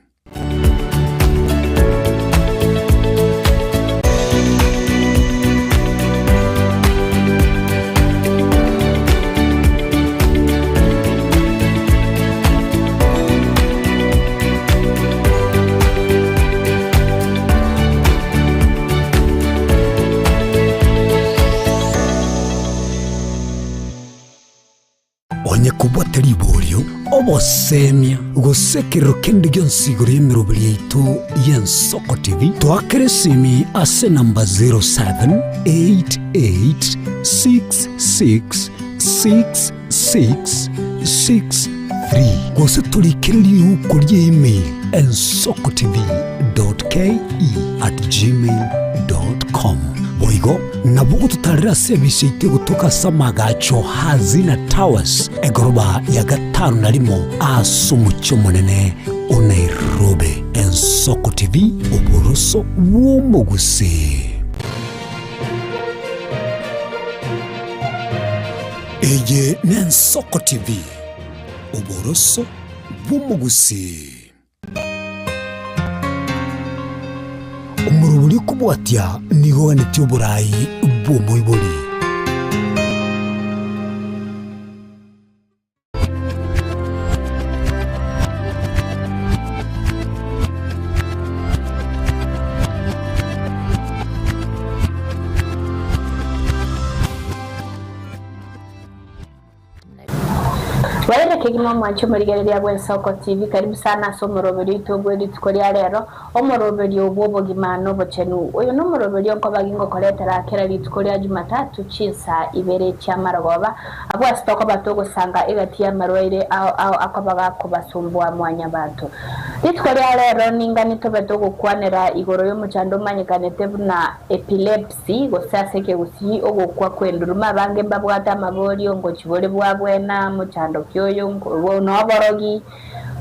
Onye kobwate riborio, obosemia, gose ekerero kende gionsi igoro y'emeroberi yaito y'Ensoko TV, toakere esimi ase enamba 0788666663 gose torikere riuko rie email ensokotv.ke@gmail.com. Boigo nabo ogototarera ase ebise yaito egotoka ase amagacho Hazina Towers, egoroba ya gatano na rimo ase omochie omonene o Nairobi. Ensoko TV, oboroso bw'omogusii. Eye n'Ensoko TV, oboroso bw'omogusii. Omorobori okobwatia nigo oganetie oborai bw'omoibori. Bwaire kegima omwanche omorigereria bw'Ensoko TV, karibu sana ase omoroberio oito bwe rituko ria rero, omoroberio bw'obogima na obochenu. Oyo nomoroberio nkoba gingokoretera kera rituko ria Jumatatu chinsa ibere chi'amarogoba, abwo ase tokoba togosanga egati y'amarwaire ao ao akoba gakobasumbua mwanyabanto. Rituko ria rero ningani tobe togokwanera igoro y'omochando omanyekanete buna epilepsy. Epsi, gose ase ekegusii ogokwa kw'enduruma, abange mbabwate amaborio, ngochi bore bwabwena, mochando ki oyo, noborogi.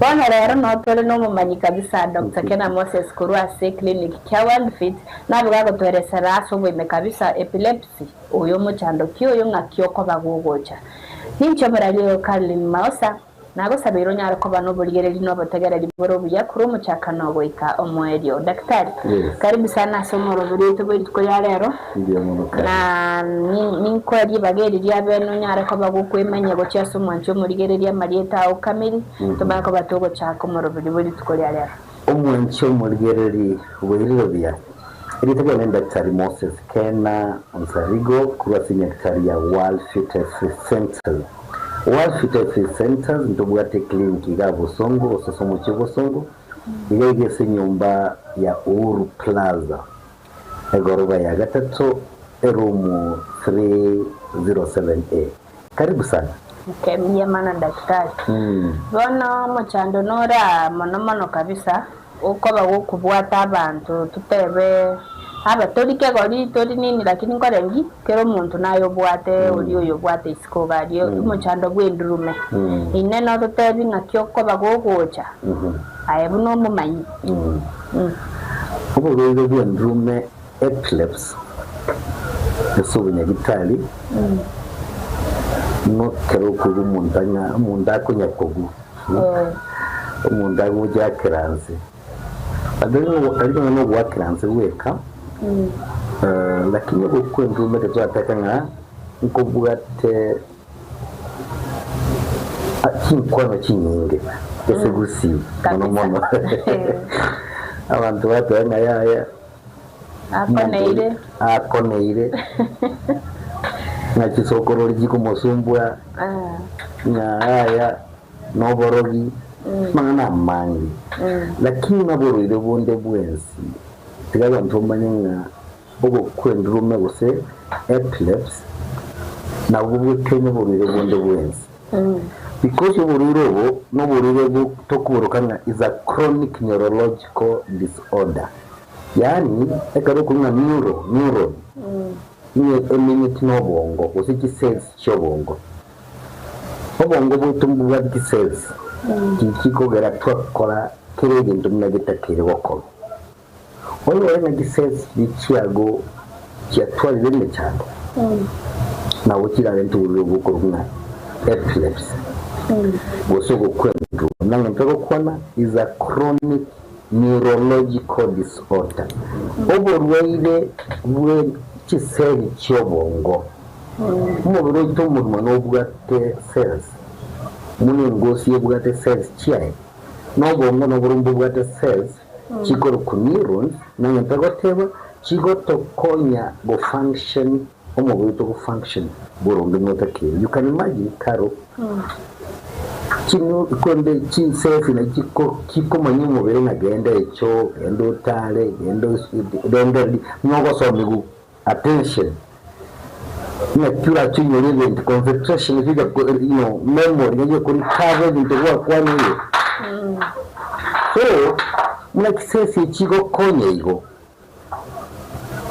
Bono rero notore nomomanyi kabisa Doctor Kena Moses korwa ase eclinic kia World Fit, nabe gagotoeresera ase oboime kabisa epilepsy, oyo mochando ki oyo ng'aki okoba gogocha. Ninche omorari oyo Caroline Maosa. Nagosabeire onyare koba noborigereria na obotegereri bore obuya korwa omochakano goika omoerio. Daktari, Yes. karibu sana ase omoroberi oito bwe rituko ria rero. Mbuya mono kare. Na ni- ninkoe ribaga eri ria bene onyare koba gokwemanyia gochia ase omwanchi omorigereria amarieta ao kamiri, Mhm. tomanye koba togochaka omoroberi bwe rituko ria rero. Omwanchi omorigereri bwairire buya. Erieta riane ni Daktari Moses Kena Onsarigo korwa ase Nyagetari ya World Fitness Centers. World Fitness Centers ntobwate eclinic iga Bosongo gose ase omochie o Bosongo, iga iga ase enyomba ya Uhuru Plaza, egoroba ya gatato, eroom 307A. Karibu sana. Okay, mbuya mono daktari. Bono omochando nore aa mono mono kabisa, okoba gokobwata abanto totebe aba tori kegori tori nini lakini nkore nki, kera omonto naye obwate oria oyobwate isiko iga aria omochando bwa endurume. Ine nototebi ng'aki okoba gogocha, aye buna omomanyi. Oborwaire bwa endurume Epilepsy ase obonyagitari nokero okoigwa omonto ang'a omonto akonya kogwa omonto agochakera nse tari ng'a nogoakera nse bweka lakini ogokwa endume tetwataka ng'a nkobwate chinkwano chinyinge ase gusii mono mono abanto bateba ng'a yaya Akoneire. Akoneire, ng'a chisokorori chikomosumbua, ng'a aya noborogi, amang'ana amange. Lakini ng'a borwaire bonde bwensi, tiga abanto bamanye ng'a ogokwa endurume gose epilepsy nabwo bwekenya oborwaire bonde bwensi. Because oborwaire obo noborwaire tokoboroka ng'a is a chronic neurological disorder. Yaani, ekero okonywa ng'a neuro, neuron, nigo emenyeti nobongo, gose chicells chi'obongo. Obongo bwaito mbobwate chicells chiria chikogera twakora kera egento buna getakeire gokorwa. Onyore ng'a chicells chiria chiago chiatwarire emechando, nabo chirarente oborwaire obwo okorokwa ng'a epilepsy, gose ogokwa enduruma. Buna ng'a ntogokwana is a chronic Neurological disorder, oborwaire bwe chiseli chi'obongo. Omobere oito omogima nobwate cells, buna engosi ebwate cells chiaye, na obongo noboro mbobwate cells chikorokwa neurons, na egento egoteba chigotokonya go function. Omobere togo function boronge notakeire. You can imagine Carol, chinu konde chinsefi na chiko chikomanya omobere ng'a genda echoo, genda otare, genda rengereria, ng'a ogosomiwu attention, ng'aki orache onyore ebinto concentration echigocha ko you know memory ng'aki oko recover ebinto gwakwanire. So, buna chisesi echi chigokonya igo.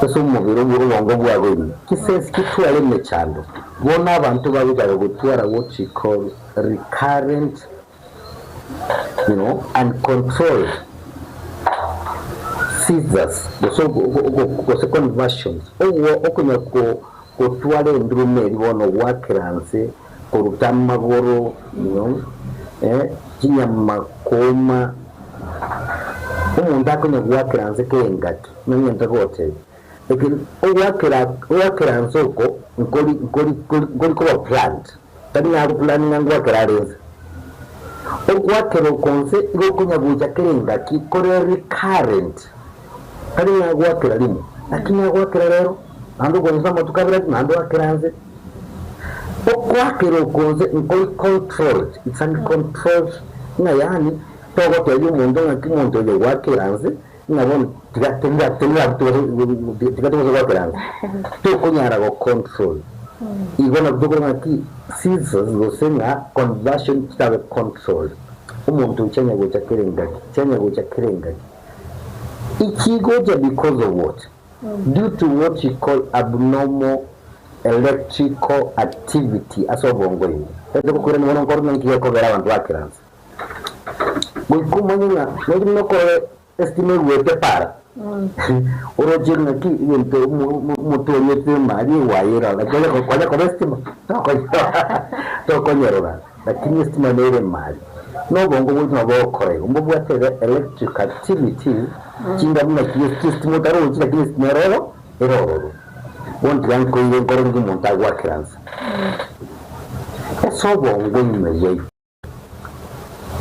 Ase omobere bw'obongo bwabo ime, chisesi chitware emechando. Bono abanto bagochaka gotwara what we call recurrent you know, uncontrolled seizures gose gose convulsions, ogwo okonya gotwara enduruma eria bono goakera nse, koruta amagoro you know, eh, chinyama kooma. Omonto akonya goakera nse kera engaki, nonye ntagotebia, lakini ogoakera ogoakera nse oko nkori nkori nkori nkori koba planned, tari ng'a agoplan ng'a ngoakera are nse. Ogoakera oko nse igo okonya gocha kera engaki kore recurrent, tari ng'a agoakera rimo, lakini agoakera rero, naende okonye amatuko abere ati naende oakera nse. Ogoakera oko nse nkori controlled, it's uncontrolled ng'a yaani Togotebia omonto ng'aki omonto oyo gwakera nse, ng'a bono tiga tiga tiga tiga tobase gwakera nse. Tokonyara go control. Igo nabo tokorora ng'aki seizures gose ng'a conversion chitabe controlled. Omonto oyo chianya gocha kera engaki, chianya gocha kera engaki. Ichigocha because of what? Due to what you call abnormal electrical activity ase obongo ime. Tari togokoirania bono nkorora ng'aki gekogera abanto bakera nse. Goika omanye ng'a nonye buna okorora esitima egwete para, oroche ng'aki egento omote oria estima aria egwayera lakini onye konya korora esitima tokonyerora lakini esitima nere ime aria. Na obongo bwaito nabo bogokora igo, mbobwate electric activities chinga buna chiestima otarochi lakini esitima ere ororo ere ororo. Bono tiga nkoire nkore ng'a omonto agoakera nse. Ase obongo ime bwaito.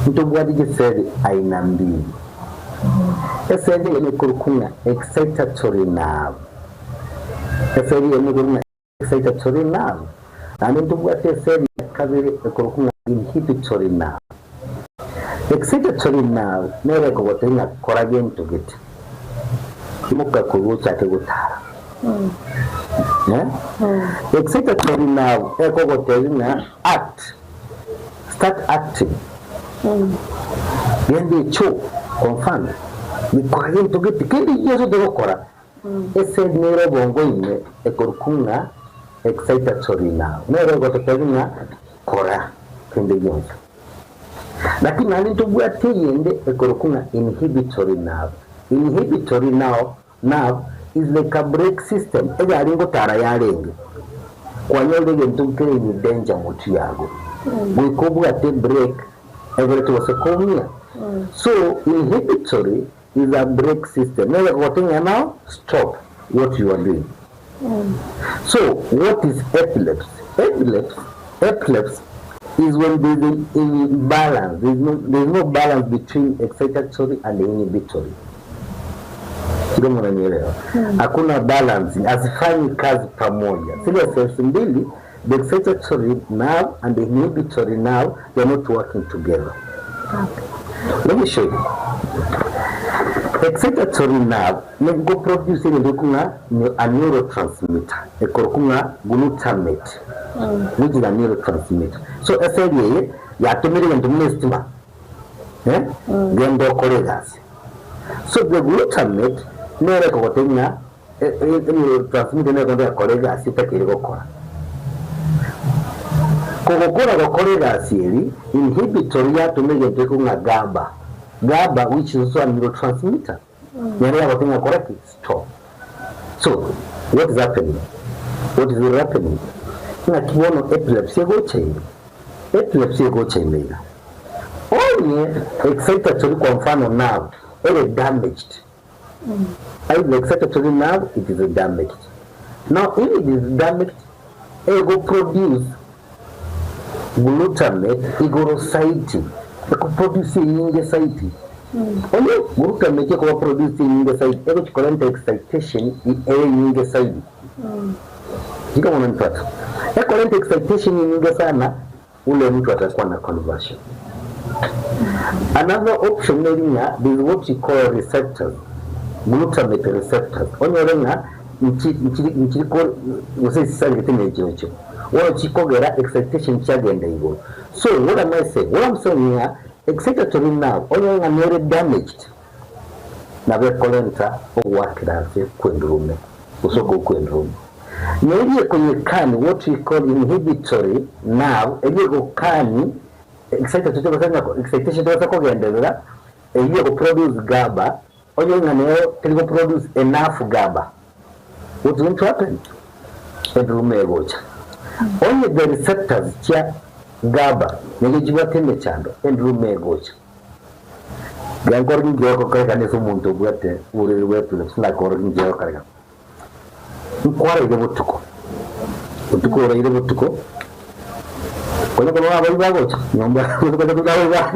Ntobwate chiseli aina mbili. Eseli eyemo ekorokwa ng'a excitatory nerve. Eseli eyemo ekorokwa ng'a excitatory nerve. Naende ntobwate eseli ya kabere ekorokwa ng'a inhibitory nerve. Excitatory nerve nere ekogotebia ng'a kora gento gete. Imoka korwa ochake gotara. Eh? Excitatory nerve ekogotebia ng'a act. Start acting. Genda echoo, kwa mfano, gikora gento gete, kende gionsi otagokora, esegi nere obongo ime ekorokwa ng'a excitatory nerve, nere egototebia ng'a kora kende gionsi. Lakini naende ntobwate eyende ekorokwa ng'a inhibitory nerve. Inhibitory now Nerve is like a brake system, egari ngotara yarenge, kwanyorire egento nkere in danger motwe yago, goika obwate ebrake egere togose koumia. So inhibitory is a brake system, nere ekogotebia ng'a now stop what you are doing. So what is epilepsy? Epilepsy, epilepsy is when there is an imbalance, there is no, there is no balance between excitatory and inhibitory. Sio mnanielewa? Hakuna balance, hazifanyi kazi pamoja. Zile cells mbili, the excitatory nerve and the inhibitory nerve, they are not working together. Let me show you. Excitatory nerve nigo produce egento gekorwa ng'a a neurotransmitter ekorokwa ng'a glutamate which is a neurotransmitter. So eseli eye yatomire egento buna esitima eh, genda okore egasi. So the glutamate nere ekogotebia ng'a neurotransmitter nere ekogotebia kora egasi etakeire gokora. Kogokora gokora egasi eri, inhibitory yatoma egento gekorwa ng'a GABA, GABA which is also a neurotransmitter, nere yagotebia ng'a kora ki? Stop. So, what is happening? What is really happening? Ng'aki bono epilepsy egocha ime? Epilepsy egocha ime iga. Onye excitatory kwa mfano nerve ere damaged, either excitatory nerve it is damaged. Now if it is damaged, ego produce glutamate igoro saiti, eko produce enyinge saiti. Onye glutamate ekoba produced enyinge saiti, egochi korenta excitation ere enyinge saidi. Sijui kama unanipata. Ekorenta excitation enyinge sana ule mtu atakuwa na conversion. Another option neri ng'a there is what you call receptors, glutamate receptors. Onyore ng'a nchi nchiri nchiri ko gose chisarigete na echirochio. Bono chikogera excitation chiagenda igoro. So what am I saying? What I'm saying ng'a excitatory nerve onyore ng'a nere damaged nabo ekorenta ogoakera ase kw'endurume gose okogwa kw'endurume. Na eria ekoyekani what we call inhibitory nerve eria egokani excitatory tobasa ng'a excitation tobasa kogenderera eyio ego produce GABA onye ng'a nero teri go produce enough GABA what's going to happen? Endurume egocha. Onye the receptors chia GABA nigo chibwate emechando endurume egocha. Genkoro ninki gegokorekana ase omonto obwate oborwaire bwa epilepsy nakoro ninki gegokorekana. Nkwaraire botuko, botuko oraire botuko, konya korora abaibwa bagocha nyomba gose konya korora abaibwa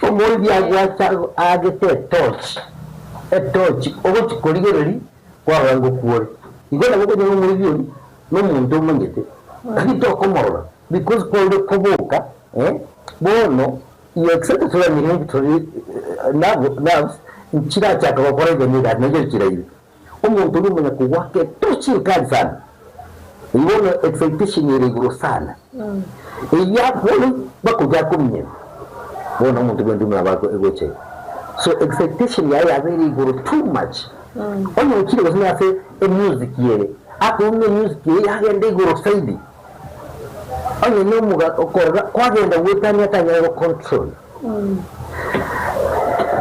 omoibi agwacha aagete etochi, etochi ogochi korigereria kwarora ngokwa ore. Igo nabo okonyora omoibi oria na omonto omanyete, lakini tokomorora because kwarure koboka eh, bono you accepted to nerve nerves nchirachaka gokora even egasi nario chiraire. Omonto oria omanya kogwaka etochi enkali sana, eyio bono excitation ere igoro sana, eyio bono bakogia akominyera, bono omonto bw'endumu nabo ako egocha iga. So excitation yaye yabeire igoro too much, onye ochire gose nase emusic ere, akoigwa ng'a emusic eye yagenda igoro zaidi, onye na omoga okorora kwagenda goetania atanyare go control.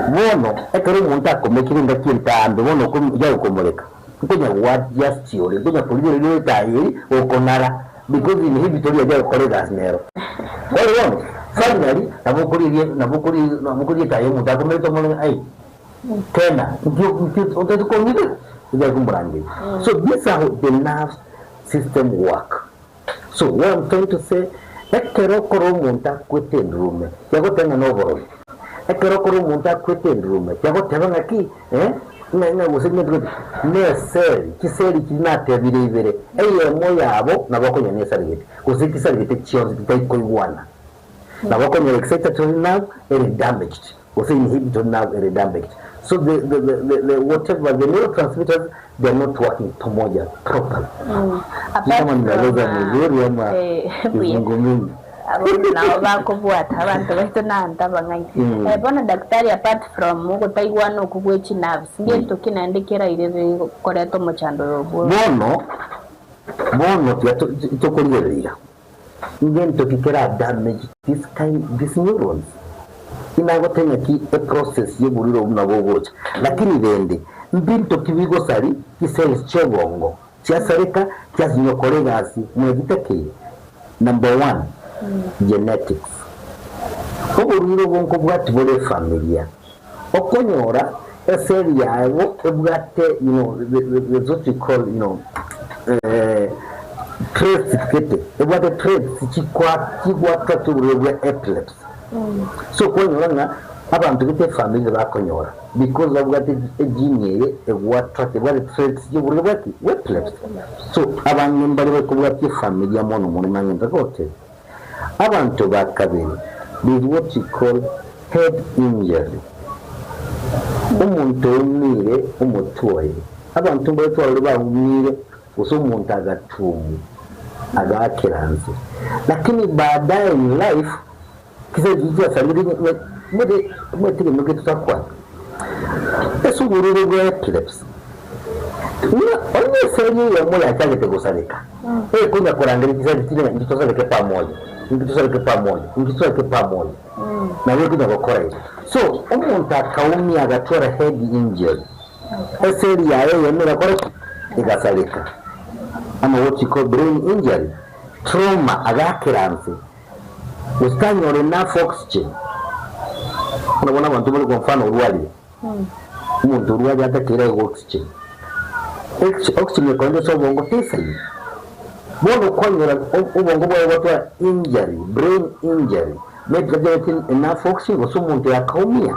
Bono ekero omonto akomekire engaki entambe, bono yagokomoreka, nkonya goadjust ore, nkonya korigereria ore etaya eri gokonara, because inhibitor yaria gokora egasi nero. Bono bono, finally, nabo okorigeria nabo okorigeria nabo okorigeria etaya omonto akomerete omorero ng'a ai, tena, nki nki otagete kong'irera? Nigo akomorangeria. So this how the nerve system work. So what I'm trying to say, ekero okora omonto akwete endurume, tiagoteba ng'a noborogi. Ekero okora omonto akwete endurume, tiagoteba ng'a ki eh, ng'a ng'a gose ng'a gose neseri, chiseri chiria natebire ibere, eyemo yabo nabo okonyora nesarigete, gose chisarigete chionsi chitaikoigwana. Nabo okonyora excitatory nerve ere damaged, gose inhibitory nerve ere damaged. So the the the the the whatever the neurotransmitters they are not working pamoja properly. Sijui Apart kama from nimeeleza mzuri ama eh, buya. kizungu mingi. Abwo nabo bakobwata abanto baito naanto abang'aini. Eh, bono daktari apart from ogotaigwana okwo gwe chinerves, ngento ki naende kerairere koreta omochando oyo bwo Bono bono tiga to- tokorigereria iga. Ngento ki kera damage this kind these neurons? Inagotebia ki eprocess yoborwaire obwo buna bogocha. Lakini rende mbinto ki bigosari chicells chiobongo chiasareka chiasinywa kora egasi buna chitakeire? Number one, genetics. Oborwaire obo nkobwati bore efamilia. Okonyora ecell yabo ebwate you know the the the what we call you know traits gete ebwate traits chikwa chigwatwa oborwaire bwa epilepsy. So kwanyora ng'a abanto gete efamiri bakonyora because babwate egene eye egwatwa ebwate traits ya oborwaire bwa ki? Bwa epilepsy. So abang'e mbare bakobwatia efamilia mono mono nang'e ntagotebia. Abanto ba kabere, there is what we call head injury. Omonto oumire omotwe oye. Abanto mbare twarorire baumire gose omonto agatuomwa agaakera nse. Lakini baadaye in life kisa ekio kiasarire omanyete omanyete egento gete totakwana ase oborwaire bwa epilepsy ng'a onye eseri eyemo yachagete gosareka ekonya korangeria chiseri chiria ng'a inche tosareke pamoja, inche tosareke pamoja, inche tosareke pamoja, nabo ekonya gokora igo. So omonto akaumia agatwara head injury, eseri yaye eyemo egakora ki? Egasareka ama what you call brain injury, trauma agakera nse. Gose tanyora enough oxygen. Buna bono abanto bare kwa mfano orwarire, omonto orwarire atakeire aegwe oxygen. Oxygen ekoenda ase obongo teisaini. Bono kwanyora obongo bwaye bwatwara injury, brain injury, maybe tanyoreti enough oxygen gose omonto yakaumia.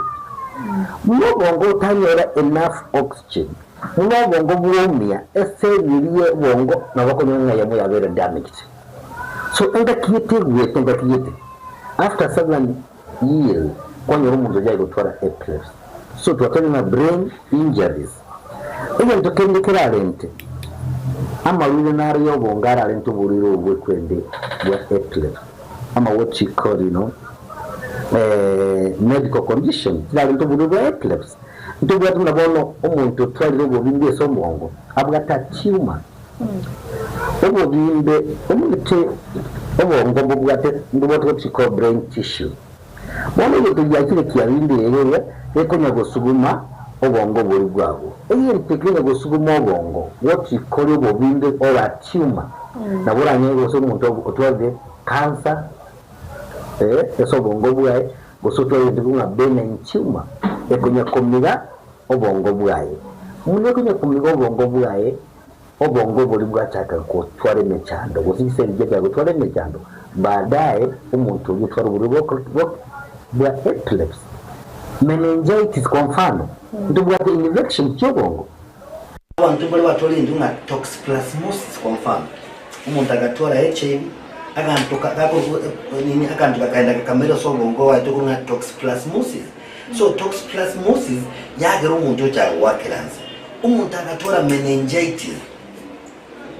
Buna obongo otanyora enough oxygen. Buna obongo bwaumia, eseli eria y'obongo nabo okonyora ng'a eyemo yabeire damaged. So engaki gete eguete engaki gete, after seven years kwanyora omonto oria aigotwara epilepsy. So twatebire ng'a brain injuries. Egento kende kerarente amarwaire naro y'obongo ararente oborwaire obo bw'ekwende bwa epilepsy ama what you call you know medical condition chirarente oborwaire bwa epilepsy. Ntobwate buna bono omonto otwarire obobimbe ase omongo abwate a tumor. Obobimbe omanyete obongo mbobwate mbobwate what you call brain tissue. Bono egento giachire kiabimbire iga iga gekonya gosuguma obongo boria bwabo. Egento kekonya gosuguma obongo what you call obobimbe or a tumor nabo oranyore gose omonto otwarire cancer ase obongo bwaye Gose otwarete buna benign tumor ekonya komiga obongo bwaye. Buna ekonya komiga obongo bwaye, obongo boria bwachaka gotwara emechando, gose chiseli chiachaka gotwara emechando, baadaye omonto oyio otwara oborwaire bwa epilepsy, meningitis kwa mfano, ntobwate infection chi'obongo. Abanto mbare batwara egento ng'a toxoplasmosis kwa mfano, omonto agatwara HIV, aganto ka gakorokwa nini aganto gakaenda gakamera ase obongo oye tokorwa ng'a toxoplasmosis. So toxoplasmosis yagera omonto ocha goakera nse. Omonto agatwara meningitis,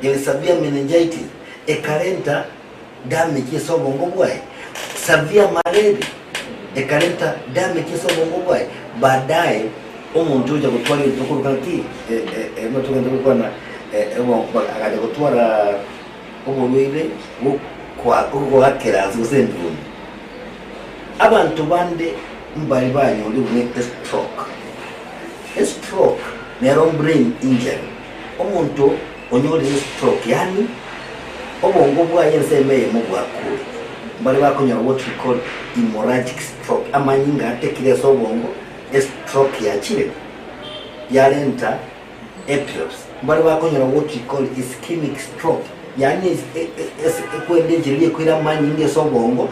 ere severe meningitis, ekarenta damage ase obongo bwaye, severe malaria ekarenta damage ase obongo bwaye, baadaye omonto ocha gotwara egento tokoroka ng'aki buna togenda gokwana agacha gotwara oborwaire bwa ogoakera nse gose enduumi. Abanto bande mbare banyorire buna estroke, estroke nero brain injury, omonto onyorire estroke yaani obongo bwaye ensemo eyemo bwakure, mbare bakonyora what we call hemorrhagic stroke, amanyinga atekire ase obongo, estroke yachire yarenta epilepsy. Mbare bakonyora what we call ischemic stroke, yaani ekwenda enchera eria ekoira amanyinga ase obongo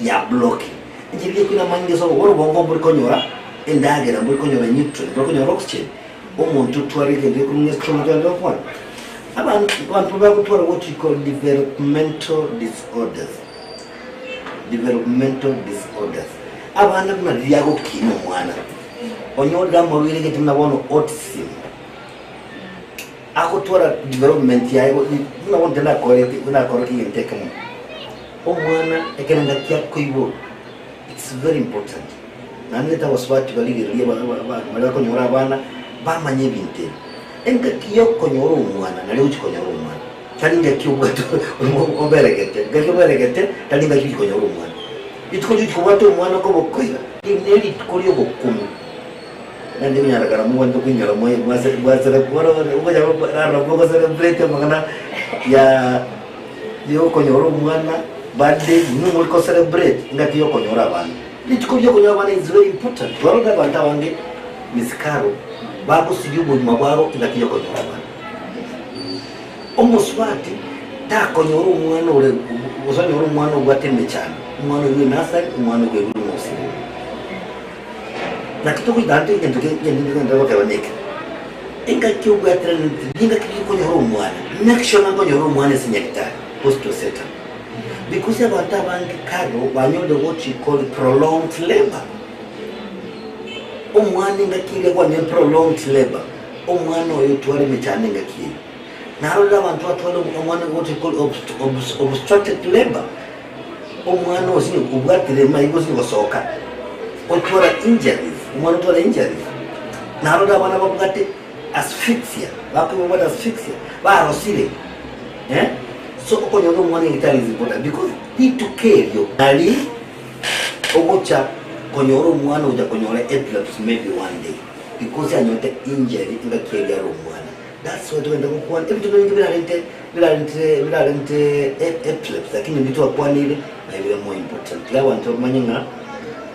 ya blocking. Enchera eria ekoira amanyinga ase obongo, bono obongo mbori konyora endagera, mbori konyora nutrient, mbori konyora oxygen, omonto otware egento gekorwa ng'a estroke togende gokwana. Abanto abanto bagotwara what we call developmental disorders, developmental disorders, abana buna riria agokina omwana, onyorire amarwaire gete buna bono autism, agotwara development yaye buna bono tari nakoreti nakorokia egento ekemo, omwana ekero engaki akoiborwa, it's very important, naende reta abasubati barigererie baria bakonyora abana, bamanye ebinto ebi. Engaki y'okonyora omwana naria ogochia konyora omwana, tari ngaki obwate oberegete, engaki oberegete tari ngaki ogochia konyora omwana. Rituko riogochia kobwata omwana koba okoiga, eri nerituko ri'obokumu, naende onyarekana mobwate koinyora mogo celebrate amang'ana ya yokonyora omwana birthday, inwe more ko celebrate engaki yokonyora abana. Rituko riokonyora abana is very important, twarorire abanto abange misikaro bagosiria obogima bwabo engaki yokonyora abana. Omosubati takonyora omwana ore gose onyore omwana obwate emechando, omwana oirwe enursery, omwana okoigwa omosibwa. Naki togoika ante egento kende goteba neke, engaki obwateraneti nengaki rikonyora omwana, make sure ng'a nkonyora omwana ase nyagetari, hospital setup. Because abanto abange karo banyorire what you call prolonged labour. Omwana engaki eria kwanyorire prolonged labour, omwana oyo otware emechando engaki eyio. Narorire abanto batware omwana what you call obstructed labour, omwana osinye obwatire maiga osinye gosoka, otwara injuries, omwana otwara injuries. Narorire abana babwate asphyxia, bakoigwa babwate asphyxia, barosire eh, so okonyora omwana egitari is important because rituko erio nari ogocha konyora omwana ogocha konyora epilepsy maybe one day because anyorete injury engaki eria are omwana. That's why togenda gokwana ebinto ebinge birarente birarente birarente epilepsy lakini ebi twakwanire naye bire more important. Tiga abanto bamanye ng'a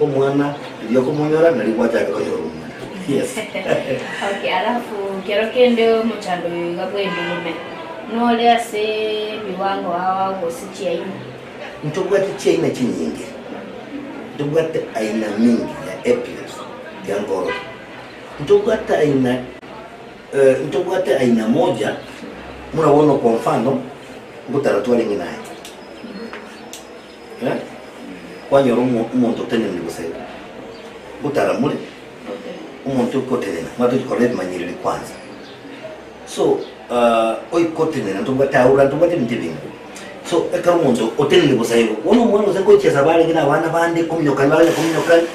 omwana riria okomonyora nari gwachaka konyora omwana. Yes. Okay, alafu kero kende omochando oyo iga bw'endurume nore ase ebiwango ao ao gose chiaina? Ntobwate chiaina chinyinge, ntobwate aina mingi ya epilepsy tiga nkoorokia. Ntobwate aina. Eh, ntobwate aina moja muna bono kwa mfano ngotara twarenge naye eh? Kwanyora omonto otenenire gose ngotara more omonto okotenena mwatochikora ebimanyereri kwanza so uh, oikotenena ntobwate aura ntobwate ebinto ebinge so ekero omonto otenenire bosa igo bono omwana gose ngochesa barenge na abana bande kominyokani baganya kominyokani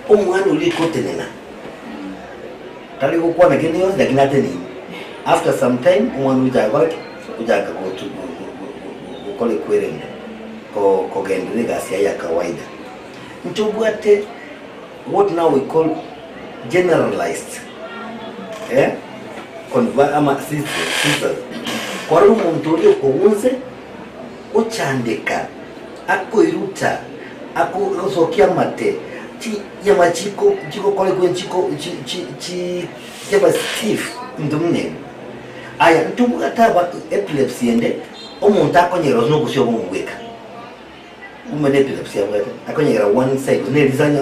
omwana oria oikotenena tari gokwana kende gionsi lakini ateneine after some time omwana oria ochaka gokora ki? Ochaka gotu gokora ekwerende ko kogenderera egasi yaye ya kawaida. Ntobwate what now we call generalized eh conva ama seizures kwarora omonto oria okogunse ochandeka akoiruta akosokia amate chinyama chiko chikokorekwa chiko chi chi chi chiaba stiff into buna ebio. Aya ntobwate aba epilepsy ende omonto akonyerera gose na obosio obomo bweka. Kumbe ne epilepsy abwate akonyegera one side gose ne risanyo.